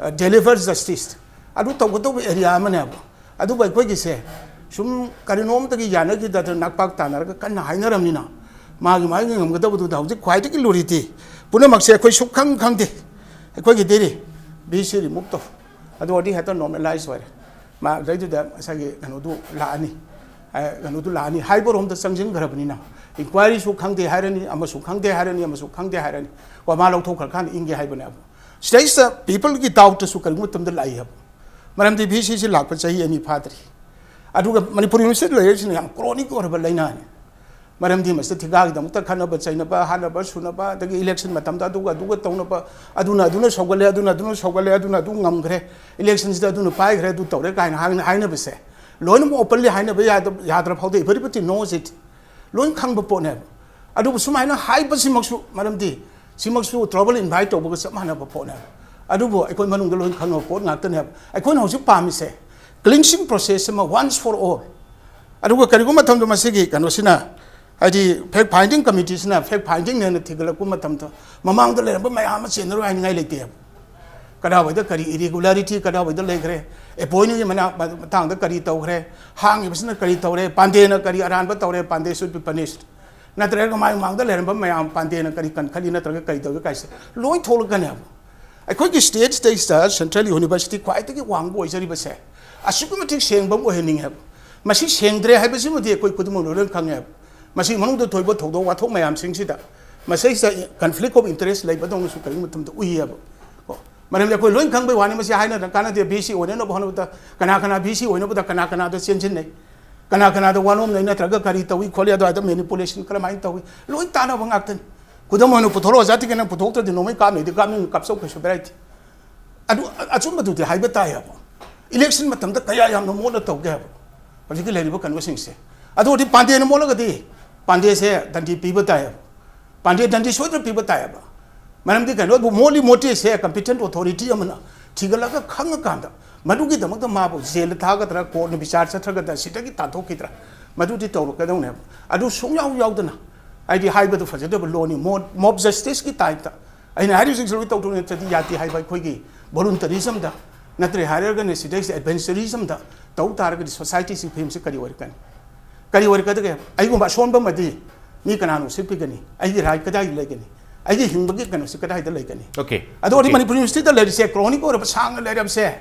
uh, deliver justice. ꯑꯗꯨ ꯇꯧꯒꯗꯧꯕ area ꯑꯃꯅꯦꯕ꯫ ꯑꯗꯨꯕꯨ ꯑꯩꯈꯣꯏꯒꯤꯁꯦ ꯁꯨꯝ ꯀꯔꯤꯅꯣꯝꯇꯒꯤ ꯌꯥꯅꯈꯤꯗꯗꯅ ꯅꯛꯄꯥꯛ ꯇꯥꯅꯔꯒ ꯀꯟꯅ ꯍꯥꯏꯅꯔꯝꯅꯤꯅ, ꯃꯥꯒꯤ ꯃꯥꯒꯤ ꯉꯝꯒꯗꯕꯗꯨꯗ ꯍꯧꯖꯤꯛ ꯈ꯭ꯋꯥꯏꯗꯒꯤ ꯂꯨꯔꯤꯗꯤ ꯄꯨꯝꯅꯃꯛꯁꯦ ꯑꯩꯈꯣꯏ ꯁꯨꯛꯈꯪ ꯈꯪꯗꯦ꯫ ꯑꯩꯈꯣꯏꯒꯤꯗꯤ ꯔꯤ-, V C remove ꯇꯧ, ꯑꯗꯨ ꯑꯣꯏꯔꯗꯤ ꯍꯦꯛꯇ normalize ꯑꯣꯏꯔꯦ꯫ ꯃꯥ ꯑꯗꯩꯗꯨꯗ ꯉꯁꯥꯏꯒꯤ ꯀꯩꯅꯣꯗꯨ ꯂꯥꯛꯑꯅꯤ, ꯑ, ꯀꯩꯅꯣꯗꯨ ꯂꯥꯛꯑꯅꯤ ꯍꯥꯏꯕꯔꯣꯝꯗ ꯆꯪꯁꯤꯟꯈ꯭ꯔꯕꯅꯤꯅ, inquiryꯁꯨ ꯈꯪꯗꯦ ꯍꯥꯏꯔꯅꯤ, ꯑꯃꯁꯨ ꯈꯪꯗꯦ ꯍꯥꯏꯔꯅꯤ, ꯑꯃꯁꯨ ꯈꯪꯗꯦ ꯍꯥꯏꯔꯅꯤ꯫ ꯀꯣ, ꯃꯥ ꯂꯧꯊꯣꯛꯈ꯭ꯔꯀꯥꯟꯗ ꯏꯪꯒꯦ ꯍꯥꯏꯕꯅꯦꯕ꯫ ꯁꯤꯗꯩꯁꯤꯗ peopleꯒꯤ doubtꯇꯁꯨ ꯀꯔꯤꯒꯨꯝꯕ ꯃꯇꯝꯗ ꯂꯥꯛꯏ ꯍꯥꯏꯕ꯫ ꯃꯔꯝꯗꯤ V Cꯁꯤ ꯂꯥꯛꯄ ꯆꯍꯤ ꯑꯅꯤ ꯐꯥꯗ꯭ꯔꯤ꯫ ꯑꯗꯨꯒ Manipur University ꯂꯩꯔꯤꯁꯤꯅ ꯌꯥꯝ chronic ꯑꯣꯏꯔꯕ ꯂꯥꯏꯅꯥꯅꯤ꯫ ꯃꯔꯝꯗꯤ ꯃꯁꯤꯗ ꯊꯤꯀꯥꯒꯤꯗꯃꯛꯇ ꯈꯠꯅꯕ ꯆꯩꯅꯕ, ꯍꯥꯠꯅꯕ ꯁꯨꯅꯕ, ꯑꯗꯒꯤ election ꯃꯇꯝꯗ ꯑꯗꯨꯒ ꯑꯗꯨꯒ ꯇꯧꯅꯕ, ꯑꯗꯨꯅ ꯑꯗꯨꯅ ꯁꯧꯒꯠꯂꯦ, ꯑꯗꯨꯅ ꯑꯗꯨꯅ ꯁꯧꯒꯠꯂꯦ, ꯑꯗꯨꯅ ꯑꯗꯨ ꯉꯝꯈ꯭ꯔꯦ, electionꯁꯤꯗ ꯑꯗꯨꯅ ꯄꯥꯏꯈ꯭ꯔꯦ, ꯑꯗꯨ ꯇꯧꯔꯦ ꯀꯥꯏꯅ ꯍꯥꯏꯅ-, ꯍꯥꯏꯅꯕꯁꯦ ꯂꯣꯏꯅꯃꯛ openly ꯍꯥꯏꯅꯕ ꯌꯥꯗ-, ꯌꯥꯗ꯭ꯔ ꯐꯥꯎꯗ everybody knows it꯫ ꯂꯣꯏ ꯈꯪꯕ ꯄꯣꯠꯅꯦꯕ꯫ ꯑꯗꯨꯕꯨ ꯁꯨꯃꯥꯏꯅ ꯍꯥꯏꯕꯁꯤꯃꯛꯁꯨ, ꯃꯔꯝꯗꯤ ꯁꯤꯃꯛꯁꯨ trouble invite ꯇꯧꯕꯒ ꯆꯞ ꯃꯥꯟꯅꯕ ꯄꯣꯠꯅꯦꯕ꯫ ꯑꯗꯨꯕꯨ ꯑꯩꯈꯣꯏ ꯃꯅꯨꯡꯗ ꯂꯣꯏ ꯈꯪꯉꯕ ꯄꯣꯠ ꯉꯥꯛꯇꯅꯦꯕ꯫ ꯑꯩꯈꯣꯏꯅ ꯍꯧꯖꯤꯛ ꯄꯥꯝꯃꯤꯁꯦ cleansing process ꯑꯃ once for all꯫ ꯑꯗꯨꯒ ꯀꯔꯤꯒꯨꯝꯕ ꯃꯇꯝꯗ ꯃꯁꯤꯒꯤ ꯀꯩꯅꯣꯁꯤꯅ, ꯍꯥꯏꯗꯤ fact finding committeeꯁꯤꯅ fact findingꯅꯦꯅ ꯊꯤꯒꯠꯂꯛꯄ ꯃꯇꯝꯗ ꯃꯃꯥꯡꯗ ꯂꯩꯔꯝꯕ ꯃꯌꯥꯝ ꯑꯃ ꯆꯦꯟꯅꯔꯣꯏ ꯍꯥꯏꯅꯤꯡꯉꯥꯏ ꯂꯩꯇꯦꯕ꯫ ꯀꯗꯥꯏꯋꯥꯏꯗ ꯀꯔꯤ irregularity ꯀꯗꯥꯏꯋꯥꯏꯗ ꯂꯩꯈ꯭ꯔꯦ, appointmentꯒꯤ ꯃꯅꯥ-, ꯃꯇꯥꯡꯗ ꯀꯔꯤ ꯇꯧꯈ꯭ꯔꯦ, ꯍꯥꯡꯉꯤꯕꯁꯤꯅ ꯀꯔꯤ ꯇꯧꯔꯦ, ꯄꯥꯟꯗꯦꯅ ꯀꯔꯤ ꯑꯔꯥꯟꯕ ꯇꯧꯔꯦ, ꯄꯥꯟꯗꯦ should be punished꯫ ꯅꯠꯇ꯭ꯔꯒ ꯃꯥꯒꯤ ꯃꯃꯥꯡꯗ ꯂꯩꯔꯝꯕ ꯃꯌꯥꯝ ꯄꯥꯟꯗꯦꯅ ꯀꯔꯤ ꯀꯟꯈꯠꯂꯤ ꯅꯠꯇ꯭ꯔꯒ ꯀꯔꯤ ꯇꯧꯏ ꯀꯥꯏꯁꯦ ꯂꯣꯏ ꯊꯣꯛꯂꯛꯀꯅꯦꯕ꯫ ꯑꯩꯈꯣꯏꯒꯤ stateꯁꯤꯗꯩꯁꯤꯗ Central University ꯈ꯭ꯋꯥꯏꯗꯒꯤ ꯋꯥꯡꯕ ꯑꯣꯏꯖꯔꯤꯕꯁꯦ ꯑꯁꯨꯛꯀꯤ ꯃꯇꯤꯛ ꯁꯦꯡꯕ ꯑꯃ ꯑꯣꯏꯍꯟꯅꯤꯡꯉꯦꯕ꯫ ꯃꯁꯤ ꯁꯦꯡꯗ꯭ꯔꯦ ꯍꯥꯏꯕꯁꯤꯃꯗꯤ ꯑꯩꯈꯣꯏ ꯈꯨꯗꯤꯡꯃꯛ ꯂꯣꯏꯅ ꯈꯪꯉꯦꯕ꯫ ꯃꯁꯤꯒꯤ ꯃꯅꯨꯡꯗ ꯊꯣꯛꯏꯕ ꯊꯧꯗꯣꯛ ꯋꯥꯊꯣꯛ ꯃꯌꯥꯝꯁꯤꯡꯁꯤꯗ ꯃꯁꯤꯗꯩꯁꯤꯗ conflict of interest ꯂꯩꯕꯗꯧꯅꯁꯨ ꯀꯔꯤꯒꯨꯝꯕ ꯃꯇꯝꯗ ꯎꯏꯌꯦꯕ꯫ ꯀꯣ, ꯃꯔꯝꯗꯤ ꯑꯩꯈꯣꯏ ꯂꯣꯏ ꯈꯪꯕꯩ ꯋꯥꯅꯤ, ꯃꯁꯤ ꯍꯥꯏꯅꯗꯅ ꯀꯥꯟꯅꯗꯦ꯫ ꯚꯤ ꯁꯤ ꯑꯣꯏꯅꯅꯕ ꯍꯣꯠꯅꯕꯗ ꯀꯅꯥ ꯀꯅꯥ ꯚꯤ ꯁꯤ ꯑꯣꯏꯅꯕꯗ ꯀꯅꯥ ꯀꯅꯥꯗ ꯆꯦꯟꯁꯤꯟꯅꯩ, ꯀꯅꯥ ꯀꯅꯥꯗ ꯋꯥꯅꯣꯝꯅꯩ, ꯅꯠꯇ꯭ꯔꯒ ꯀꯔꯤ ꯇꯧꯏ ꯈꯣꯠꯂꯤ, ꯑꯗꯨꯋꯥꯏꯗ manipulation ꯀꯔꯝꯍꯥꯏꯅ ꯇꯧꯏ, ꯂꯣꯏ ꯇꯥꯟꯅꯕ ꯉꯥꯛꯇꯅꯤ꯫ ꯈꯨꯗꯝ ꯑꯣꯏꯅ ꯄꯨꯊꯣꯔꯛꯑꯣ, ꯖꯥꯇꯤ ꯀꯅꯥ ꯄꯨꯊꯣꯛꯇ꯭ꯔꯗꯤ ꯅꯣꯡꯃꯩ ꯀꯥꯞꯅꯩꯗꯤ ꯀꯥꯞꯅꯤꯡ ꯀꯥꯞꯆꯧ, ꯀꯩꯁꯨ ꯚꯦꯔꯥꯏꯇꯤ꯫ ꯑꯗꯨ ꯑ- ꯑꯆꯨꯝꯕꯗꯨꯗꯤ ꯍꯥꯏꯕ ꯇꯥꯏ ꯍꯥꯏꯕ꯫ ꯏꯂꯦꯛꯁꯟ ꯃꯇꯝꯗ ꯀꯌꯥ ꯌꯥꯝꯅ ꯃꯣꯠꯅ ꯇꯧꯒꯦ ꯍꯥꯏꯕ ꯍꯧꯖꯤꯛꯀꯤ ꯂꯩꯔꯤꯕ ꯀꯩꯅꯣꯁꯤꯡꯁꯦ꯫ ꯑꯗꯨ ꯑꯣꯏꯔꯗꯤ ꯄꯥꯟꯗꯦꯅ ꯃꯣꯠꯂꯒꯗꯤ ꯄꯥꯟꯗꯦꯁꯦ ꯗꯟꯗꯤ ꯄꯤꯕ ꯇꯥꯏ ꯍꯥꯏꯕ꯫ ꯄꯥꯟꯗꯦ ꯗꯟꯗꯤ ꯁꯣꯏꯗꯅ ꯄꯤꯕ ꯇꯥꯏ ꯍꯥꯏꯕ꯫ ꯃꯔꯝꯗꯤ ꯀꯩꯅꯣ, ꯑꯗꯨ ꯃꯣꯠꯂꯤ ꯃꯣꯠꯇꯦꯁꯦ competent authority ꯑꯃꯅ ꯊꯤꯒꯠꯂꯒ ꯈꯪꯉꯀꯥꯟꯗ ꯃꯗꯨꯒꯤꯗꯃꯛꯇ ꯃꯥꯕꯨ ꯖꯦꯜꯗ ꯊꯥꯒꯗ꯭ꯔꯥ, ꯀꯣꯔꯠꯅ ꯕꯤꯆꯥꯔ ꯆꯠꯊꯒꯗ꯭ꯔꯥ, ꯁꯤꯗꯒꯤ ꯇꯥꯟꯊꯣꯛꯈꯤꯗ꯭ꯔꯥ, ꯃꯗꯨꯗꯤ ꯇꯧꯔꯛꯀꯗꯧꯅꯦꯕ꯫ ꯑꯗꯨ ꯁꯨꯡꯌꯥꯎ ꯌꯥꯎꯗꯅ, ꯍꯥꯏꯗꯤ ꯍꯥꯏꯕꯗꯨ ꯐꯖꯗꯕ ꯂꯣꯟꯅꯤ, mob justice ꯀꯤ type ꯇ꯫ ꯑꯩꯅ ꯍꯥꯏꯔꯤꯕꯁꯤꯡꯁꯤ ꯂꯣꯏ ꯇꯧꯗꯧ ꯅꯠꯇ꯭ꯔꯗꯤ ꯌꯥꯗꯦ ꯍꯥꯏꯕ ꯑꯩꯈꯣꯏꯒꯤ voluntarism ꯗ, ꯅꯠꯇ꯭ꯔꯦ ꯍꯥꯏꯔꯒꯅ ꯁꯤꯗꯩꯁꯤꯗ adventurism ꯗ ꯇꯧ ꯇꯥꯔꯒꯗꯤ society ꯁꯤ ꯐꯤꯕꯝꯁꯤ ꯀꯔꯤ ꯑꯣꯏꯔꯛꯀꯅꯤ? ꯀꯔꯤ ꯑꯣꯏꯔꯛꯀꯗꯒꯦ? ꯑꯩꯒꯨꯝꯕ ꯑꯁꯣꯟꯕ ꯑꯃꯗꯤ ꯃꯤ ꯀꯅꯥꯅ ꯎꯁꯤꯠꯄꯤꯒꯅꯤ? ꯑꯩꯒꯤ right ꯀꯗꯥꯏꯗ ꯂꯩꯒꯅꯤ? ꯑꯩꯒꯤ ꯍꯤꯡꯕꯒꯤ ꯀꯩꯅꯣꯁꯤ ꯀꯗꯥꯏꯗ ꯂꯩꯒꯅꯤ? Okay. ꯑꯗꯨ ꯑꯣꯏꯔꯗꯤ Okay. ꯃꯅꯤꯄꯨꯔ ꯌꯨꯅꯤꯚꯔꯁꯤꯇꯤꯗ ꯂꯩꯔꯤꯁꯦ, chronic ꯑꯣꯏꯔꯕ ꯁꯥꯡꯅ ꯂꯩꯔꯕꯁꯦ,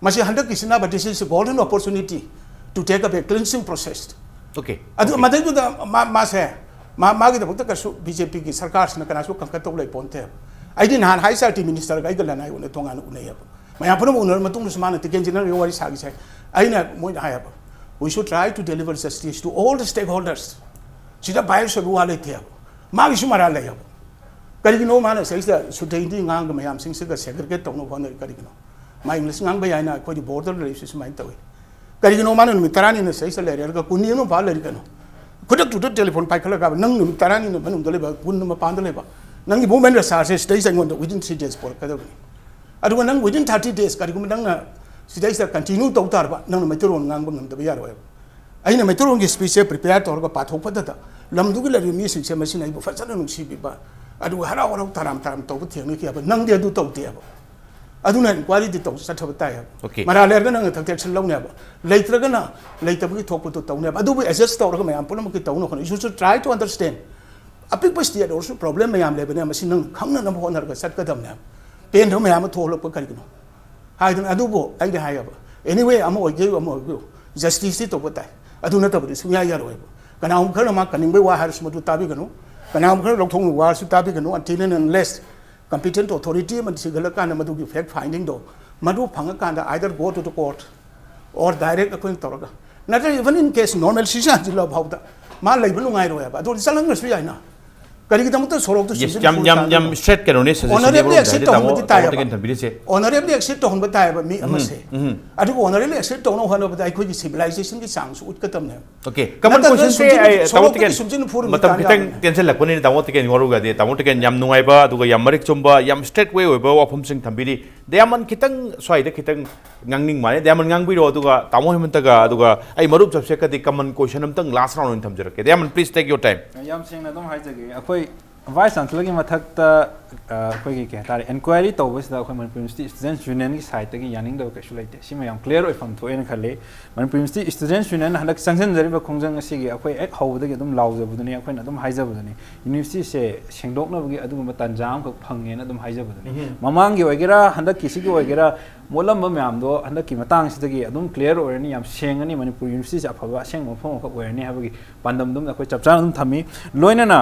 ꯃꯁꯤ ꯍꯟꯗꯛꯀꯤꯁꯤꯅ but this is a golden opportunity to take up a cleansing process. Okay. ꯑꯗꯨ Okay. ꯃꯗꯩꯗꯨꯗ ꯃꯥ ꯃꯥꯁꯦ ꯃꯥ ꯃꯥꯒꯤꯗꯃꯛꯇ ꯀꯩꯁꯨ ꯕꯤ ꯖꯦ ꯄꯤꯒꯤ ꯁꯔꯀꯥꯔꯁꯤꯅ ꯀꯅꯥꯁꯨ ꯀꯟꯈꯠꯇꯧ ꯂꯩ ꯄꯣꯟꯇꯦ꯫ ꯑꯩꯗꯤ ꯅꯍꯥꯟ ꯍꯥꯏ ꯆꯥꯔꯇꯤ ꯃꯤꯅꯤꯁꯇꯔꯒ ꯑꯩꯒ ꯂꯅꯥꯏ ꯑꯣꯏꯅ ꯇꯣꯉꯥꯟꯅ ꯎꯅꯩꯌꯦꯕ꯫ ꯃꯌꯥꯝ ꯄꯨꯝꯅꯃꯛ ꯎꯅꯔ ꯃꯇꯨꯡꯗꯁꯨ ꯃꯥꯅ ꯇꯤꯀꯦꯟ ꯖꯦꯅꯔꯦꯜꯒꯤ ꯋꯥꯔꯤ ꯁꯥꯈꯤꯁꯦ꯫ ꯑꯩꯅ ꯃꯣꯏꯗ ꯍꯥꯏꯌꯦꯕ, "We should try to deliver justice to all the stakeholders." ꯁꯤꯗ bias ꯑꯣꯏꯕ ꯋꯥ ꯂꯩꯇꯦꯕ꯫ ꯃꯥꯒꯤꯁꯨ ꯃꯔꯥꯜ ꯂꯩꯌꯦꯕ꯫ ꯀꯔꯤꯒꯤꯅꯣ ꯃꯥꯅ ꯁꯤꯗꯩꯁꯤꯗ ꯁꯨꯗꯩꯗꯤ ꯉꯥꯡꯒ ꯃꯌꯥꯝꯁꯤꯡꯁꯤꯒ segregate ꯇꯧꯅꯕ ꯍꯣꯠꯅꯔꯤ ꯀꯔꯤꯒꯤꯅꯣ? ꯃꯥ ꯏꯪꯂꯤꯁ ꯉꯥꯡꯕ ꯌꯥꯏꯅ ꯑꯩꯈꯣꯏꯗꯤ ꯕꯣꯔꯗꯔ ꯂꯩꯔꯤꯁꯤ ꯁꯨꯃꯥꯏꯅ ꯇꯧꯏ꯫ ꯀꯔꯤꯒꯤꯅꯣ ꯃꯥꯅ ꯅꯨꯃꯤꯠ ꯇꯔꯥꯅꯤꯅ ꯁꯤꯗꯩꯁꯤꯗ ꯂꯩꯔꯦ, ꯑꯗꯨꯒ ꯀꯨꯟꯅꯤ ꯑꯃ ꯐꯥ ꯂꯩꯔꯤ ꯀꯩꯅꯣ? ꯈꯨꯗꯛꯇꯨꯗ ꯇꯦꯂꯤꯐꯣꯟ ꯄꯥꯏꯈꯠꯂꯒ, "ꯅꯪ ꯅꯨꯃꯤꯠ ꯇꯔꯥꯅꯤꯅ ꯃꯅꯨꯡꯗ ꯂꯩꯕ, ꯀꯨꯟ ꯃꯄꯥꯟꯗ ꯂꯩꯕ, ꯅꯪꯒꯤ movement ꯔꯁꯥꯁꯦ ꯁꯤꯗꯩꯁꯤꯗ ꯑꯩꯉꯣꯟꯗ within three days ꯄꯣꯔꯛꯀꯗꯕꯅꯤ꯫ ꯑꯗꯨꯒ ꯅꯪ within thirty days ꯀꯔꯤꯒꯨꯝꯕ ꯅꯪꯅ ꯁꯤꯗꯩꯁꯤꯗ continue ꯇꯧ ꯇꯥꯔꯕ, ꯅꯪꯅ ꯃꯩꯇꯩꯂꯣꯟ ꯉꯥꯡꯕ ꯉꯝꯗꯕ ꯌꯥꯔꯣꯏꯕ꯫" ꯑꯩꯅ ꯃꯩꯇꯩꯂꯣꯟꯒꯤ speech ꯁꯦ prepare ꯇꯧꯔꯒ ꯄꯥꯊꯣꯛꯄꯗꯗ ꯂꯝꯗꯨꯒꯤ ꯂꯩꯔꯤꯕ ꯃꯤꯁꯤꯡꯁꯦ ꯃꯁꯤꯅ ꯑꯩꯕꯨ ꯐꯖꯅ ꯅꯨꯡꯁꯤꯕꯤꯕ, ꯑꯗꯨꯒ ꯍꯔꯥꯎ ꯍꯔꯥꯎ ꯇꯔꯥꯝ ꯇꯔꯥꯝ ꯇꯧꯕ ꯊꯦꯡꯅꯈꯤꯑꯕ꯫ ꯅꯪꯗꯤ ꯑꯗꯨ ꯇꯧꯗꯦꯕ꯫ ꯑꯗꯨꯅ inquiry ꯗꯤ ꯇꯧ ꯆꯠꯊꯕ ꯇꯥꯏꯌꯦꯕ꯫ Okay. ꯃꯔꯥꯜ ꯂꯩꯔꯒ ꯅꯪꯅ ꯊꯛꯇꯦꯛꯁꯟ ꯂꯧꯅꯦꯕ, ꯂꯩꯇ꯭ꯔꯒꯅ ꯂꯩꯇꯕꯒꯤ ꯊꯣꯛꯄꯗꯣ ꯇꯧꯅꯦꯕ꯫ ꯑꯗꯨꯕꯨ adjust ꯇꯧꯔꯒ ꯃꯌꯥꯝ ꯄꯨꯝꯅꯃꯛꯀꯤ ꯇꯧꯅ ꯍꯣꯠꯅ, you should try to understand꯫ ꯑꯄꯤꯛꯄ state ꯑꯣꯏꯔꯁꯨ problem ꯃꯌꯥꯝ ꯂꯩꯕꯅꯦ, ꯃꯁꯤ ꯅꯪ ꯈꯪꯅꯅꯕ ꯍꯣꯠꯅꯔꯒ ꯆꯠꯀꯗꯕꯅꯦꯕ꯫ ꯄꯦꯟꯗꯕ ꯃꯌꯥꯝ ꯑꯃ ꯊꯣꯛꯂꯛꯄ ꯀꯔꯤꯒꯤꯅꯣ ꯍꯥꯏꯗꯅ꯫ ꯑꯗꯨꯕꯨ ꯑꯩꯗꯤ ꯍꯥꯏꯌꯦꯕ, anyway, ꯑꯃ ꯑꯣꯏꯒꯦ ꯑꯃ ꯑꯣꯏꯒꯦ, justice ꯇꯤ ꯇꯧꯕ ꯇꯥꯏ꯫ ꯑꯗꯨ ꯅꯠꯇꯕꯗꯤ ꯁꯨꯡꯌꯥ ꯌꯥꯔꯣꯏꯕ꯫ ꯀꯅꯥꯒꯨꯝꯕ ꯈꯔꯅ ꯃꯥ ꯀꯟꯅꯤꯡꯕꯩ ꯋꯥ ꯍꯥꯏꯔꯁꯨ ꯃꯗꯨ ꯇꯥꯕꯤꯒꯅꯨ, ꯀꯅꯥꯒꯨꯝꯕ ꯈꯔꯅ ꯂꯧꯊꯣꯛꯅꯤꯡꯕ ꯋꯥ ꯍꯥꯏꯔꯁꯨ ꯇꯥꯕꯤꯒꯅꯨ, until and unless competent authority ꯑꯃ ꯊꯤꯒꯠꯂꯀꯥꯟꯗ ꯃꯗꯨꯒꯤ fact findingꯗꯣ, ꯃꯗꯨ ꯐꯪꯉꯀꯥꯟꯗ either go to the court or direct ꯑꯩꯈꯣꯏꯅ ꯇꯧꯔꯒ, ꯅꯠꯇ꯭ꯔꯒ even in case normal ꯁꯤꯖꯟꯁꯤꯜꯂ ꯐꯥꯎꯗ ꯃꯥ ꯂꯩꯕ ꯅꯨꯡꯉꯥꯏꯔꯣꯏ ꯍꯥꯏꯕ, ꯑꯗꯨꯗꯤ ꯆꯠꯍꯟꯈ꯭ꯔꯁꯨ ꯌꯥꯏꯅ꯫ ꯀꯔꯤꯒꯤꯗꯃꯛꯇ ꯁꯣꯔꯣꯛꯇ Yes, ꯁꯤꯖꯤꯟ ꯌꯥꯝ ꯐꯨꯔ ꯌꯥꯝ ꯊꯥꯗꯣꯛꯏ? ꯌꯥꯝ straight ꯀꯩꯅꯣꯅꯦ, suggestion Honorably ꯅꯦꯕ accept ꯇꯥꯃꯣ ꯇꯧꯍꯟꯕꯗꯤ ꯇꯥꯃꯣ ꯇꯥꯏꯌꯦꯕ꯫ ꯇꯦꯀꯦꯟ ꯊꯝꯕꯤꯔꯤꯁꯦ꯫ Honorably accept ꯇꯧꯍꯟꯕ ꯇꯥꯏꯌꯦꯕ ꯃꯤ ꯑꯃꯁꯦ꯫ ꯎꯝ꯫ ꯑꯗꯨꯒ honorably accept ꯇꯧꯅꯕ ꯍꯣꯠꯅꯕꯗ ꯑꯩꯈꯣꯏꯒꯤ civilizationꯒꯤ ꯆꯥꯡꯁꯨ ꯎꯠꯀꯗꯕꯅꯦꯕ꯫ Okay, common ꯅꯠꯇ꯭ꯔꯒ questionꯁꯦ ꯁꯣꯔꯣꯛ-, ꯑꯩ ꯇꯥꯃꯣ ꯁꯣꯔꯣꯛꯇꯒꯤ ꯇꯦꯀꯦꯟ ꯁꯨꯝꯖꯤꯟ ꯐꯨꯔ ꯃꯇꯝ ꯃꯤꯇꯥꯟ ꯈꯤꯇꯪ ꯌꯥꯝꯕꯅꯦ꯫ ꯇꯦꯟꯁꯤꯜꯂꯛꯄꯅꯤꯅ ꯇꯥꯃꯣ ꯇꯦꯀꯦꯟ ꯋꯥꯔꯧꯒꯗꯤ, ꯇꯥꯃꯣ ꯇꯦꯀꯦꯟ ꯌꯥꯝ ꯅꯨꯡꯉꯥꯏꯕ ꯑꯗꯨꯒ ꯌꯥꯝ ꯃꯔꯤꯛ ꯆꯨꯝꯕ ꯌꯥꯝ straight way ꯑꯣꯏꯕ ꯋꯥꯐꯝꯁꯤꯡ ꯊꯝꯕꯤꯔꯤ꯫ ꯗꯌꯥꯃꯟ ꯈꯤꯇꯪ ꯁ꯭ꯋꯥꯏꯗ ꯈꯤꯇꯪ ꯉꯥꯡꯅꯤꯡ ꯃꯥꯜꯂꯦ꯫ ꯗꯌꯥꯃꯟ ꯉꯥꯡꯕꯤꯔꯣ, ꯑꯗꯨꯒ ꯇꯥꯃꯣ ꯍꯦꯃꯟꯇꯒ, ꯑꯗꯨꯒ ꯑꯩ ꯃꯔꯨꯞ ꯆꯞꯁꯦꯀꯗꯤ common question ꯑꯝꯇꯪ last round ꯑꯣꯏꯅ ꯊꯝꯖꯔꯛꯀꯦ꯫ ꯗꯌꯥꯃꯟ, please take your time. ꯌꯥꯝ ꯁꯦꯡꯅ ꯑꯗꯨꯝ ꯍꯥꯏꯖꯒꯦ, ꯑꯩꯈꯣꯏ vice chancellorꯒꯤ ꯃꯊꯛꯇ ꯑ, ꯑꯩꯈꯣꯏꯒꯤ ꯀꯩ ꯍꯥꯏꯇꯥꯔꯦ, inquiry ꯇꯧꯕꯁꯤꯗ ꯑꯩꯈꯣꯏ ꯃꯅꯤꯄꯨꯔ University Students Unionꯒꯤ sideꯇꯒꯤ ꯌꯥꯅꯤꯡꯗꯕ ꯀꯩꯁꯨ ꯂꯩꯇꯦ꯫ ꯁꯤꯃ ꯌꯥꯝ clear ꯑꯣꯏꯐꯝ ꯊꯣꯛꯑꯦꯅ ꯈꯜꯂꯤ꯫ ꯃꯅꯤꯄꯨꯔ University Students Union ꯍꯟꯗꯛ ꯆꯪꯁꯤꯟꯖꯔꯤꯕ ꯈꯣꯡꯖꯪ ꯑꯁꯤꯒꯤ ꯑꯩꯈꯣꯏ ꯍꯦꯛ ꯍꯧꯕꯗꯒꯤ ꯑꯗꯨꯝ ꯂꯥꯎꯖꯕꯗꯨꯅꯤ, ꯑꯩꯈꯣꯏꯅ ꯑꯗꯨꯝ ꯍꯥꯏꯖꯕꯗꯨꯅꯤ, universityꯁꯦ ꯁꯦꯡꯗꯣꯛꯅꯕꯒꯤ ꯑꯗꯨꯒꯨꯝꯕ ꯇꯥꯟꯖꯥ ꯑꯃꯈꯛ ꯐꯪꯉꯦꯅ ꯑꯗꯨꯝ ꯍꯥꯏꯖꯕꯗꯨꯅꯤ꯫ ꯃꯃꯥꯡꯒꯤ ꯑꯣꯏꯒꯦꯔꯥ, ꯍꯟꯗꯛꯀꯤꯁꯤꯒꯤ ꯑꯣꯏꯒꯦꯔꯥ, ꯃꯣꯠꯂꯝꯕ ꯃꯌꯥꯝꯗꯣ ꯍꯟꯗꯛꯀꯤ ꯃꯇꯥꯡꯁꯤꯗꯒꯤ ꯑꯗꯨꯝ clear ꯑꯣꯏꯔꯅꯤ, ꯌꯥꯝ ꯁꯦꯡꯉꯅꯤ, ꯃꯅꯤꯄꯨꯔ Universityꯁꯦ ꯑꯐꯕ ꯑꯁꯦꯡꯕ ꯃꯐꯝ ꯑꯃꯈꯛ ꯑꯣꯏꯔꯅꯤ ꯍꯥꯏꯕꯒꯤ ꯄꯥꯟꯗꯝꯗꯨꯝ ꯑꯩꯈꯣꯏ ꯆꯞ ꯆꯥꯅ ꯑꯗꯨꯝ ꯊꯝꯃꯤ꯫ ꯂꯣꯏꯅꯅ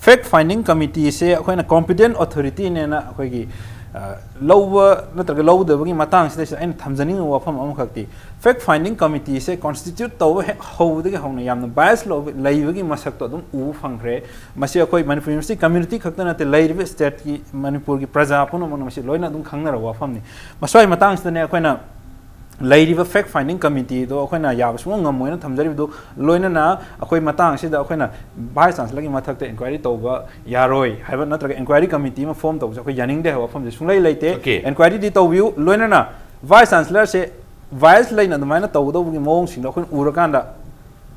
fact finding committeeꯁꯦ ꯑꯩꯈꯣꯏꯅ competent authorityꯅꯦꯅ ꯑꯩꯈꯣꯏꯒꯤ, ꯑ, ꯂꯧꯕ ꯅꯠꯇ꯭ꯔꯒ ꯂꯧꯗꯕꯒꯤ ꯃꯇꯥꯡꯁꯤꯗꯩꯁꯤꯗ ꯑꯩꯅ ꯊꯝꯖꯅꯤꯡꯕ ꯋꯥꯐꯝ ꯑꯃꯈꯛꯇꯤ, fact finding committeeꯁꯦ constitute ꯇꯧꯕ ꯍꯦꯛ ꯍꯧꯕꯗꯒꯤ ꯍꯧꯅ ꯌꯥꯝꯅ bias ꯂꯧꯕ, ꯂꯩꯕꯒꯤ ꯃꯁꯛꯇꯣ ꯑꯗꯨꯝ ꯎꯕ ꯐꯪꯈ꯭ꯔꯦ꯫ ꯃꯁꯤ ꯑꯩꯈꯣꯏ ꯃꯅꯤꯄꯨꯔ University community ꯈꯛꯇ ꯅꯠꯇꯦ, ꯂꯩꯔꯤꯕ stateꯀꯤ, ꯃꯅꯤꯄꯨꯔꯒꯤ ꯄ꯭ꯔꯖꯥ ꯄꯨꯝꯅꯃꯛꯅ ꯃꯁꯤ ꯂꯣꯏꯅ ꯑꯗꯨꯝ ꯈꯪꯅꯔꯕ ꯋꯥꯐꯝꯅꯤ꯫ ꯃꯁ꯭ꯋꯥꯏ ꯃꯇꯥꯡꯁꯤꯗꯅꯦ ꯑꯩꯈꯣꯏꯅ ꯂꯩꯔꯤꯕ fact finding committeeꯗꯣ ꯑꯩꯈꯣꯏꯅ ꯌꯥꯕ ꯁꯨꯡꯉꯝ ꯉꯝꯃꯣꯏꯅ ꯊꯝꯖꯔꯤꯕꯗꯨ, ꯂꯣꯏꯅꯅ ꯑꯩꯈꯣꯏ ꯃꯇꯥꯡ ꯑꯁꯤꯗ ꯑꯩꯈꯣꯏꯅ vice chancellorꯒꯤ ꯃꯊꯛꯇ inquiry ꯇꯧꯕ ꯌꯥꯔꯣꯏ ꯍꯥꯏꯕ ꯅꯠꯇ꯭ꯔꯒ inquiry committee ꯑꯃ form ꯇꯧꯕꯁꯦ ꯑꯩꯈꯣꯏ ꯌꯥꯅꯤꯡꯗꯦ ꯍꯥꯏꯕ ꯋꯥꯐꯝꯁꯦ ꯁꯨꯡꯂꯩ ꯂꯩꯇꯦ꯫ Okay. Inquiryꯗꯤ ꯇꯧꯕꯤꯌꯨ, ꯂꯣꯏꯅꯅ vice chancellorꯁꯦ bias ꯂꯩꯅ ꯑꯗꯨꯃꯥꯏꯅ ꯇꯧꯒꯗꯧꯕꯒꯤ ꯃꯑꯣꯡꯁꯤꯡꯗꯣ ꯑꯩꯈꯣꯏꯅ ꯎꯔꯀꯥꯟꯗ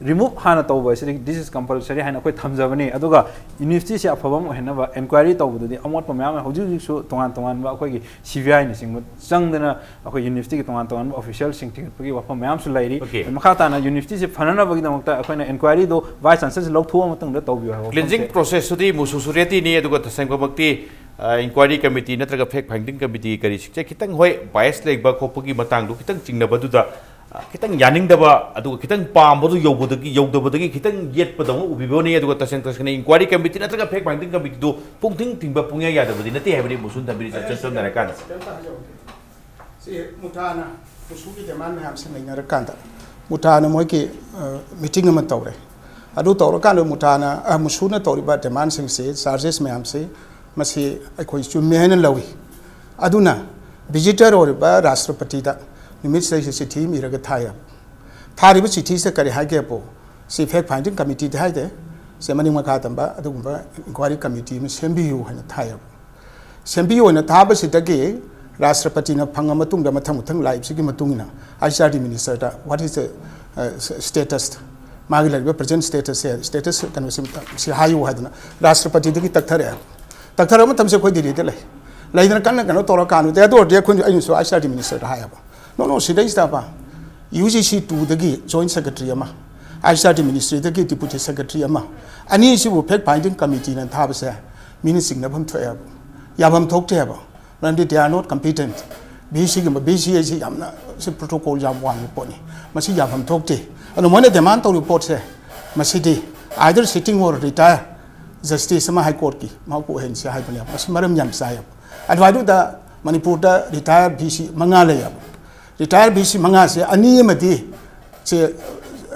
remove ꯍꯥꯟꯅ ꯇꯧꯕ ꯑꯁꯤꯗꯤ this is compulsory ꯍꯥꯏꯅ ꯑꯩꯈꯣꯏ ꯊꯝꯖꯕꯅꯤ꯫ ꯑꯗꯨꯒ universityꯁꯦ ꯑꯐꯕ ꯑꯃ ꯑꯣꯏꯍꯟꯅꯕ inquiry ꯇꯧꯕꯗꯨꯗꯤ ꯑꯃꯣꯠꯄ ꯃꯌꯥꯝ ꯑꯃ ꯍꯧꯖꯤꯛ ꯍꯧꯖꯤꯛꯁꯨ ꯇꯣꯉꯥꯟ ꯇꯣꯉꯥꯟꯕ ꯑꯩꯈꯣꯏꯒꯤ CBIꯅꯆꯤꯡꯕ ꯆꯪꯗꯅ ꯑꯩꯈꯣꯏ universityꯒꯤ ꯇꯣꯉꯥꯟ ꯇꯣꯉꯥꯟꯕ officialꯁꯤꯡ ꯊꯤꯒꯠꯄꯒꯤ ꯋꯥꯐꯝ ꯃꯌꯥꯝꯁꯨ ꯂꯩꯔꯤ꯫ Okay. ꯃꯈꯥ ꯇꯥꯅ universityꯁꯦ ꯐꯅꯅꯕꯒꯤꯗꯃꯛꯇ ꯑꯩꯈꯣꯏꯅ inquiryꯗꯣ vice chancellorꯁꯦ ꯂꯧꯊꯣꯛꯑ ꯃꯇꯨꯡꯗ ꯇꯧꯕꯤꯌꯨ ꯍꯥꯏꯕ ꯋꯥꯐꯝꯁꯦ꯫ Cleansing processꯇꯨꯗꯤ ꯃꯨꯁꯨ ꯁꯨꯔꯦꯇꯤꯅꯤ, ꯑꯗꯨꯒ ꯇꯁꯦꯡꯕꯃꯛꯇꯤ inquiry committee ꯅꯠꯇ꯭ꯔꯒ fact finding committee ꯀꯔꯤꯁꯤꯡꯁꯦ ꯈꯤꯇꯪ, ꯍꯣꯏ, bias ꯂꯩꯕ ꯈꯣꯠꯄꯒꯤ ꯃꯇꯥꯡꯗꯣ ꯈꯤꯇꯪ ꯆꯤꯡꯅꯕꯗꯨꯗ ꯈꯤꯇꯪ ꯌꯥꯅꯤꯡꯗꯕ, ꯑꯗꯨꯒ ꯈꯤꯇꯪ ꯄꯥꯝꯕꯗꯨ ꯌꯧꯕꯗꯒꯤ, ꯌꯧꯗꯕꯗꯒꯤ ꯈꯤꯇꯪ ꯌꯦꯠꯄꯗꯧꯅ ꯎꯕꯤꯕꯅꯤ꯫ ꯑꯗꯨꯒ ꯇꯁꯦꯡ ꯇꯁꯦꯡꯅ inquiry committee ꯅꯠꯇ꯭ꯔꯒ fact finding committeeꯗꯨ ꯄꯨꯡꯊꯤꯡ ꯊꯤꯡꯕ ꯄꯨꯡꯌꯥ ꯌꯥꯗꯕꯗꯤ ꯅꯠꯇꯦ ꯍꯥꯏꯕꯅꯤ ꯃꯨꯁꯨꯟ ꯊꯝꯕꯤꯔꯤꯁꯦ ꯏꯆꯝ ꯆꯝꯅ ꯍꯥꯏꯔꯀꯥꯟꯗ꯫ ꯀꯩꯝꯇ ꯍꯥꯏꯖꯍꯧꯗꯦ꯫ ꯁꯤ ꯃꯨꯊꯥꯅ ꯃꯨꯁꯨꯒꯤ demand ꯃꯌꯥꯝꯁꯦ ꯅꯩꯅꯔꯀꯥꯟꯗ ꯃꯨꯊꯥꯅ ꯃꯣꯏꯒꯤ meeting ꯑꯃ ꯇꯧꯔꯦ꯫ ꯑꯗꯨ ꯇꯧꯔꯀꯥꯟꯗ ꯃꯨꯊꯥꯅ, ꯑ, ꯃꯨꯁꯨꯅ ꯇꯧꯔꯤꯕ demandꯁꯤꯡꯁꯤ, charges ꯃꯌꯥꯝꯁꯤ, ꯃꯁꯤ ꯑꯩꯈꯣꯏ ꯆꯨꯝꯃꯦ ꯍꯥꯏꯅ ꯂꯧꯏ꯫ ꯑꯗꯨꯅ visitor ꯑꯣꯏꯔꯤꯕ ꯔꯥꯁꯇ꯭ꯔꯄꯇꯤꯗ ꯅꯨꯃꯤꯠꯁꯤꯗꯩꯁꯤ ꯆꯤꯊꯤ ꯑꯃ ꯏꯔꯒ ꯊꯥꯏꯌꯦꯕ꯫ ꯊꯥꯔꯤꯕ ꯆꯤꯊꯤꯁꯤꯗ ꯀꯔꯤ ꯍꯥꯏꯒꯦꯕꯨ, ꯁꯤ fact finding committeeꯗꯤ ꯍꯥꯏꯗꯦ, ꯁꯤ ꯃꯅꯤꯡ ꯃꯈꯥ ꯇꯝꯕ ꯑꯗꯨꯒꯨꯝꯕ inquiry committee ꯑꯃ ꯁꯦꯝꯕꯤꯌꯨ ꯍꯥꯏꯅ ꯊꯥꯏꯌꯦꯕ꯫ ꯁꯦꯝꯕꯤꯌꯨ ꯍꯥꯏꯅ ꯊꯥꯕꯁꯤꯗꯒꯤ ꯔꯥꯁꯇ꯭ꯔꯄꯇꯤꯅ ꯐꯪꯉ ꯃꯇꯨꯡꯗ ꯃꯊꯪ ꯃꯊꯪ ꯂꯥꯛꯏꯕꯁꯤꯒꯤ ꯃꯇꯨꯡ ꯏꯟꯅ ICRD ministerꯗ what is the, uh, status, ꯃꯥꯒꯤ ꯂꯩꯔꯤꯕ present status status ꯀꯩꯅꯣꯁꯤ, ꯁꯤ ꯍꯥꯏꯌꯨ ꯍꯥꯏꯗꯅ ꯔꯥꯁꯇ꯭ꯔꯄꯇꯤꯗꯒꯤ ꯇꯛꯊꯔꯛꯑꯦ꯫ ꯇꯛꯊꯔꯛꯄ ꯃꯇꯝꯁꯤ ꯑꯩꯈꯣꯏ ꯗꯤꯜꯂꯤꯗ ꯂꯩ꯫ ꯂꯩꯗꯅ ꯀꯟꯅ ꯀꯩꯅꯣ ꯇꯧꯔꯀꯥꯟꯗꯨꯗ ꯑꯗꯨ ꯑꯣꯏꯔꯗꯤ ꯑꯩꯈꯣꯏ, ꯑꯩꯅꯁꯨ ICRD ministerꯗ ꯍꯥꯏꯌꯦꯕ, "No, no, ꯁꯤꯗꯩꯁꯤꯗꯕ UGC twoꯗꯒꯤ joint secretary ꯑꯃ, ICRD ministryꯗꯒꯤ deputy secretary ꯑꯃ, ꯑꯅꯤꯁꯤꯕꯨ fact finding committeeꯅ ꯊꯥꯕꯁꯦ ꯃꯤꯅ ꯆꯤꯡꯅꯐꯝ ꯊꯣꯛꯑꯦꯕ, ꯌꯥꯐꯝ ꯊꯣꯛꯇꯦꯕ꯫ ꯃꯔꯝꯗꯤ they are not competent꯫ VCꯒꯨꯝꯕ, VC ꯍꯥꯏꯁꯤ ꯌꯥꯝꯅ ꯁꯤ protocol ꯌꯥꯝ ꯋꯥꯡꯕ ꯄꯣꯠꯅꯤ꯫ ꯃꯁꯤ ꯌꯥꯐꯝ ꯊꯣꯛꯇꯦ꯫ ꯑꯗꯣ ꯃꯣꯏꯅ demand ꯇꯧꯔꯤꯕ ꯄꯣꯠꯁꯦ, ꯃꯁꯤꯗꯤ either sitting or retire justice ꯑꯃ High Courtꯀꯤ ꯃꯍꯥꯛꯄꯨ ꯑꯣꯏꯍꯟꯁꯤ ꯍꯥꯏꯕꯅꯦꯕ꯫ ꯃꯁꯤ ꯃꯔꯝ ꯌꯥꯝ ꯆꯥꯏꯌꯦꯕ꯫ ꯑꯗꯨꯋꯥꯏꯗꯨꯗ ꯃꯅꯤꯄꯨꯔꯗ retired VC ꯃꯉꯥ ꯂꯩꯌꯦꯕ꯫ Retired VC ꯃꯉꯥꯁꯦ ꯑꯅꯤ ꯑꯃꯗꯤ ꯁꯦ,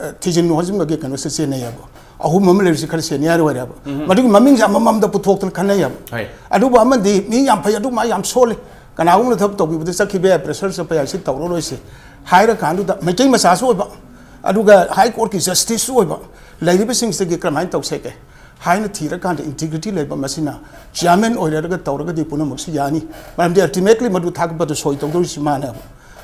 ꯑ, ꯊꯤꯖꯤꯟ ꯍꯨꯝꯖꯤꯟꯕꯒꯤ ꯀꯩꯅꯣꯁꯦ ꯆꯦꯟꯅꯩꯌꯦꯕ꯫ ꯑꯍꯨꯝ ꯑꯃ ꯂꯩꯔꯤꯁꯦ ꯈꯔ senior ꯑꯣꯏꯔꯦꯕ꯫ ꯃꯗꯨꯒꯤ ꯃꯃꯤꯡꯁꯦ ꯑꯃꯃꯝꯗ ꯄꯨꯊꯣꯛꯇꯅ ꯈꯟꯅꯩꯌꯦꯕ꯫ ꯍꯣꯏ꯫ ꯑꯗꯨꯕꯨ ꯑꯃꯗꯤ ꯃꯤ ꯌꯥꯝ ꯐꯩ, ꯑꯗꯨ ꯃꯥ ꯌꯥꯝ ꯁꯣꯜꯂꯤ, ꯀꯅꯥꯒꯨꯝꯕꯅ ꯊꯕꯛ ꯇꯧꯕꯤꯕꯗ ꯆꯠꯈꯤꯕ ꯌꯥꯏ, pressure ꯆꯠꯄ ꯌꯥꯏ, ꯁꯤ ꯇꯧꯔꯔꯣꯏꯁꯦ ꯍꯥꯏꯔꯀꯥꯟꯗꯨꯗ ꯃꯩꯇꯩ ꯃꯆꯥꯁꯨ ꯑꯣꯏꯕ, ꯑꯗꯨꯒ High Courtꯀꯤ justiceꯁꯨ ꯑꯣꯏꯕ, ꯂꯩꯔꯤꯕꯁꯤꯡꯁꯤꯗꯒꯤ ꯀꯔꯝꯍꯥꯏꯅ ꯇꯧꯁꯦꯒꯦ ꯍꯥꯏꯅ ꯊꯤꯔꯀꯥꯟꯗ integrity ꯂꯩꯕ ꯃꯁꯤꯅ chairman ꯑꯣꯏꯔꯒ ꯇꯧꯔꯒꯗꯤ ꯄꯨꯝꯅꯃꯛꯁꯤ ꯌꯥꯅꯤ꯫ ꯃꯔꯝꯗꯤ ultimately ꯃꯗꯨ ꯊꯥꯒꯠꯄꯗ ꯁꯣꯏ ꯇꯧꯗꯣꯏꯁꯤ ꯃꯥꯅꯦꯕ꯫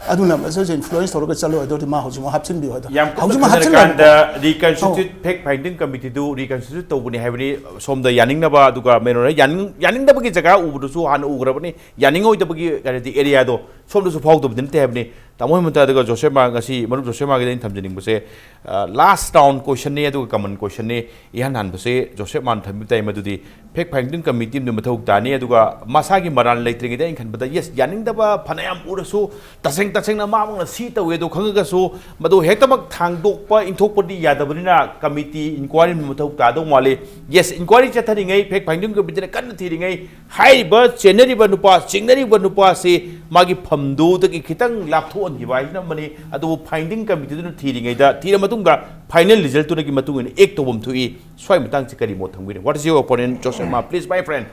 ꯑꯗꯨꯅ ꯃꯁꯤꯁꯦ influence ꯇꯧꯔꯒ ꯆꯠꯂꯣꯏ, ꯑꯗꯨꯗꯤ ꯃꯥ ꯍꯧꯖꯤꯛꯃꯛ ꯍꯥꯞꯆꯤꯟꯕꯤꯌꯨ ꯍꯥꯏꯗꯣ꯫ ꯌꯥꯝ ꯀꯨꯞꯅ ꯍꯧꯖꯤꯛꯃꯛ ꯍꯥꯞꯆꯤꯜꯂꯣ꯫ ꯈꯟꯅꯔꯀꯥꯟꯗ reconstitute fact finding committeeꯗꯨ reconstitute ꯇꯧꯕꯅꯤ ꯍꯥꯏꯕꯅꯤ꯫ ꯁꯣꯝꯗ ꯌꯥꯅꯤꯡꯗꯕ, ꯑꯗꯨꯒ ꯃꯦꯅꯣꯔ ꯌꯥꯅꯤꯡ-, ꯌꯥꯅꯤꯡꯗꯕꯒꯤ ꯖꯒꯥ ꯎꯕꯗꯨꯁꯨ ꯍꯥꯟꯅ ꯎꯈ꯭ꯔꯕꯅꯤ, ꯌꯥꯅꯤꯡꯉꯣꯏꯗꯕꯒꯤ ꯀꯩꯅꯣꯗꯤ areaꯗꯣ ꯁꯣꯝꯗꯁꯨ ꯐꯥꯎꯗꯕꯗꯤ ꯅꯠꯇꯦ ꯍꯥꯏꯕꯅꯤ꯫ ꯇꯥꯃꯣ ꯍꯦꯃꯟꯇ, ꯑꯗꯨꯒ ꯖꯣꯁꯦꯐ ꯃꯥ, ꯉꯁꯤ ꯃꯔꯨꯞ ꯖꯣꯁꯦꯐ ꯃꯥꯒꯤꯗ ꯑꯩꯅ ꯊꯝꯖꯅꯤꯡꯕꯁꯦ, ꯂꯥꯁ ꯔꯥꯎꯟ ꯀꯣꯏꯁꯟꯅꯤ, ꯑꯗꯨꯒ ꯀꯃꯟ ꯀꯣꯏꯁꯟꯅꯤ꯫ ꯏꯍꯥꯟ ꯍꯥꯟꯕꯁꯦ ꯖꯣꯁꯦꯐ ꯃꯥꯅ ꯊꯝꯕꯤꯕ ꯇꯥꯏ, ꯃꯗꯨꯗꯤ ꯐꯦꯛ ꯐꯥꯏꯟꯗꯤꯡ ꯀꯃꯤꯇꯤ ꯑꯃꯗꯤ ꯃꯊꯧ ꯇꯥꯅꯤ, ꯑꯗꯨꯒ ꯃꯁꯥꯒꯤ ꯃꯔꯥꯜ ꯂꯩꯇ꯭ꯔꯤꯉꯩꯗ ꯑꯩꯅ ꯈꯟꯕꯗ, ꯌꯦꯁ, ꯌꯥꯅꯤꯡꯗꯕ ꯐꯅꯌꯥꯝ ꯎꯔꯁꯨ, ꯇꯁꯦꯡ ꯇꯁꯦꯡꯅ ꯃꯥꯃꯛꯅ ꯁꯤ ꯇꯧꯋꯦ ꯑꯗꯣ ꯈꯪꯉꯒꯁꯨ, ꯃꯗꯨ ꯍꯦꯛꯇꯃꯛ ꯊꯥꯡꯗꯣꯛꯄ ꯏꯟꯊꯣꯛꯄꯗꯤ ꯌꯥꯗꯕꯅꯤꯅ, ꯀꯃꯤꯇꯤ ꯏꯟꯀ꯭ꯋꯥꯏꯔꯤ ꯑꯃ ꯃꯊꯧ ꯇꯥꯗꯧ ꯃꯥꯜꯂꯤ꯫ ꯌꯦꯁ, ꯏꯟꯀ꯭ꯋꯥꯏꯔꯤ ꯆꯠꯊꯔꯤꯉꯩ, ꯐꯦꯛ ꯐꯥꯏꯟꯗꯤꯡ ꯀꯃꯤꯇꯤꯅ ꯀꯟꯅ ꯊꯤꯔꯤꯉꯩ, ꯍꯥꯏꯔꯤꯕ ꯆꯦꯟꯅꯔꯤꯕ ꯅꯨꯄꯥ, ꯆꯤꯡꯅꯔꯤꯕ ꯅꯨꯄꯥꯁꯤ ꯃꯥꯒꯤ ꯐꯝꯗꯨꯗꯒꯤ ꯈꯤꯇꯪ ꯂꯥꯞꯊꯣꯛꯍꯟꯈꯤꯕ ꯍꯥꯏꯁꯤꯅ ꯑꯃꯅꯤ꯫ ꯑꯗꯨꯕꯨ ꯐꯥꯏꯟꯗꯤꯡ ꯀꯃꯤꯇꯤꯗꯨꯅ ꯊꯤꯔꯤꯉꯩꯗ, ꯊꯤꯔ ꯃꯇꯨꯡꯗ ꯐꯥꯏꯅꯦꯜ ꯔꯤꯖꯜꯇꯨꯗꯒꯤ ꯃꯇꯨꯡ ꯏꯟꯅ ꯑꯦꯛ ꯇꯧꯐꯝ ꯊꯣꯛꯏ꯫ ꯁ꯭ꯋꯥꯏ ꯃꯇꯥꯡꯁꯤ ꯀꯔꯤ ꯃꯣꯠ ꯊꯝꯕꯤꯔꯦ? What is your opinion, Joseph Ma? Please, my friend.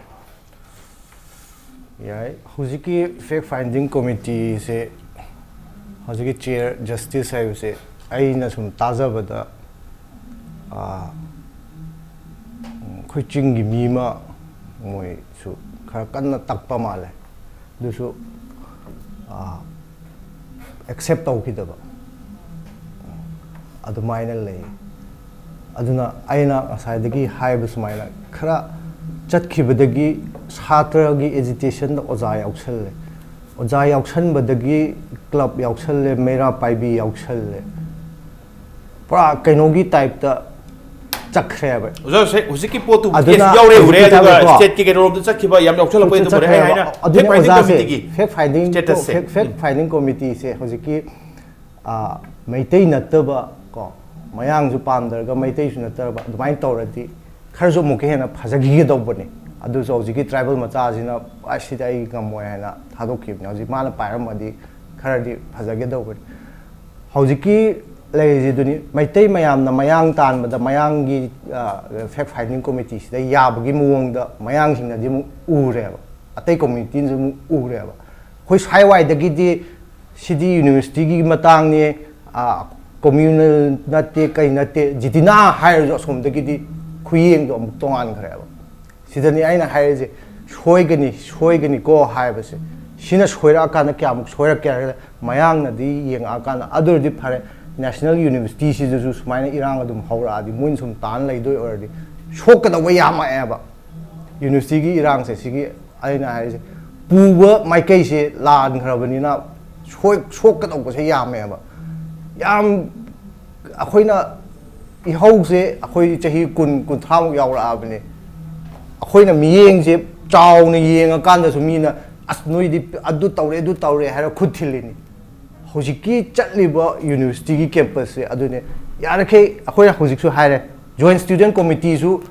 ꯌꯥꯏ꯫ ꯍꯧꯖꯤꯛꯀꯤ ꯐꯦꯛ ꯐꯥꯏꯟꯗꯤꯡ ꯀꯣꯃꯤꯇꯤꯁꯦ, ꯍꯧꯖꯤꯛꯀꯤ ꯆꯤꯌꯔ ꯖꯁꯇꯤꯁ ꯍꯥꯏꯕꯁꯦ, ꯑꯩꯅ ꯁꯨꯝ ꯇꯥꯖꯕꯗ, ꯑꯥ, ꯑꯩꯈꯣꯏ ꯆꯤꯡꯒꯤ ꯃꯤ ꯑꯃ, ꯃꯣꯏꯁꯨ ꯈꯔ ꯀꯟꯅ ꯇꯛꯄ ꯃꯥꯜꯂꯦ꯫ ꯑꯗꯨꯁꯨ, ꯑꯥ, ꯑꯦꯛꯁꯦꯞ ꯇꯧꯈꯤꯗꯕ ꯑꯗꯨꯃꯥꯏꯅ ꯂꯩ꯫ ꯑꯗꯨꯅ ꯑꯩꯅ ꯉꯁꯥꯏꯗꯒꯤ ꯍꯥꯏꯕ ꯁꯨꯃꯥꯏꯅ, ꯈꯔ ꯆꯠꯈꯤꯕꯗꯒꯤ ꯁꯥꯇ꯭ꯔꯒꯤ ꯑꯦꯖꯤꯇꯦꯁꯟꯗ ꯑꯣꯖꯥ ꯌꯥꯎꯁꯜꯂꯦ, ꯑꯣꯖꯥ ꯌꯥꯎꯁꯟꯕꯗꯒꯤ ꯀ꯭ꯂꯕ ꯌꯥꯎꯁꯜꯂꯦ, ꯃꯩꯔꯥ ꯄꯥꯏꯕꯤ ꯌꯥꯎꯁꯜꯂꯦ, ꯄꯨꯔꯥ ꯀꯩꯅꯣꯒꯤ ꯇꯥꯏꯞꯇ ꯆꯠꯈ꯭ꯔꯦꯕ꯫ ꯑꯣꯖꯥ, ꯍꯧꯖꯤꯛ, ꯍꯧꯖꯤꯛꯀꯤ ꯄꯣꯠꯇꯨ ꯑꯗꯨꯅ ꯌꯥꯎꯔꯦ, ꯎꯔꯦ, ꯍꯧꯖꯤꯛꯀꯤ ꯑꯗꯨꯒ ꯇꯥꯏꯞꯇꯀꯣ ꯁ꯭ꯇꯦꯠꯀꯤ ꯀꯩꯅꯣꯔꯣꯝꯗ ꯆꯠꯈꯤꯕ ꯌꯥꯝ ꯌꯥꯎꯁꯜꯂꯛꯄ, ꯑꯗꯨ ꯃꯣꯏ, ꯑꯩ ꯍꯥꯏꯅ ꯑꯗꯨꯅ ꯐꯦꯛ ꯐꯥꯏꯟꯗꯤꯡ ꯑꯣꯖꯥꯁꯦ ꯀꯃꯤꯇꯤꯒꯤ ꯐꯦꯛ ꯐꯥꯏꯟꯗꯤꯡ ꯁ꯭ꯇꯦꯇꯁꯁꯦ꯫ ꯐꯦꯛ, ꯐꯦꯛ ꯐꯥꯏꯟꯗꯤꯡ ꯀꯣꯃꯤꯇꯤꯁꯦ ꯍꯧꯖꯤꯛꯀꯤ, ꯑꯥ, ꯃꯩꯇꯩ ꯅꯠꯇꯕ ꯀꯣ, ꯃꯌꯥꯡꯁꯨ ꯄꯥꯝꯗ꯭ꯔꯒ ꯃꯩꯇꯩꯁꯨ ꯅꯠꯇꯕ ꯑꯗꯨꯃꯥꯏꯅ ꯇꯧꯔꯗꯤ ꯈꯔꯁꯨ ꯑꯃꯨꯛꯀ ꯍꯦꯟꯅ ꯐꯖꯈꯤꯒꯗꯧꯕꯅꯤ꯫ ꯑꯗꯨꯁꯨ ꯍꯧꯖꯤꯛꯀꯤ ꯇ꯭ꯔꯥꯏꯕꯦꯜ ꯃꯆꯥꯁꯤꯅ "ꯑꯁ, ꯁꯤꯗꯤ ꯑꯩ ꯉꯝꯃꯣꯏ" ꯍꯥꯏꯅ ꯊꯥꯗꯣꯛꯈꯤꯕꯅꯤ꯫ ꯍꯧꯖꯤꯛ ꯃꯥꯅ ꯄꯥꯏꯔꯝꯃꯗꯤ ꯈꯔꯗꯤ ꯐꯖꯒꯗꯧꯕꯅꯤ꯫ ꯍꯧꯖꯤꯛꯀꯤ ꯂꯩꯔꯤꯁꯤꯗꯨꯅꯤ, ꯃꯩꯇꯩ ꯃꯌꯥꯝꯅ ꯃꯌꯥꯡ ꯇꯥꯟꯕꯗ ꯃꯌꯥꯡꯒꯤ, ꯑ, ꯐꯦꯛ ꯐꯥꯏꯟꯗꯤꯡ ꯀꯣꯃꯤꯇꯤꯁꯤꯗ ꯌꯥꯕꯒꯤ ꯃꯑꯣꯡꯗ ꯃꯌꯥꯡꯁꯤꯡꯅꯗꯤ ꯑꯃꯨꯛ ꯎꯔꯦꯕ, ꯑꯇꯩ ꯀꯣꯃ꯭ꯌꯨꯅꯤꯇꯤꯅꯁꯨ ꯑꯃꯨꯛ ꯎꯔꯦꯕ꯫ ꯑꯩꯈꯣꯏ ꯁ꯭ꯋꯥꯏꯋꯥꯏꯗꯒꯤꯗꯤ ꯁꯤꯗꯤ ꯌꯨꯅꯤꯚꯔꯁꯤꯇꯤꯒꯤ ꯃꯇꯥꯡꯅꯤ, ꯑ, ꯀꯣꯃ꯭ꯌꯨꯅꯦꯜ ꯅꯠꯇꯦ, ꯀꯩ ꯅꯠꯇꯦ, ꯖꯤꯇꯤꯅꯥ ꯍꯥꯏꯔꯁꯨ ꯑꯁꯣꯝꯗꯒꯤꯗꯤ ꯈꯨꯌꯦꯡꯗꯣ ꯑꯃꯨꯛ ꯇꯣꯉꯥꯟꯈ꯭ꯔꯦꯕ꯫ ꯁꯤꯗꯅꯤ ꯑꯩꯅ ꯍꯥꯏꯔꯤꯁꯦ, ꯁꯣꯏꯒꯅꯤ, ꯁꯣꯏꯒꯅꯤꯀꯣ ꯍꯥꯏꯕꯁꯦ꯫ ꯁꯤꯅ ꯁꯣꯏꯔꯛꯑꯀꯥꯟꯗ ꯀꯌꯥꯃꯨꯛ ꯁꯣꯏꯔꯛꯀꯦ ꯍꯥꯏꯔꯒ, ꯃꯌꯥꯡꯅꯗꯤ ꯌꯦꯡꯉꯛꯑꯀꯥꯟꯗ, ꯑꯗꯨ ꯑꯣꯏꯔꯗꯤ ꯐꯔꯦ, ꯅꯦꯁꯅꯦꯜ ꯌꯨꯅꯤꯚꯔꯁꯤꯇꯤꯁꯤꯗꯁꯨ ꯁꯨꯃꯥꯏꯅ ꯏꯔꯥꯡ ꯑꯗꯨꯝ ꯍꯧꯔꯛꯑꯗꯤ, ꯃꯣꯏꯅ ꯁꯨꯝ ꯇꯥꯟ ꯂꯩꯗꯣꯏ ꯑꯣꯏꯔꯗꯤ, ꯁꯣꯛꯀꯗꯧꯕ ꯌꯥꯝꯃꯛꯑꯦꯕ꯫ ꯌꯨꯅꯤꯚꯔꯁꯤꯇꯤꯒꯤ ꯏꯔꯥꯡꯁꯦ, ꯁꯤꯒꯤ ꯑꯩꯅ ꯍꯥꯏꯔꯤꯁꯦ, ꯄꯨꯕ ꯃꯥꯏꯀꯩꯁꯦ ꯂꯥꯟꯈ꯭ꯔꯕꯅꯤꯅ, ꯁꯣꯏ ꯁꯣꯛꯀꯗꯧꯕꯁꯦ ꯌꯥꯝꯃꯦꯕ꯫ ꯌꯥꯝ ꯑꯩꯈꯣꯏꯅ ꯏꯍꯧꯁꯦ ꯑꯩꯈꯣꯏ ꯆꯍꯤ ꯀꯨꯟ ꯀꯨꯟꯊ꯭ꯔꯥꯃꯨꯛ ꯌꯥꯎꯔꯛꯑꯕꯅꯦ꯫ ꯑꯩꯈꯣꯏꯅ ꯃꯤꯠꯌꯦꯡꯁꯦ ꯆꯥꯎꯅ ꯌꯦꯡꯉꯀꯥꯟꯗꯁꯨ ꯃꯤꯅ "ꯑꯁ, ꯅꯣꯏꯗꯤ ꯑꯗꯨ ꯇꯧꯔꯦ, ꯑꯗꯨ ꯇꯧꯔꯦ" ꯍꯥꯏꯔ ꯈꯨꯠ ꯊꯤꯜꯂꯤꯅꯤ꯫ ꯍꯧꯖꯤꯛꯀꯤ ꯆꯠꯂꯤꯕ ꯌꯨꯅꯤꯚꯔꯁꯤꯇꯤꯒꯤ ꯀꯦꯝꯄꯁꯁꯦ ꯑꯗꯨꯅꯦ꯫ ꯌꯥꯔꯤꯈꯩ ꯑꯩꯈꯣꯏꯅ ꯍꯧꯖꯤꯛꯁꯨ ꯍꯥꯏꯔꯦ, ꯖꯣꯏꯟ ꯁ꯭ꯇꯨꯗꯦꯟ ꯀꯣꯃꯤꯇꯤꯁꯨ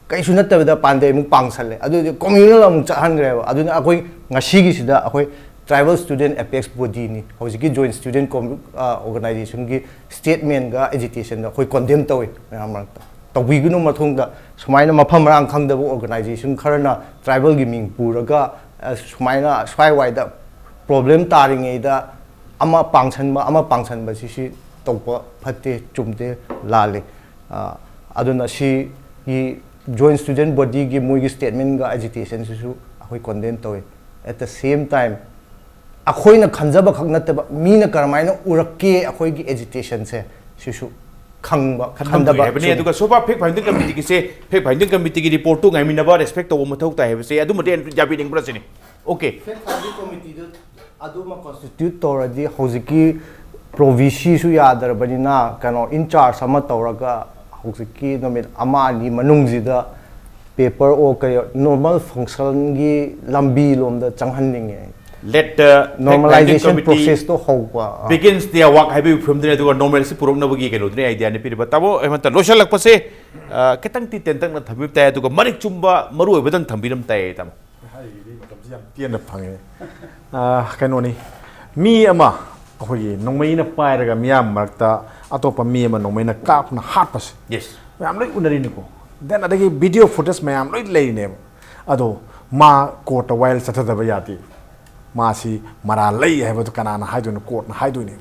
ꯀꯩꯁꯨ ꯅꯠꯇꯕꯗ ꯄꯥꯟꯗꯦ ꯑꯃꯨꯛ ꯄꯥꯡꯁꯜꯂꯦ, ꯑꯗꯨꯗꯤ ꯀꯣꯃ꯭ꯌꯨꯅꯦꯜ ꯑꯃꯨꯛ ꯆꯠꯍꯟꯈ꯭ꯔꯦꯕ꯫ ꯑꯗꯨꯅ ꯑꯩꯈꯣꯏ ꯉꯁꯤꯒꯤꯁꯤꯗ ꯑꯩꯈꯣꯏ ꯇ꯭ꯔꯥꯏꯕꯦꯜ ꯁ꯭ꯇꯨꯗꯦꯟ ꯑꯦꯄꯦꯛꯁ ꯕꯣꯗꯤꯅꯤ꯫ ꯍꯧꯖꯤꯛꯀꯤ ꯖꯣꯏꯟ ꯁ꯭ꯇꯨꯗꯦꯟ ꯑꯣꯔꯒꯅꯥꯏꯖꯦꯁꯟꯒꯤ ꯁ꯭ꯇꯦꯠꯃꯦꯟꯒ ꯑꯦꯖꯤꯇꯦꯁꯟꯗ ꯑꯩꯈꯣꯏ ꯀꯣꯟꯗꯦꯝ ꯇꯧꯏ ꯃꯌꯥꯝ ꯃꯔꯛꯇ꯫ ꯇꯧꯕꯤꯒꯅꯨ ꯃꯇꯨꯡꯗ꯫ ꯁꯨꯃꯥꯏꯅ ꯃꯐꯝ ꯃꯔꯥꯡ ꯈꯪꯗꯕ ꯑꯣꯔꯒꯅꯥꯏꯖꯦꯁꯟ ꯈꯔꯅ ꯇ꯭ꯔꯥꯏꯕꯦꯜꯒꯤ ꯃꯤꯡ ꯄꯨꯔꯒ, ꯑ, ꯁꯨꯃꯥꯏꯅ ꯁ꯭ꯋꯥꯏꯋꯥꯏꯗ ꯄ꯭ꯔꯣꯕ꯭ꯂꯦꯝ ꯇꯥꯔꯤꯉꯩꯗ ꯑꯃ ꯄꯥꯡꯁꯟꯕ, ꯑꯃ ꯄꯥꯡꯁꯟꯕꯁꯤ ꯁꯤ ꯇꯧꯕ ꯐꯠꯇꯦ, ꯆꯨꯝꯗꯦ, ꯂꯥꯜꯂꯤ꯫ ꯑ, ꯑꯗꯨꯅ ꯁꯤꯒꯤ ꯖꯣꯏꯟ ꯁ꯭ꯇꯨꯗꯦꯟ ꯕꯣꯗꯤꯒꯤ ꯃꯣꯏꯒꯤ ꯁ꯭ꯇꯦꯠꯃꯦꯟꯒ ꯑꯦꯖꯤꯇꯦꯁꯟꯁꯤꯁꯨ ꯑꯩꯈꯣꯏ ꯀꯣꯟꯗꯦꯝ ꯇꯧꯏ꯫ At the same time, ꯑꯩꯈꯣꯏꯅ ꯈꯟꯖꯕ ꯈꯛ ꯅꯠꯇꯕ, ꯃꯤꯅ ꯀꯔꯝꯍꯥꯏꯅ ꯎꯔꯛꯀꯦ ꯑꯩꯈꯣꯏꯒꯤ ꯑꯦꯖꯤꯇꯦꯁꯟꯁꯦ, ꯁꯤꯁꯨ ꯈꯪꯕ, ꯈꯟꯐꯝ ꯈꯟꯗꯕ ꯊꯣꯛꯏ ꯍꯥꯏꯕꯅꯤ꯫ ꯆꯨꯝ- ꯑꯗꯨꯒ ꯁꯣꯐꯥ ꯐꯦꯛ ꯐꯥꯏꯟꯗꯤꯡ ꯀꯃꯤꯇꯤꯒꯤꯁꯦ, ꯐꯦꯛ ꯐꯥꯏꯟꯗꯤꯡ ꯀꯃꯤꯇꯤꯒꯤ ꯔꯤꯄꯣꯔꯠꯇꯨ ꯉꯥꯏꯃꯤꯟꯅꯕ, ꯔꯦꯁꯄꯦꯛ ꯇꯧꯕ ꯃꯊꯧ ꯇꯥꯏ ꯍꯥꯏꯕꯁꯦ ꯑꯗꯨꯃꯗꯤ ꯑꯩꯅ ꯌꯥꯕꯤꯅꯤꯡꯕ꯭ꯔꯥ ꯁꯤꯅꯤ꯫ ꯑꯣꯀꯦ꯫ ꯐꯦꯛ ꯐꯥꯏꯟꯗꯤꯡ ꯀꯃꯤꯇꯤꯗꯨ ꯑꯗꯨꯃ ꯀꯣꯟꯁꯇꯤꯇ꯭ꯌꯨꯠ ꯇꯧꯔꯗꯤ ꯍꯧꯖꯤꯛꯀꯤ ꯄ꯭ꯔꯣꯚꯤꯁꯤꯁꯨ ꯌꯥꯗ꯭ꯔꯕꯅꯤꯅ, ꯀꯩꯅꯣ, ꯏꯟꯆꯥꯔꯖ ꯑꯃ ꯇꯧꯔꯒ ꯍꯧꯖꯤꯛꯀꯤ ꯅꯨꯃꯤꯠ ꯑꯃ ꯑꯅꯤ ꯃꯅꯨꯡꯁꯤꯗ ꯄꯦꯄꯔ ꯑꯣ ꯀꯩ ꯅꯣꯔꯃꯦꯜ ꯐꯪꯁꯟꯒꯤ ꯂꯝꯕꯤ ꯂꯣꯝꯗ ꯆꯪꯍꯟꯅꯤꯡꯉꯦ꯫ Let the ꯅꯣꯔꯃꯦꯂꯥꯏꯖꯦꯁꯟ ꯄ꯭ꯔꯣꯁꯦꯁꯇꯣ ꯍꯧꯕ꯫ Begins their work ꯍꯥꯏꯕꯒꯤ ꯐꯤꯕꯝꯗꯨꯅꯤ꯫ ꯑꯗꯨꯒ ꯅꯣꯔꯃꯦꯜꯁꯤ ꯄꯨꯔꯛꯅꯕꯒꯤ ꯀꯩꯅꯣꯗꯨꯅꯤ ꯑꯥꯏꯗꯤꯌꯥꯅꯤ ꯄꯤꯔꯤꯕ꯫ ꯇꯥꯃꯣ ꯍꯦꯃꯟꯇ, ꯂꯣꯏꯁꯤꯜꯂꯛꯄꯁꯦ, ꯑ, ꯈꯤꯇꯪꯗꯤ ꯇꯦꯟꯇꯛꯅ ꯊꯝꯕꯤꯕ ꯇꯥꯏ, ꯑꯗꯨꯒ ꯃꯔꯤꯛ ꯆꯨꯝꯕ ꯃꯔꯨ ꯑꯣꯏꯕꯗꯪ ꯊꯝꯕꯤꯔꯝ ꯇꯥꯏ, ꯇꯥꯃꯣ꯫ ꯍꯥꯏꯔꯤꯗꯤ ꯃꯇꯝꯁꯤ ꯌꯥꯝ ꯇꯦꯟꯅ ꯐꯪꯉꯦ꯫ ꯑ, ꯀꯩꯅꯣꯅꯤ, ꯃꯤ ꯑꯃ ꯑꯩꯈꯣꯏꯒꯤ ꯅꯣꯡꯃꯩꯅ ꯄꯥꯏꯔꯒ ꯃꯤꯌꯥꯝ ꯃꯔꯛꯇ ꯑꯇꯣꯞꯄ ꯃꯤ ꯑꯃ ꯅꯣꯡꯃꯩꯅ ꯀꯥꯞꯅ ꯍꯥꯠꯄꯁꯦ ꯌꯦꯁ꯫ ꯃꯌꯥꯝ ꯂꯣꯏ ꯎꯅꯔꯤꯅꯤꯀꯣ꯫ Then ꯑꯗꯒꯤ ꯚꯤꯗꯤꯑꯣ ꯐꯨꯇꯦꯖ ꯃꯌꯥꯝ ꯂꯣꯏ ꯂꯩꯔꯤꯅꯦꯕ꯫ ꯑꯗꯣ ꯃꯥ ꯀꯣꯔꯠꯇ ꯋꯥꯌꯦꯜ ꯆꯠꯊꯗꯕ ꯌꯥꯗꯦ꯫ ꯃꯥꯁꯤ ꯃꯔꯥꯜ ꯂꯩ ꯍꯥꯏꯕꯗꯨ ꯀꯅꯥꯅ ꯍꯥꯏꯗꯣꯏꯅꯣ? ꯀꯣꯔꯠꯅ ꯍꯥꯏꯗꯣꯏꯅꯦ꯫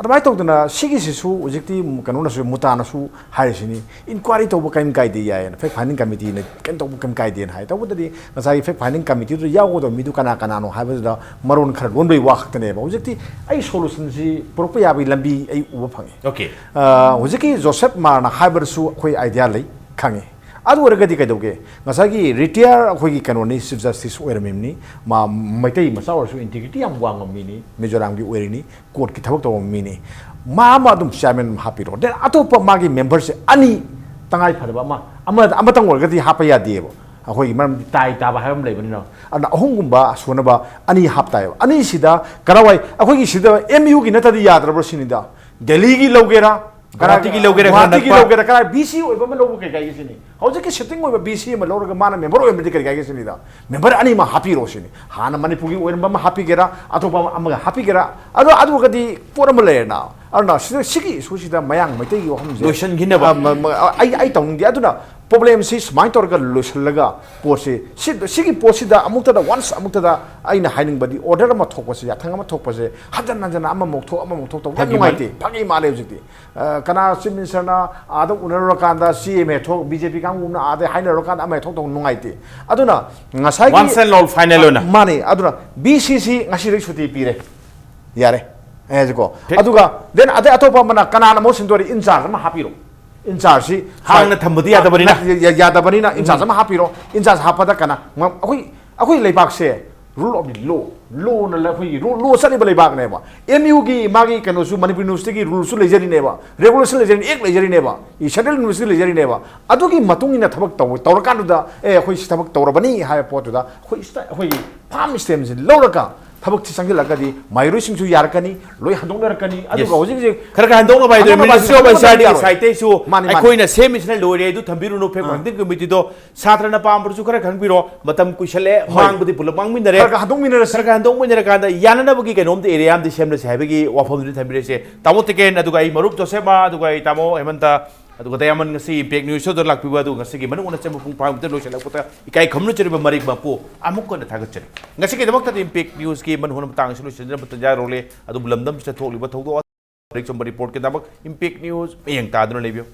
ꯑꯗꯨꯃꯥꯏꯅ ꯇꯧꯗꯅ ꯁꯤꯒꯤꯁꯤꯁꯨ ꯍꯧꯖꯤꯛꯇꯤ ꯀꯩꯅꯣꯅꯁꯨ, ꯃꯨꯇꯥꯅꯁꯨ ꯍꯥꯏꯔꯤꯁꯤꯅꯤ, ꯏꯟꯀ꯭ꯋꯥꯏꯔꯤ ꯇꯧꯕ ꯀꯔꯤꯝ ꯀꯥꯏꯗꯦ ꯌꯥꯏꯌꯦꯅ, ꯐꯦꯛ ꯐꯥꯏꯟꯗꯤꯡ ꯀꯃꯤꯇꯤꯅ ꯀꯩꯅꯣ ꯇꯧꯕ ꯀꯔꯤꯝ ꯀꯥꯏꯗꯦꯅ ꯍꯥꯏ꯫ ꯇꯧꯕꯇꯗꯤ ꯉꯁꯥꯏꯒꯤ ꯐꯦꯛ ꯐꯥꯏꯟꯗꯤꯡ ꯀꯃꯤꯇꯤꯗꯨꯗ ꯌꯥꯎꯒꯗꯕ ꯃꯤꯗꯨ ꯀꯅꯥ ꯀꯅꯥꯅꯣ ꯍꯥꯏꯕꯗꯨꯗ ꯃꯔꯣꯟ ꯈꯔ ꯂꯣꯟꯕꯒꯤ ꯋꯥ ꯈꯛꯇꯅꯦꯕ꯫ ꯍꯧꯖꯤꯛꯇꯤ ꯑꯩ ꯁꯣꯂꯨꯁꯟꯁꯤ ꯄꯨꯔꯛꯄ ꯌꯥꯕꯒꯤ ꯂꯝꯕꯤ ꯑꯩ ꯎꯕ ꯐꯪꯉꯤ꯫ ꯑꯣꯀꯦ꯫ ꯑ, ꯍꯧꯖꯤꯛꯀꯤ ꯖꯣꯁꯦꯐ ꯃꯥꯔꯅ ꯍꯥꯏꯕꯗꯁꯨ ꯑꯩꯈꯣꯏ ꯑꯥꯏꯗꯤꯌꯥ ꯂꯩ, ꯈꯪꯉꯤ꯫ ꯑꯗꯨ ꯑꯣꯏꯔꯒꯗꯤ ꯀꯩꯗꯧꯒꯦ? ꯉꯁꯥꯏꯒꯤ ꯔꯤꯇꯤꯌꯥꯔ ꯑꯩꯈꯣꯏꯒꯤ ꯀꯩꯅꯣꯅꯤ, ꯆꯤꯐ ꯖꯁꯇꯤꯁ ꯑꯣꯏꯔꯝꯃꯤꯕꯅꯤ, ꯃꯥ ꯃꯩꯇꯩ ꯃꯆꯥ ꯑꯣꯏꯔꯁꯨ ꯏꯟꯇꯤꯒ꯭ꯔꯤꯇꯤ ꯌꯥꯝ ꯋꯥꯡꯕ ꯃꯤꯅꯤ, ꯃꯤꯖꯣꯔꯥꯝꯒꯤ ꯑꯣꯏꯔꯤꯅꯤ, ꯀꯣꯔꯠꯀꯤ ꯊꯕꯛ ꯇꯧꯕ ꯃꯤꯅꯤ꯫ ꯃꯥ ꯑꯃ ꯑꯗꯨꯝ ꯆꯤꯌꯥꯔꯃꯦꯟ ꯑꯃ ꯍꯥꯞꯄꯤꯔꯣ, ꯗꯦꯟ ꯑꯇꯣꯞꯄ ꯃꯥꯒꯤ ꯃꯦꯝꯕꯔꯁꯦ ꯑꯅꯤ ꯇꯉꯥꯏ ꯐꯗꯕ ꯑꯃ, ꯑꯃ ꯑꯃꯇꯪ ꯑꯣꯏꯔꯒꯗꯤ ꯍꯥꯞꯄ ꯌꯥꯗꯦꯕ꯫ ꯑꯩꯈꯣꯏꯒꯤ ꯃꯔꯝꯗꯤ ꯇꯥꯏ ꯇꯥꯕ ꯍꯥꯏꯕ ꯑꯃ ꯂꯩꯕꯅꯤꯅ, ꯑꯗꯨꯅ ꯑꯍꯨꯝꯒꯨꯝꯕ ꯁꯨꯅꯕ ꯑꯅꯤ ꯍꯥꯞꯇꯥꯏꯕ꯫ ꯑꯅꯤꯁꯤꯗ ꯀꯔꯥꯏꯋꯥꯏ, ꯑꯩꯈꯣꯏꯒꯤ ꯁꯤꯗ ꯑꯦꯝ ꯌꯨꯒꯤ ꯅꯠꯇꯗꯤ ꯌꯥꯗ꯭ꯔꯕ꯭ꯔꯣ ꯁꯤꯅꯤꯗ? ꯗꯦꯜꯂꯤꯒꯤ ꯂꯧꯒꯦꯔꯥ, ꯀꯅꯥ-, ꯒꯨꯋꯥꯍꯥꯇꯤꯒꯤ ꯂꯧꯒꯦꯔꯥ, ꯈꯔ ꯒꯨꯋꯥꯍꯥꯇꯤꯒꯤ ꯅꯛꯄ꯫ ꯂꯧꯒꯦꯔꯥ, ꯀꯅꯥ ꯕꯤ ꯁꯤ ꯑꯣꯏꯕ ꯑꯃ ꯂꯧꯕ ꯀꯩ ꯀꯥꯏꯒꯦ ꯁꯤꯅꯤ? ꯍꯧꯖꯤꯛꯀꯤ ꯁꯤꯇꯤꯡ ꯑꯣꯏꯕ ꯕꯤ ꯁꯤ ꯑꯃ ꯂꯧꯔꯒ ꯃꯥꯅ ꯃꯦꯝꯕꯔ ꯑꯣꯏꯔꯝꯕꯗꯤ ꯀꯔꯤ ꯀꯥꯏꯒꯦ ꯁꯤꯅꯤꯗ? ꯃꯦꯝꯕꯔ ꯑꯅꯤꯃꯛ ꯍꯥꯞꯄꯤꯔꯣ ꯁꯤꯅꯤ꯫ ꯍꯥꯟꯅ ꯃꯅꯤꯄꯨꯔꯒꯤ ꯑꯣꯏꯔꯝꯕ ꯑꯃ ꯍꯥꯞꯄꯤꯒꯦꯔꯥ, ꯑꯇꯣꯞꯄ ꯑꯃ, ꯑꯃꯒ ꯍꯥꯞꯄꯤꯒꯦꯔꯥ, ꯑꯗꯣ ꯑꯗꯨꯒꯗꯤ ꯄꯣꯠ ꯑꯃ ꯂꯩꯔꯦꯅ꯫ ꯑꯗꯨꯅ ꯁꯤꯗ, ꯁꯤꯒꯤ ꯏꯁꯨꯁꯤꯗ ꯃꯌꯥꯡ ꯃꯩꯇꯩꯒꯤ ꯋꯥꯐꯝꯁꯦ, ꯂꯣꯏꯁꯤꯟꯈꯤꯅꯕ꯫ ꯑ, ꯃ-, ꯃ-, ꯑꯩ, ꯑꯩ ꯇꯧꯅꯤꯡꯗꯦ꯫ ꯑꯗꯨꯅ ꯄ꯭ꯔꯣꯕ꯭ꯂꯦꯝꯁꯤ ꯁꯨꯃꯥꯏꯅ ꯇꯧꯔꯒ ꯂꯣꯏꯁꯤꯜꯂꯒ ꯄꯣꯠꯁꯤ, ꯁꯤ, ꯁꯤꯒꯤ ꯄꯣꯠꯁꯤꯗ ꯑꯃꯨꯛꯇꯗ, ꯋꯥꯟꯁ ꯑꯃꯨꯛꯇꯗ ꯑꯩꯅ ꯍꯥꯏꯅꯤꯡꯕꯗꯤ, ꯑꯣꯔꯗꯔ ꯑꯃ ꯊꯣꯛꯄꯁꯦ, ꯌꯥꯊꯪ ꯑꯃ ꯊꯣꯛꯄꯁꯦ, ꯍꯟꯖꯟ ꯍꯟꯖꯟꯅ ꯑꯃꯃꯨꯛ ꯊꯣꯛ, ꯑꯃꯃꯨꯛ ꯊꯣꯛ ꯇꯧꯕ ꯌꯥꯝ ꯐꯥꯒꯤ ꯅꯨꯡꯉꯥꯏꯇꯦ꯫ ꯃꯥꯜꯂꯦ꯫ ꯐꯥꯒꯤ ꯃꯥꯜꯂꯦ ꯍꯧꯖꯤꯛꯇꯤ꯫ ꯑ, ꯀꯅꯥ ꯆꯤꯐ ꯃꯤꯅꯤꯁꯇꯔꯅ ꯑꯥꯗ ꯎꯅꯔꯨꯔꯀꯥꯟꯗ ꯁꯤ ꯑꯦꯝ ꯑꯦ ꯊꯣꯛ, ꯕꯤ ꯖꯦ ꯄꯤ ꯀꯥꯡꯕꯨꯅ ꯑꯥꯗ ꯍꯥꯏꯅꯔꯨꯔꯀꯥꯟꯗ ꯑꯃ ꯍꯦꯛ ꯊꯣꯛ ꯇꯧꯕ ꯅꯨꯡꯉꯥꯏꯇꯦ꯫ ꯑꯗꯨꯅ ꯉꯁꯥꯏꯒꯤ Once and all final ꯑꯣꯏꯅ꯫ ꯃꯥꯅꯦ꯫ ꯑꯗꯨꯅ ꯕꯤ ꯁꯤ ꯁꯤ ꯉꯁꯤꯗꯒꯤ ꯁꯨꯇꯤ ꯄꯤꯔꯦ꯫ ꯌꯥꯔꯦ꯫ ꯑꯩ ꯍꯥꯏꯁꯦꯀꯣ꯫ ꯊꯦ- ꯑꯗꯨꯒ then ꯑꯗꯩ ꯑꯇꯣꯞꯄ ꯑꯃꯅ ꯀꯅꯥꯅ ꯃꯍꯨꯠ ꯁꯤꯟꯗꯣꯔꯤ? ꯏꯟꯆꯥꯔꯖ ꯑꯃ ꯍꯥꯞꯄꯤꯔꯣ꯫ ꯏꯟꯆꯥꯔꯖꯁꯤ ꯍꯥꯡꯅ ꯊꯝꯕꯗꯤ ꯌꯥꯗꯕꯅꯤꯅ꯫ ꯌꯥ-, ꯌꯥꯗꯕꯅꯤꯅ ꯏꯟꯆꯥꯔꯖ ꯎꯝ꯫ ꯑꯃ ꯍꯥꯞꯄꯤꯔꯣ꯫ ꯏꯟꯆꯥꯔꯖ ꯍꯥꯞꯄꯗ ꯀꯅꯥ? ꯃ-, ꯑꯩꯈꯣꯏ, ꯑꯩꯈꯣꯏ ꯂꯩꯕꯥꯛꯁꯦ rule of the law, ꯂꯣꯅ ꯂ-, ꯑꯩꯈꯣꯏꯒꯤ ꯔꯨ-, ꯂꯣ ꯆꯠꯂꯤꯕ ꯂꯩꯕꯥꯛꯅꯦꯕ꯫ ꯑꯦꯝ ꯌꯨꯒꯤ ꯃꯥꯒꯤ ꯀꯩꯅꯣꯁꯨ ꯃꯅꯤꯄꯨꯔ ꯌꯨꯅꯤꯚꯔꯁꯤꯇꯤꯒꯤ ꯔꯨꯜꯁꯨ ꯂꯩꯖꯔꯤꯅꯦꯕ, ꯔꯦꯒꯨꯂꯦꯁꯟ ꯂꯩꯖꯔꯤꯅꯦ, ꯑꯦꯛ ꯂꯩꯖꯔꯤꯅꯦꯕ, ꯁꯦꯟꯇ꯭ꯔꯦꯜ ꯌꯨꯅꯤꯚꯔꯁꯤꯇꯤ ꯂꯩꯖꯔꯤꯅꯦꯕ꯫ ꯑꯗꯨꯒꯤ ꯃꯇꯨꯡ ꯏꯟꯅ ꯊꯕꯛ ꯇꯧ-, ꯇꯧꯔꯀꯥꯟꯗꯨꯗ, "ꯑꯦ, ꯑꯩꯈꯣꯏ ꯁꯤ ꯊꯕꯛ ꯇꯧꯔꯕꯅꯤ" ꯍꯥꯏꯕ ꯄꯣꯠꯇꯨꯗ ꯑꯩꯈꯣꯏ ꯁꯤꯗ, ꯑꯩꯈꯣꯏꯒꯤ ꯐꯥꯔꯝ ꯁꯤꯁꯇꯦꯝꯁꯤ ꯂꯧꯔꯒ ꯊꯕꯛꯁꯤ ꯆꯪꯁꯤꯜꯂꯒꯗꯤ ꯃꯍꯩꯔꯣꯏꯁꯤꯡꯁꯨ ꯌꯥꯔꯛꯀꯅꯤ, ꯂꯣꯏ ꯍꯟꯗꯣꯛꯅꯔꯛꯀꯅꯤ꯫ ꯑꯗꯨꯒ Yes. ꯍꯧꯖꯤꯛ ꯍꯧꯖꯤꯛ ꯈꯔ ꯈꯔ ꯍꯟꯗꯣꯛꯅꯕ ꯍꯥꯏꯗꯣ, ꯍꯟꯗꯣꯛꯅꯕ ꯍꯥꯏꯗꯣ, Ministry of ꯍꯟꯗꯣꯛꯅꯕ H R D ꯒꯤ ꯌꯥꯔꯣꯏ꯫ Side ꯇꯩꯁꯨ ꯃꯥꯅꯤ, ꯃꯥꯅꯤ꯫ ꯑꯩꯈꯣꯏꯅ ꯁꯦꯝꯃꯤꯁꯤꯅ ꯂꯣꯏꯔꯦ, ꯑꯗꯨ ꯊꯝꯕꯤꯔꯨꯅꯨ, ꯐꯦꯛ ꯑꯥ꯫ ꯍꯟꯗꯤꯡ ꯀꯃꯤꯇꯤꯗꯣ ꯁꯥꯇ꯭ꯔꯅ ꯄꯥꯝꯕꯗꯨꯁꯨ ꯈꯔ ꯈꯟꯕꯤꯔꯣ, ꯃꯇꯝ ꯀꯨꯏꯁꯜꯂꯛꯑꯦ, ꯍꯣꯏ꯫ ꯃꯥꯡꯕꯗꯤ ꯄꯨꯂꯞ ꯃꯥꯡꯃꯤꯟꯅꯔꯦ꯫ ꯈꯔ ꯈꯔ ꯍꯟꯗꯣꯛꯃꯤꯟꯅꯔꯁꯤ꯫ ꯈꯔ ꯈꯔ ꯍꯟꯗꯣꯛꯃꯤꯟꯅꯔꯀꯥꯟꯗ ꯌꯥꯅꯅꯕꯒꯤ ꯀꯩꯅꯣꯝꯗꯤ ꯑꯦꯔꯤꯌꯥ ꯑꯃꯗꯤ ꯁꯦꯝꯂꯁꯤ ꯍꯥꯏꯕꯒꯤ ꯋꯥꯐꯝꯗꯨꯗꯤ ꯊꯝꯕꯤꯔꯁꯦ꯫ ꯇꯥꯃꯣ ꯇꯤꯀꯦꯟ, ꯑꯗꯨꯒ ꯑꯩ ꯃꯔꯨꯞ ꯖꯣꯁꯦꯐ, ꯑꯗꯨꯒ ꯑꯩ ꯇꯥꯃꯣ ꯍꯦꯃꯟꯇ, ꯑꯗꯨꯒ ꯗꯌꯥꯃꯟ ꯉꯁꯤ ꯏꯝꯄꯦꯛ ꯅ꯭ꯌꯨꯁ ꯁꯣꯗ ꯂꯥꯛꯄꯤꯕ, ꯑꯗꯨꯒ ꯉꯁꯤꯒꯤ ꯃꯅꯨꯡ ꯍꯟꯅ ꯆꯪꯕ ꯄꯨꯡ ꯐꯥꯕꯗ ꯂꯣꯏꯁꯤꯜꯂꯛꯄꯗ ꯏꯀꯥꯏ ꯈꯨꯝꯅꯖꯔꯤꯕ ꯃꯔꯤꯛ ꯃꯄꯨ ꯑꯃꯨꯛ ꯍꯟꯅ ꯊꯥꯒꯠꯆꯔꯤ꯫ ꯉꯁꯤꯒꯤꯗꯃꯛꯇꯗꯤ ꯏꯝꯄꯦꯛ ꯅ꯭ꯌꯨꯁꯀꯤ ꯃꯅꯨꯡ ꯍꯟꯕ ꯃꯇꯥꯡ ꯑꯁꯤ ꯂꯣꯏꯁꯤꯟꯖꯅꯕ ꯇꯟꯖꯥ ꯂꯧꯔꯦ꯫ ꯑꯗꯨꯕꯨ ꯂꯝꯗꯝꯁꯤꯗ ꯊꯣꯛꯂꯤꯕ ꯊꯧꯗꯣꯛ ꯑꯔꯤꯛ ꯆꯨꯝꯕ ꯔꯤꯄꯣꯔꯠꯀꯤꯗꯃꯛ ꯏꯝꯄꯦꯛ ꯅ꯭ꯌꯨꯁ ꯃꯤꯠꯌꯦꯡ ꯇꯥꯗꯨꯅ ꯂꯩꯕꯤꯌꯨ꯫